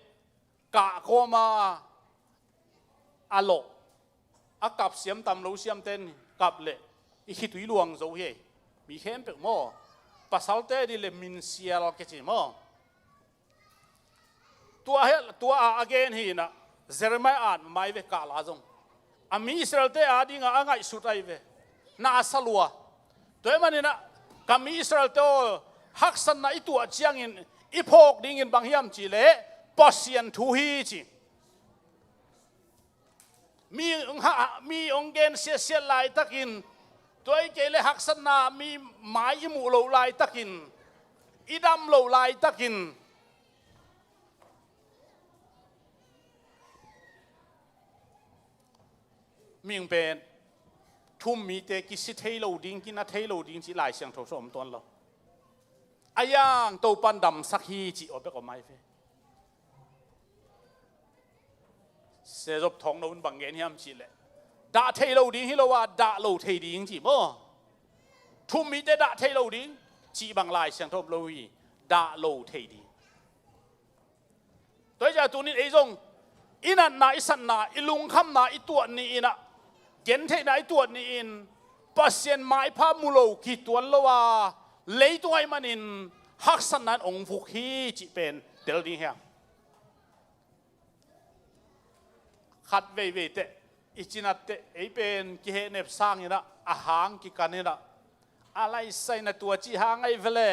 kah kawma a lawh, a kap siam tam lo siamten kap leh i khitui luang zo hi ei. Mi khempeuh maw? Pasalte dih le minsial keci maw? Tua he, tua a a gen hinah Jeremiah at mai ve kahla zong. A mi Israelte a dinga a ngaihsut ai ve. Na a sa lua. Tua hi maninah ka mi Israelte aw, haksatna i tuah ciangin i phawk dingin bang hiam cihleh Pasian thu hi ci. Mi hong ha, mi hong gen siatsiat laitakin, tua hi kei le haksatna mi mai i muh loh laitakin, i dam loh laitakin, Mihing pen thum mite kisi thei lo ding, kina thei lo ding cih Lai Siangtho sung om tuan lo. A yang Topan damsak hi cih aw bek om ai ve. Sia Job Thawng No in bang gen hiam cih leh, dah thei lo ding hi lo a, dah lo thei ding cih maw. Thum mite dah thei lo ding cih bang Lai Siangtho om lo hi. Dah lo thei ding. Tua hi ciang tunin ei zong i natna, i satna, i lungkhamna i tuat ni-in ah, gentheihna i tuat ni-in Pasian maipha mu lo kituan lo a, leitung ahih manin haksatna in ong vuk hi cih pen tel ding hiam? Khat veivei teh, i cinat teh, ei pen kihehnep sangin ah, a hang kikan in ah, a laisai na tua cih hang ahi vele.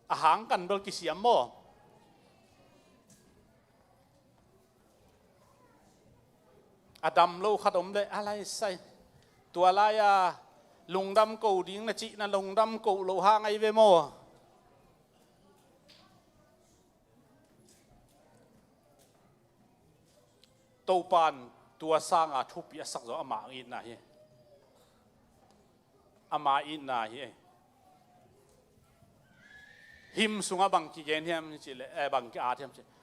A hang kan bel kisiam maw? A dam lo khat om leh, a laisai. Tua lai-a lungdam ko ding na cih na lungdam ko lo hang ahi ve maw? Topan tua sanga thupi a sak zong amah itna hi. Amah itna hi. Hymn sungah bang kigen hiam cih leh, eh, bang ki-at hiam cih leh,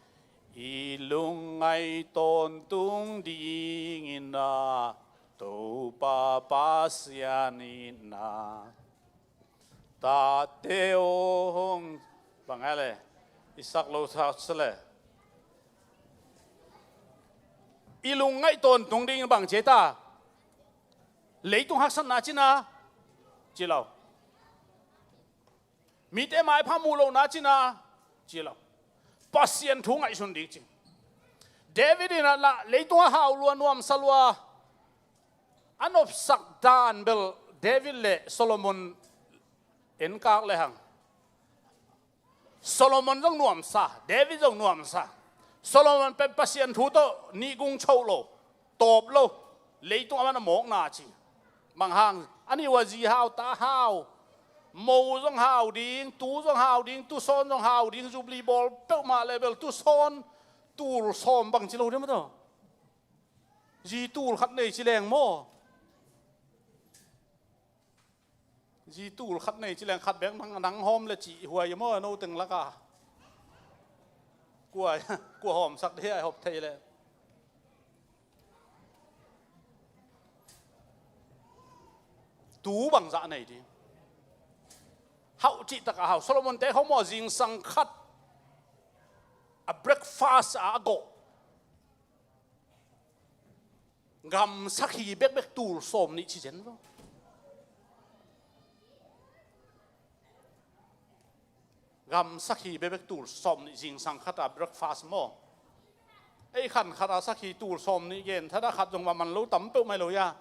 i lungngaih tawntung dingin ah Topa Pasian itna. Tate aw hong, bang a le, i sak lo sa le. I lungngaih tawntung dingin bang ci ta? Leitung haksatna cihna? Ci lo. Mite maipha muh lohna cihna? Ci lo. Pasian thu ngaihsun ding ci. David in ah lah leitung a hau lua, nuamsa lua. A nopsak dan bel David le Solomon enkak lehang. Solomon zong nuamsa, David zong nuamsa. Solomon pen Pasian thu tawh nihgung choh lo, tawp lo, leitung a man a mawkna ci. Bang hang, a nih uh a zi hau, ta hau, mo zong hau ding, tu zong hau ding, tusawn zong hau ding, Jubilee bawl peuhmah le bel tusawn, tul sawm bang ci lo ding maw tawh. Zi tul khat nei ci leng maw? Zi tul khat nei ci leng khat bek nang, nang hawm le cih huai maw, no teng laka. Kua, kua hawmsak dih a hop thei le. Tu bangzah nei ding. Hauh cih taka hau. Solomon te hawm maw, zingsang khat a breakfast a a gawh. Gam sakhi bekbek tul sawm nih ci zen lo. Gam sakhi bekbek tul sawm nih zingsang khata breakfast maw. Ei khan khata sakhi tul sawm nih gen thada khat zong va man lo tam peuh mai lo ya.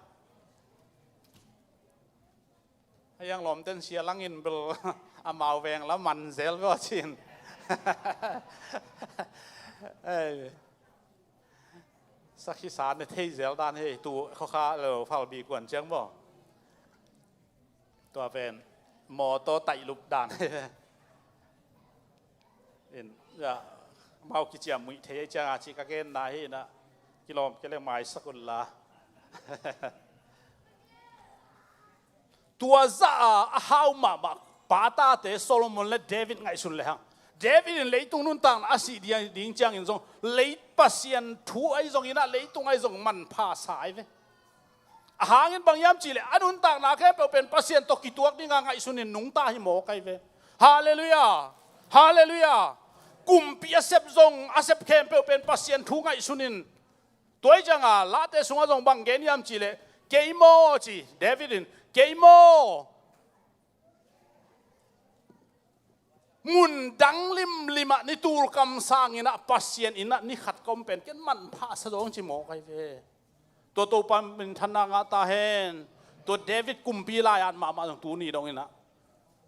A yang lawmten sia langin bel amau veng la man zel beuh a cin. Ei. Sakhi sa ne thei zel dan hei tu khokha lo phalbi kuan ciang maw. Tua pen mawtaw taih lup dan hei. In, ya, mau kiciam muih thei ei cianga ci ka genna hi na. Kilawm ke le maisak un la. Tua zah a a hau mahmah pa tate Solomon le David ngaihsun lehang, David in leitung nuntakna a sih ding, ding ciangin zong lei Pasian thu ahi zongin ah leitung ahi zong manpha sa ahi ve. A hangin bang hiam cihleh a nuntakna khempeuh pen Pasian tawh kituak dinga ngaihsunin nungta hi mawk ahi ve. Halleluiah. Halleluiah. Kumpi a sep zong a sep khempeuh pen Pasian thu ngaihsunin. Tua hi cianga Late sungah zong bang gen hiam cihleh, kei maw ci David in, kei maw mun dang limlimah ni tul kamsangin ah Pasian in ah ni khat ka om pen ken manpha sa dong ci mawk ahi ve. Tua Topa minthanna ngah ta hen. Tua David kumpi lai-at mahmah zong tuni dongin ah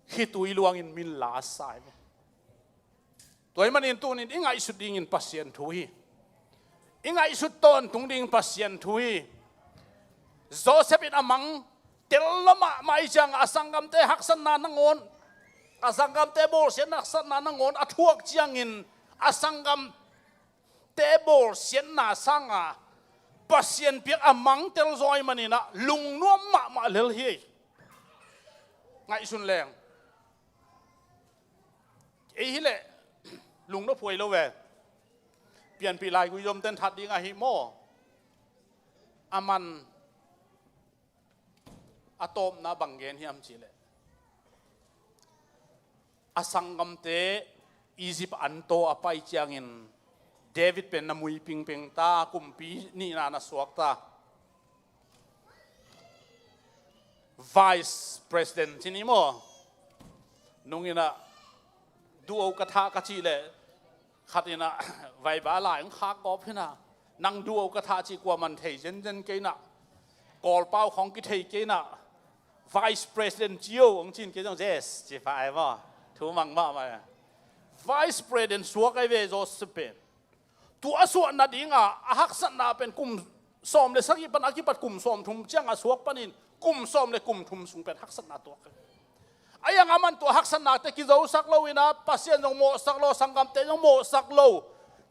khitui luangin min la sa ahi ve. Tua ahih manin tunin i ngaihsut dingin Pasian thu hi. I ngaihsut tawntung dingin Pasian thu hi. Joseph in a mang tel lo mahmah ahi cianga a sanggamte haksatna nangawn, a sanggamte bawlsiatna haksatna nangawn a thuak ciangin a sanggam te bawlsiatna sanga Pasian piak a mangtel zaw ahih manin ah lungnuam mahmah lel hi. Ngaihsun leng. Ei hi leh lungnuam huai lo ve. Pianpih laigui zomten that ding ahi maw? A man a tawpna bang gen hiam cih leh, a sanggamte Egypt an taw a pai ciangin David pen na mui pingping ta, kumpi nihna na suak ta. Vice President ci ni maw? Nung in ah duh o ka thah ka cih leh khat in ah vaiba lai hong khak gawp hi in ah, nang duh o ka thah cih kua man thei zenzen kei in ah, Kawlpau khawng kithei kei in ah, Vice President ci o hong ci in kei zong yes ci pah ai maw? Thu mang mahmah. Vice President suak ai ve Joseph pen. Tua a suah nadinga a haksatna pen kum sawm le sagih pan a kipat kum sawmthum cianga suak panin kum sawm le kum thum sung pen haksatna tuak. A iang a man tua haksatnate kizosak lo in ah, Pasian zong mawhsak lo, sanggamte zong mawhsak lo.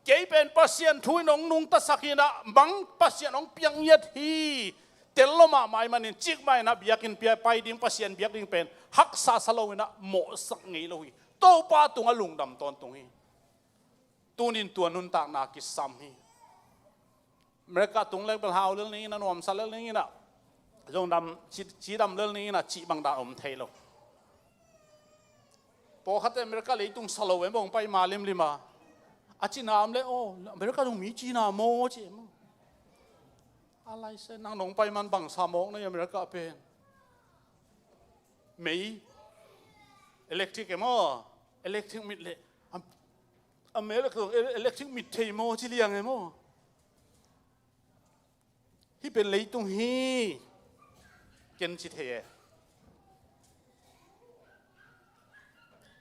Kei pen Pasian thu in hong nungtasak hi in ah, mang Pasian hong piak ngiat hi. Tel lo mahmah ahih manin cik mah in ah biakinn pia pai ding, Pasian biak ding pen haksa sa lo in ah mawhsak ngei lo hi. Topa tungah lungdam tawntung hi. Tunin tua nuntakna kisam hi. America tung lek bel hau lel ning in ah, nuamsa lel ning in ah, zong dam ci, ci dam lel ning in ah, cih bang dan om thei lo. Pawlkhatte America leitung sa lo em, bawng pai ma limlim a, a cina om le, oh, America zong mi cina maw ci em. A lai se nang nong pai man bang sa mawk na hi America pen. Mei, electric em aw, electric mit le, am, America zong ele-, electric mit thei maw ci liang em aw. Hih pen leitung hi. Ken ci thei e.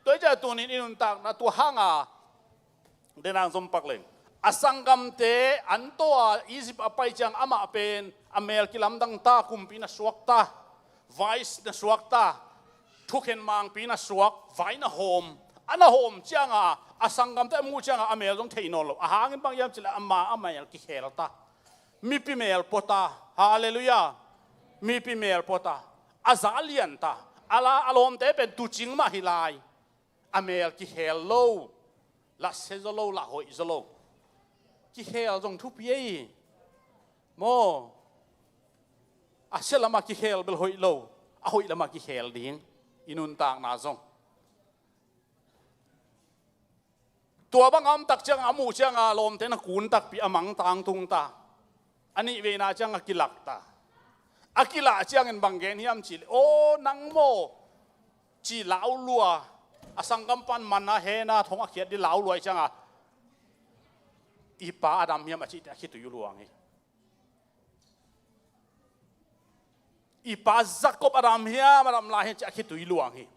Tua hi ciah tunin i nuntakna tua hanga, denang zom pak leng, a sanggamte an taw a Egypt a pai ciang amah pen a mel kilamdang ta, kumpi na suak ta, vice na suak ta, thukhen mangpi na suak, vai na hawm. A na hawm cianga a sanggamte a muh cianga a mel zong thei nawn lo. A hangin bang hiam cih leh ama a mel kikhel ta. Mipi mel pua ta. Halleluiah. Mipi mel pua ta. A za lian ta. A la a lawmte pen tuucing mah hi lai. A mel kikhel lo. La sia zaw lo, la hoih zaw lo. Kikhel zong thupi ei. Maw? A sia lamah kikhel bel hoih lo. A hoih lamah kikhel ding. I nuntakna zong. Tua bang a om tak ciang a muh cianga lawmte na kun takpi a mangtang tung ta. A nih veina ciang a kilak ta. A kilah ciangin bang gen hiam cih leh, aw nang maw, ci lau lua. A sanggam pan manna hena thong a khiat dih lau lua hi cianga, i pa a dam hiam a cihte a khitui luang hi. I pa Jacob a dam hiam, a dam lai hiam ci a khitui luang hi.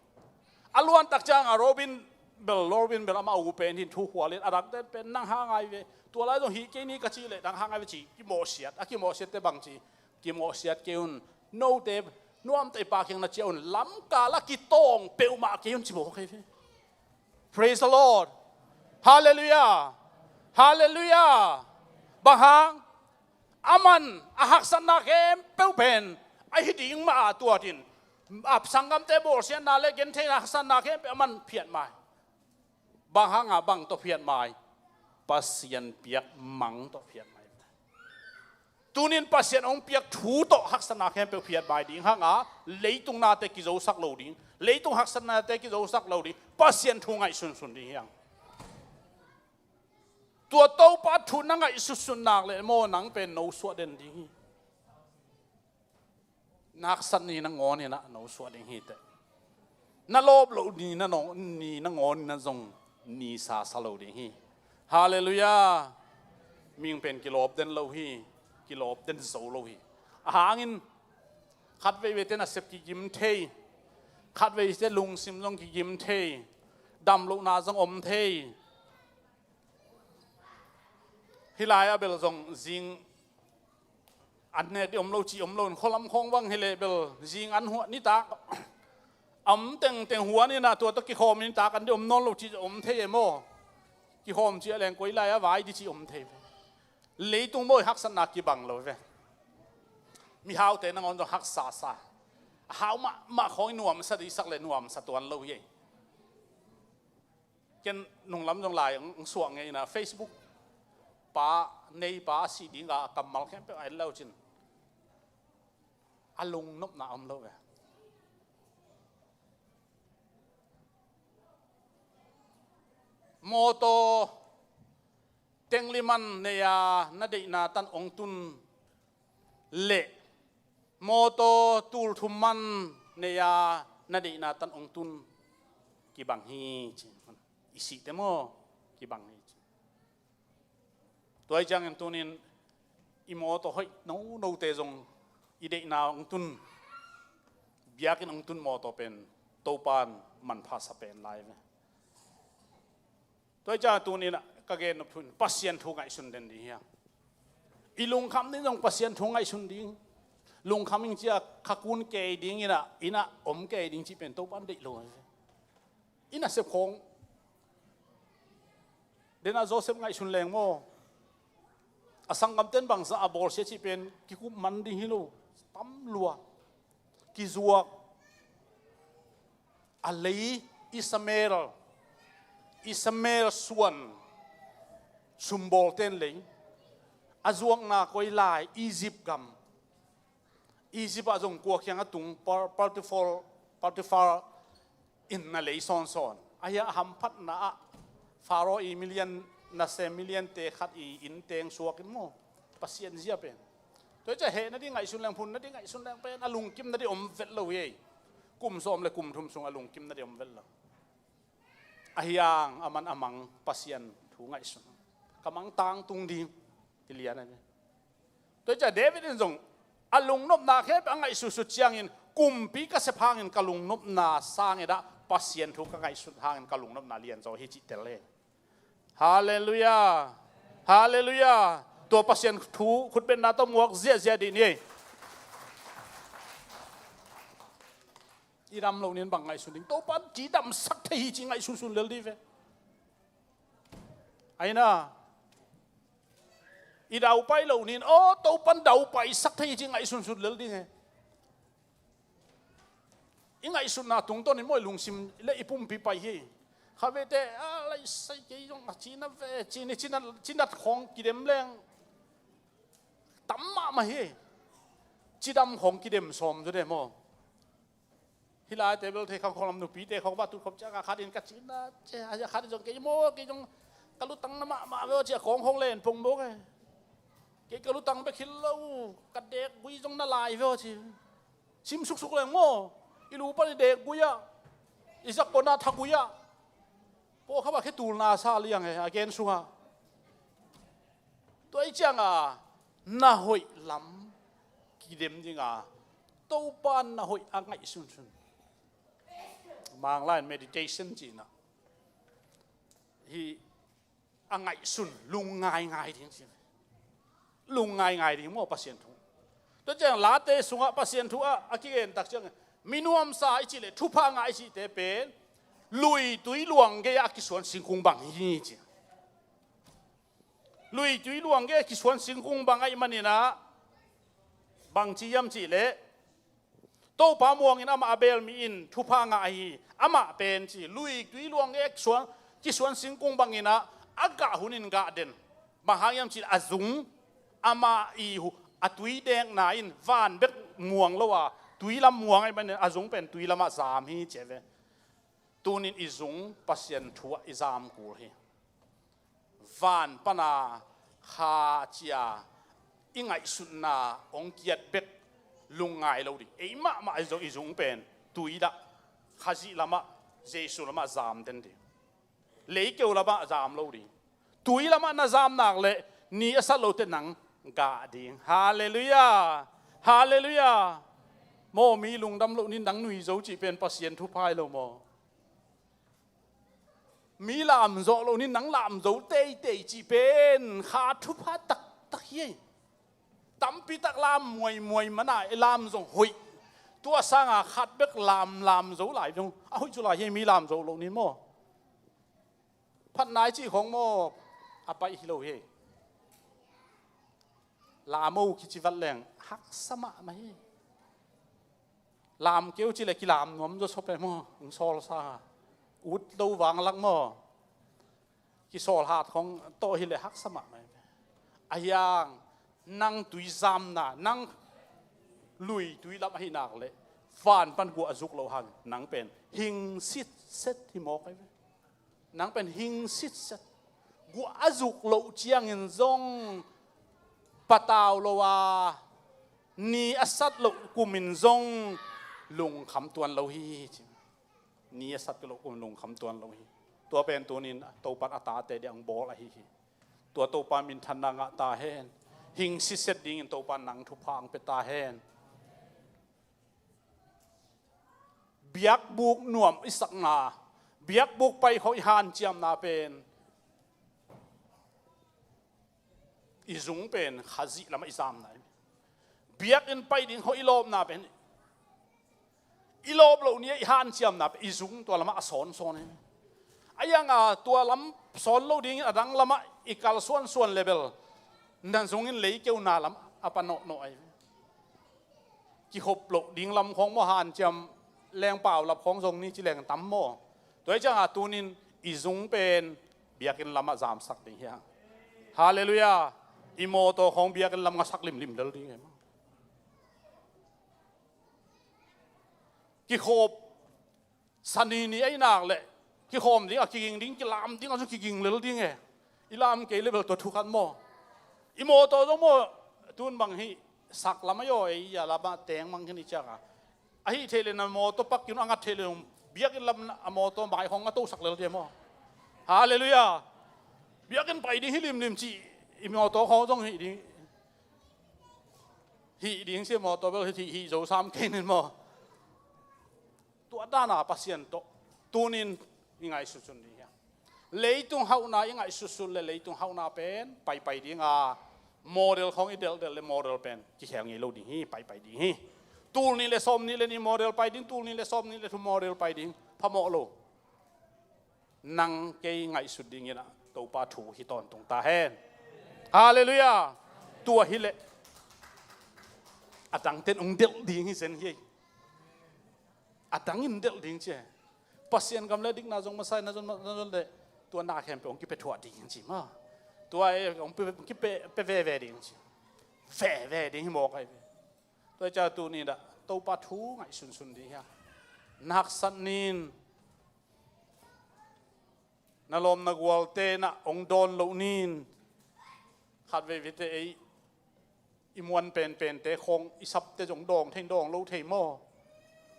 A luan tak cianga Robin bel, Robin bel amah u pen hin thu hualin a dangte pen nang hang ai ve. Tua lai zong hih kei ni ka cih leh nang hang ai ve ci, kimawhsiat, a kimawhsiatte bang ci, kimawhsiat kei un, note nuamte i pa kiang na ciah un, lamkal a kitawng peuhmah kei un ci mawk kei ve. Praise the Lord. Halleluiah. Halleluiah. Bang hang? A man a haksatna khempeuh pen a hi ding mah a tuatin, a sanggamte bawlsiatna le gentheihna haksatna khempeuh a man phiat mai. Bang hanga bang tawh phiat mai? Pasian piak mang tawh phiat mai. Tunin Pasian hong piak thu tawh haksatna khempeuh phiat mai ding hanga, leitung nate kizosak lo ding, leitung haksatnate kizosak lo ding, Pasian thu ngaihsunsun ding hiang. Tua Topa thu na ngaihsunsun nak leh maw, nang pen no suah den ding hi. Na haksat ni nangawn in ah no suah ding hi teh. Na lawp loh ni nangawn, ni nangawn in ah zong ni sa sa lo ding hi. Halleluiah. Mihing pen kilawp den lo hi. Kilawp den zo lo hi. A hangin khat veiveite nasep kigim thei. Khat veite lungsim zong kigim thei. Damlohna zong om thei. Hih lai-ah bel zong zing an nek dih om lo cih om lo in, khualam khawng bang hi leh bel zing an huah nitak a om tengteng huan in ah tua tawh kikhawm in nitak an dih om nawn lo cih om thei e maw? Kihawm ciah leng koi lai a vai di ci om thei ve. Leitung mawi haksatna kibang lo ve. Mihaute nangawn zong haksa sa. A hau mahmah khawng i nuamsa dihsak le nuamsa tuan lo hi ei. Ken nunglam zong lai ang suak ngei ina Facebook pa, neipa a sih dinga a kammal khempeuh a en lo cin a lungnopna om lo ve. Mawtaw tengli man nei-a na deihna tan ong tun leh mawtaw tul thum man nei-a na deihna tan ong tun kibang hi ci. I sihte maw kibang hi ci. Tua hi ciangin tunin i mawtaw hoih nonote zong i deihna ong tun, biakinn ong tun mawtaw pen Topan manpha sa pen lai ve. Tua hi ciangin tunin ka gen nop thu in Pasian thu ngaihsun den ding hi a. I lungkham ding zong Pasian thu ngaihsun ding. Lungkham ing cia khakun kei ding ina, ina om kei ding cih pen Topan deih lo. Ina sep khawng dena Joseph ngaihsun leng maw? A sanggamten bangsa a bawlsia cih pen kikup man ding hi lo. Tam lua. Kizuak. A lei Ishmael, Ishmael suan sumbawlten lei. A zuakna koi lai Egypt gam. Egypt ah zong kua kiang a tung Par-, Potiphar, Potiphar in na lei sawnsawn. Ahi a hamphatna ah Pharaoh i milian nasem miliante khat i inn teng suak in maw? Pasian zia pen. Tua hi ciah heh na ding ngaihsun leng phun na ding ngaihsun leng pen a lungkim na ding om vet lo hi ei. Kum sawm le kum thum sung a lungkim na ding om vet lo. Ahi ang a man a mang Pasian thu ngaihsun. Ka mang tangtung ding ti lian a ni. Tua hi ciah David in zong a lungnopna khempeuh a ngaihsutsut ciangin kumpi ka sep hangin ka lungnopna sang edah Pasian thu ka ngaihsut hangin ka lungnopna lian zaw hi cih tel hi. Halleluiah. Halleluiah. Tua Pasian thu khutbetna tawh muak ziahziah dih ni. I dam lo nin bang ngaihsun ding Topan cidamsak thei hi ci ngaihsunsun lel dih ve. Aina i daupai lo nin aw Topan daupai sak thei hi ci ngaihsunsun lel ding he. I ngaihsutna tungtawn in mawi lungsim le i pumpi pai hi. Khavete a laisai kei zong a cina ve cini cinat khawng kidem leng tam mahmah hi. Cidam khawng kidem sawm zaw de maw? Hih lai table thei khang khawng lam nupite khawng va tut khop cianga khat in ka cina ce a khat in zong kei maw kei zong ka lutang na mahmah ve aw ci a kawng khawng len pong bawk e. Kei ka lutang bek hi lo ka dek gui zong na lai ve aw ci. Sim suksuk leng maw? I lu pan i dek gui ah i zak pona thak gui ah pawh kha va khe tulna sa liang e a gen sungah. Tua i cianga na hoih lam kidem dinga Topa na hoih a ngaihsunsun. Manglai in meditation cihna hi. A ngaihsun lungngaingai ding cihna. Lungngaingai ding maw Pasian thu. Tua ciang Late sungah Pasian thu ah a kigen tak ciang minuamsa i cih leh thupha ngah i cihte pen lui tui luang gei a kisuan singkung bang hi ci. Lui tui luang gei a kisuan singkung bang ahih maninah bangci hiam cih leh Topa muangin amah a bel mi in thupha ngah ahi. Amah pen ci lui tui luang gei a kisuan, kisuan singkung banginah a gah hunin gah den. Bang hang hiam cih leh a zung amah i hu a tui dekna in van bek muang lo a tui lam muang ahih manin a zung pen tui lamah zam hi ci ve. Tunin i zung Pasian thu ah i zam kul hi. Van pana kha cia i ngaihsutna hong kiat bek lungngai lo ding. Ei mahmah i zong i zung pen tui dah Khazih lamah Jesu lamah zam den ding. Leikeu lamah zam lo ding. Tui lamah na zam nak leh ni a sat lote nang gah ding. Halleluiah. Halleluiah. Maw mi lungdam loh nin nang nui zo cih pen Pasian thupha hi lo maw? Mi lamzawh loh nin nang lamzo teitei cih pen kha thupha taktak hi. Tampi tak lam muaimuai mana i lam zong hoih. Tua sanga khat bek lam lamzo lai zong a hoih cu lai hi mi lamzo loh nin maw? Phatna i cih khong maw, a pai hi lo hi. Lamo kici vat leng haksa mahmah hi. Lam keu ci le kilam nuam zaw sop e maw, hong sawlsa. Ut lo vanglak maw, kisawl hat khong tawh hi le haksa mahmah hi. A hiang nang tui zamna, nang lui tui lam ahi nak le van pan guah a zuk lo hang nang pen hing sitset hi mawk ahi ve. Nang pen hing sitset. Guah a zuk loh ciangin zong patau lo a, ni a sat loh kumin zong lungkham tuan lo hi ci. Ni a sat loh kumin lungkham tuan lo hi. Tua pen tunin Topan a tate dia ang bawl ahi hi. Tua Topa minthanna ngah ta hen. Hing sitset dingin Topa nang thupha ang pe ta hen. Biakbuk nuam i sakna, biakbuk pai khawng i hanciamna pen, i zung pen Khazih lamah i zamna hi. Biakinn pai ding khawng i lawpna pen, i lawp loh ni-a i hanciamna pen i zung tua lamah a sawnsawn hi. A hianga tua lam sawn lo dingin a dang lamah i kalsuansuan le bel na zungin leikeuna lam a pa nawhnawh ahi. Kikhop loh ding lam khawng maw, hanciam leng paulap khawng zong ni ci leng tam maw. Tua hi cianga tunin i zung pen biakinn lamah zamsak ding hi hang. Halleluiah. I mawtaw khawng biakinn lam ngasak limlim lel ding hi maw. Kikhop Sani ni ahi nak le kikhawm ding a kiging ding, kilam ding a zong kiging lel ding e. I lam kei le bel tua thu khat maw. I mawtaw zong maw, tun bang hi sak lam ahi aw, ei a lamah teng mang khin i ciak a. Ahi thei le na mawtaw pak kin a ngat thei le zong biakinn lam a mawtaw mai hong a tosak lel ding maw. Halleluiah. Biakinn pai ding hi limlim ci i mawtaw khawng zong hih ding. Hih ding ci mawtaw bel hih, hih zo sam kei nin maw. Tua dana Pasian tawh tunin i ngaihsutsun ding hi hang. Leitung hauhna i ngaihsutsut le leitung hauhna pen paipai dinga model khawng i delhdelh le model pen kikhel ngei lo ding hi, paipai ding hi. Tul nih le sawm nih le nih model pai ding, tul nih le sawm nih le thum model pai ding phamawh lo. Nang kei ngaihsut dingin ah Topa thu hi tawntung ta hen. Halleluiah. Tua hileh a dangten hong delh ding hi zen hi. A dangin delh ding ci. Pasian gam le dikna zong masa in na zon, na zon le tua na khempeuh hong kipia thuah ding ci maw. Tua e hong pia, kipia, pia veve ding ci. Veve ding hi mawk ahi ve. Tua hi ciang tuni dah Topa thu ngaihsunsun ding hi hang. Na haksat nin, na lawm na gualte na hong dawn loh nin. Khat veivei te ei i muan penpente khawng i sapte zong dawng thei, dawng lo thei maw?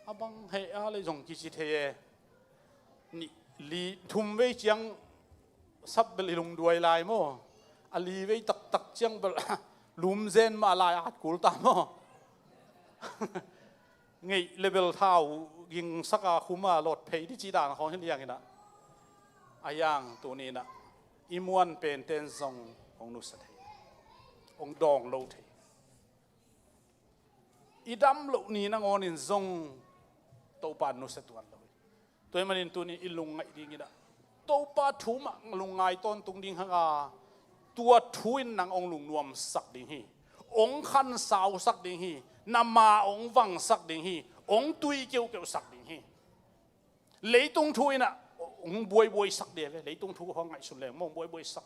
A bang heh a le zong kici thei e. Nih, li, thum vei ciang sap bel i lungduai lai maw? A li vei taktak ciang bel lumzen mah lai at kul ta maw? Ngeih le bel thau gingsak a khum a lawt phei ding cih dan khawng hi liang in ah. A hiang tuni in ah i muan penten zong hong nusia thei, hong dawng lo thei. I dam loh ni nangawnin zong Topa nusia tuan lo hi. Tua ahih manin tuni i lungngaih dingin ah Topa thu mah lungngai tawntung ding hang a, tua thu in nang hong lungnuamsak ding hi. Hong khansausak ding hi. Na ma hong vangsak ding hi. Hong tui keuhkeuhsak ding hi. Leitung thu in ah hong buaibuaisak ding hi ve. Leitung thu hong ngaihsun leng maw hong buaibuaisak.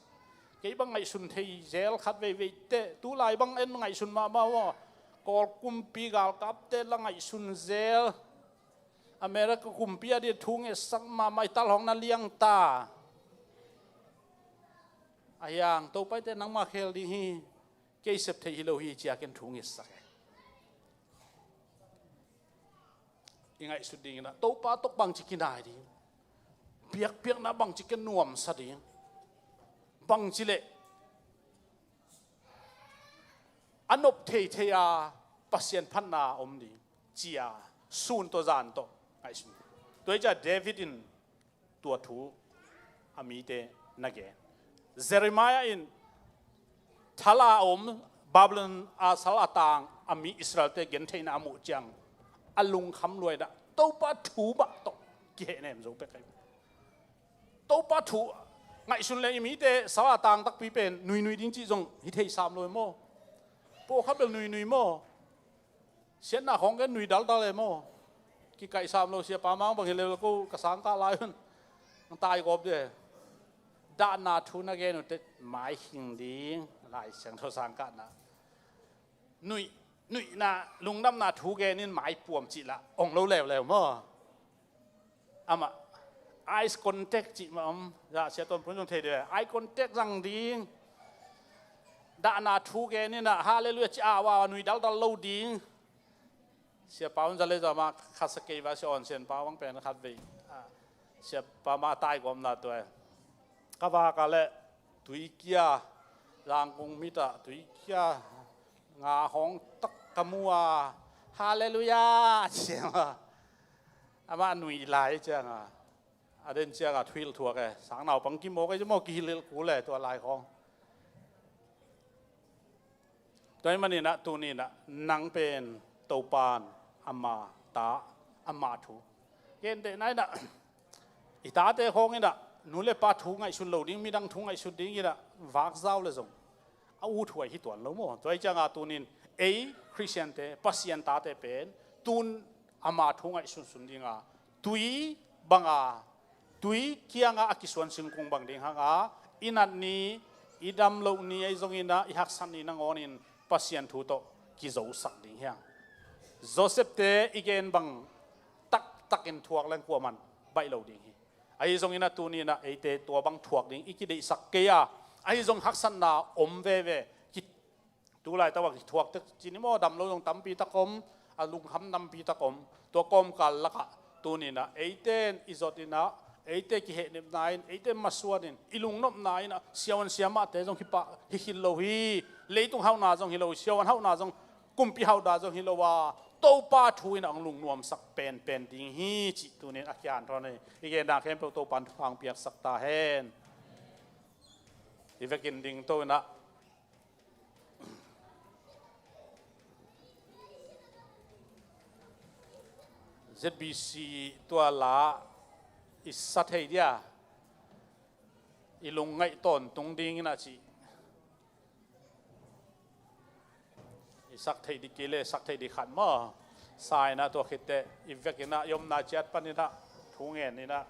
Kei bang ngaihsun thei zel khat veivei te. Tulai bang en ngaihsun mahmah maw. Kawl kumpi galkapte la ngaihsun zel. America kumpi a ding thu ngetsak mahmah i tal hong na liang ta. A hiang Topa i te nangmah khel ding hi. Kei sep thei hi lo hi ci a ken thu ngetsak e. I ngaihsut dingin ah Topa tawh bangci kinai ding, biakpiakna bangci ken nuamsa ding, bangci leh a nop theithei a Pasian phatna om ding ci a sun tawh zan tawh ngaihsun. Tua hi ciang David in tua thu a mite na gen. Jeremiah in thal a om Babylon a sal a tang a mi Israelte gentheihna a muh ciang a lungkham lua in ah Topa thu mah tawh kihehnem zo pek ahi. Topa thu Ngaihsun le i mite sala tang takpi pen nuinui ding cih zong hi thei sam lo e maw? Pawlkhat bel nuinui maw? Siatna khawng gen nui daldal e maw? Kikaih sam lo. Siapa Mang bang hi lel ko, ka sangkah lai un. Ang tai gawp de. Dahna thu na gen uh teh mai hing ding, Lai Siangtho sangkahna. Nuih, nuihna, lungdamna thu gen in mai puam cih lah ong lo leuleu maw? Amah eye contact cih mah om, za Sia Tawn Phun zong thei deuh. Eye contact zang ding. Dahna thu gen in ah, Halleluiah ci a, wa nui daldal lo ding. Siapa un za le za mah khasia kei va, Sia Awn Sian pa bang pen khat vei. Ah, siapa mah tai gawmna tua e. Ka vak a le tuikia, Zangkong mit ah tuikia, nga hawng tak ka mu a, Halleluiah ci a. Amah nui lai ciang a, a den ciang a thuhilh thuak e. Sang naupang kim mawk e ci maw, kihilhhilh kul e tua lai khawng. Tua ahih manin ah tuni in ah nang pen Topa'n ama ta, ama thu. Gentehna in ah i tate khawng in ah nu le pa thu ngaihsun lo ding, midang thu ngaihsun ding in ah vak zau le zong a uthuai hi tuan lo maw? Tua ahih ciang a tuni in ei Khristiante, Pasian tate pen tun ama thu ngaihsunsun ding a, tui bang a, tui kiang a a kisuan singkung bang ding hang a, i nat ni, i dam loh ni, ahi zongin ah i haksat ni nangawn in Pasian thu tawh kizosak ding hi hang. Joseph-te i gen bang taktak in thuak leng kuaman baih lo ding hi. Ahi zongin ah tuni in ah eite tua bang thuak ding i kideihsak kei a, ahi zong haksatna om veve. Ki- Tu laitak bang kithuak tek ci ni maw, dam lo zong tampi tak om, a lungkham tampi tak om. Tua kawmkal lakah tuni in ah eite in i zot in ah, eite kihehnepna in, eite masuan in, i lungnopna in ah, Sia Awn Sia mahte zong hi pah, hi khit lo hi. Leitung hauhna zong hi lo, Sia Awn hauhna zong, kumpi hauhna zong hi lo a, Topa thu in ah hong lungnuamsak penpen ding hi cih tuni in a kihanthawn hi. I genna khempeuh Topa'n thupha hong piaksak ta hen. I vekin dingto in ah Z B C tua la i sa thei dia, i lungngaih tawntung ding in ah ci. I sak theih ding kei le sak theih ding khat maw? Sa in ah tua khit teh i vekin ah i omna ciat panin ah thu ngen in ah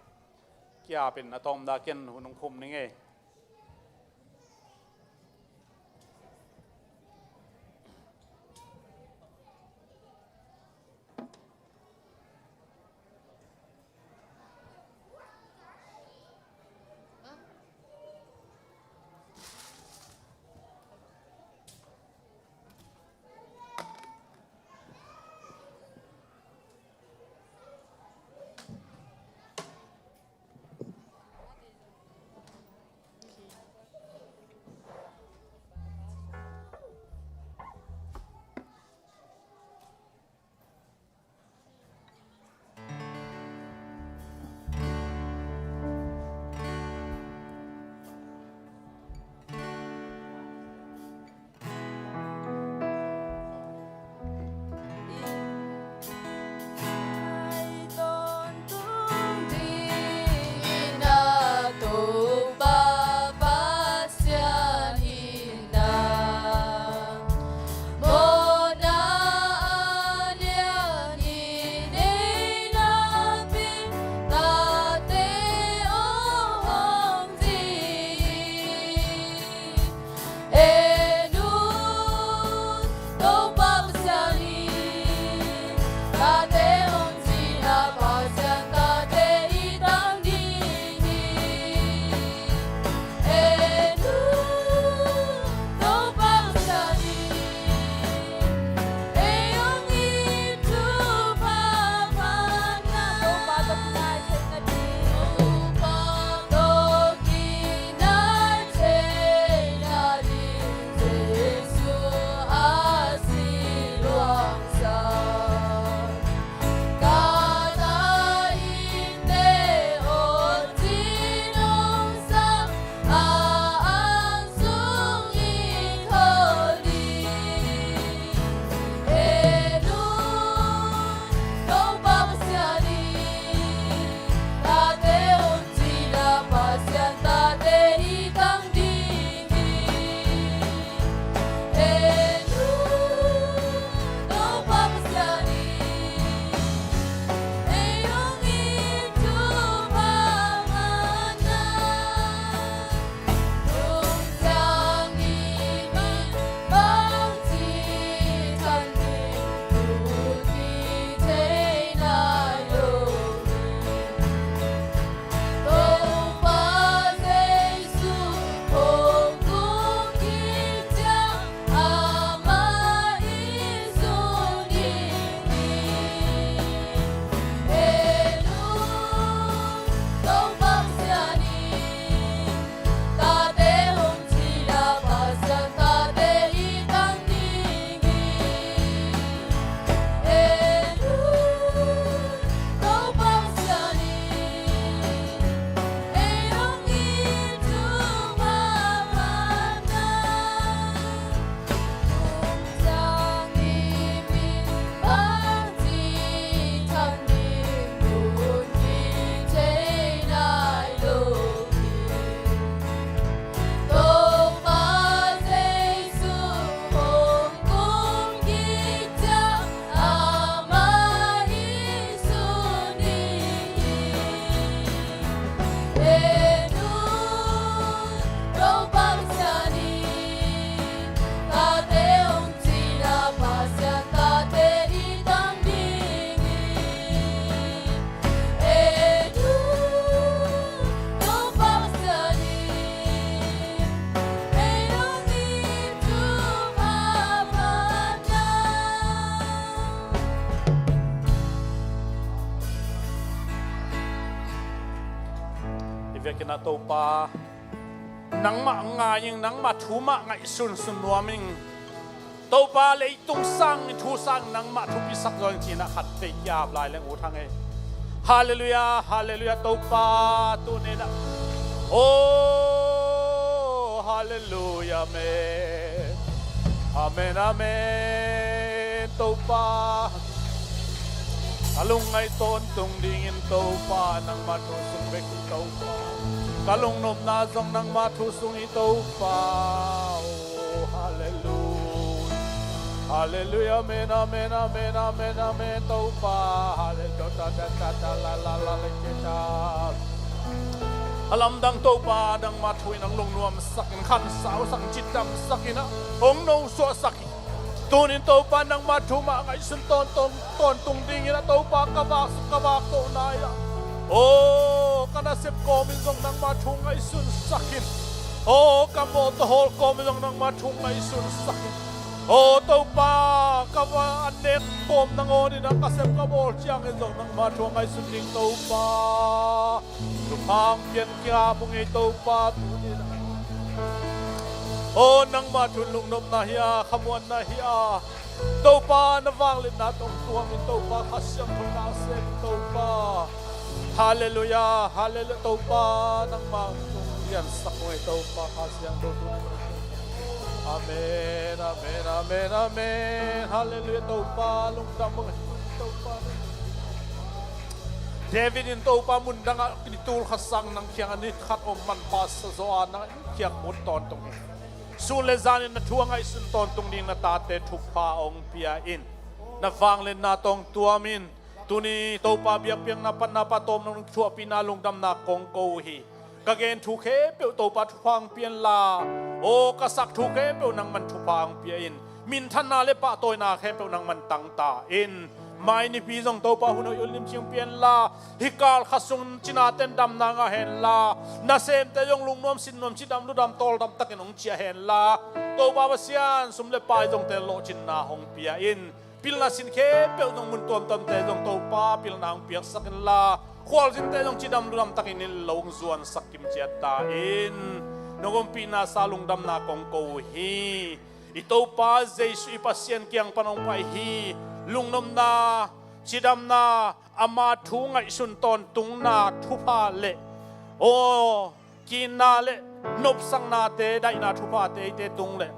kiap in, a tawpna ken hun hong khum ning ei. Vekin ah Topa, nangmah ngai ing, nangmah thu mah ngaihsunsun nuam ing. Topa, leitung sangin thu sangin nangmah thupisak zaw ing ci-in ah khat vei ki-ap lai leng ut hang ei. Halleluiah, halleluiah Topa, tuni-in ah. Oh, halleluiah, amen. Amen, amen, Topa. Ka lungngaih tawntung dingin Topa, nangmah thu sung bek hi Topa. Ka lungnopna zong nangmah thu sung hi Topa. Oh, halleluiah. Halleluiah, amen, amen, amen, amen, amen, Topa. Halleluiah, ta, ta, ta, ta, la, la, la, la, ke, ta. A lamdang Topa, nangmah thu in hong lungnuamsak in, khansausak in, cidamsak in ah, hong nosuahsak in. Tuni-in Topa, nangmah thu mah ngaihsun tawntung, tawntung dingin ah Topa, ka vak, ka vak tohna hi ah. Oh, ka nasep kawmin zong nangmah thu ngaihsunsak in. Oh, ka mawtaw hawl kawmin zong nangmah thu ngaihsunsak in. Oh, Topa, ka va an nek kawm nangawn in ah ka sep ka bawl ciangin zong nangmah thu ngaihsun ding Topa. Thupha hong pia in, kiang ah hong ei Topa, tuni-in ah. Oh, nangmah thu in lungnopna hi a, khamuanna hi a. Topa, na vangliatna tawh tuamin Topa, Kha Siangtho in na sem Topa. Halleluiah, halleluiah Topa, nangmah thu liansak hong ei Topa, Kha Siangtho tuni-in. Amen, amen, amen, amen. Halleluiah Topa, lungdam hong ei Topa. David in Topa, mundang ah ni tul khat sang nang kiangah ni khat om manpha sa zaw a, nang kiang ut tawntung hi. Sun le zan in na thu a ngaihsun tawntung ding na tate thupha hong pia in. Na vangliatna tawh tuamin. Tuni Topa, biakpiakna panna, patawpna, thuahpihna, lungdamna kong ko uh hi. Ka gen thu khempeuh Topa thupha hong pia inla, aw ka sak thu khempeuh nangman thupha hong pia in. Minthanna le pahtawina khempeuh nangman tang ta in. Mai nipi zong Topa hun hoih un limci hong pia inla, hih kal khat sung cinate in damna ngah henla, nasemte zong lungnuam sinnuam, cidam ludam tawldam takin hong ciah henla, Topa Pasian, sum le pai zongte lawhcinna hong pia in. Pilna sin khempeuh zong, mun tuamtuamte zong Topa pilna hong piaksak inla, khualzinte zong cidam ludam takin inn lo hong zuansak kimciat ta in. Nong ompihna sa lungdamna kong ko uh hi. I Topa Jesuh i Pasian kiang pan hong pai hi. Lungnopna, cidamna, ama thu ngaihsun tawntungna thupha le, aw, kiinna le nopsaknate, daihna thuphate eite tung le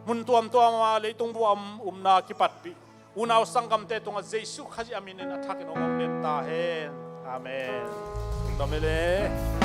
mun tuamtuam a leitung bup a om, upna kipatpih unau sanggamte tungah Jesuh Khazih a minin a thakin hong om den ta hen. Amen. Lungdam hi le.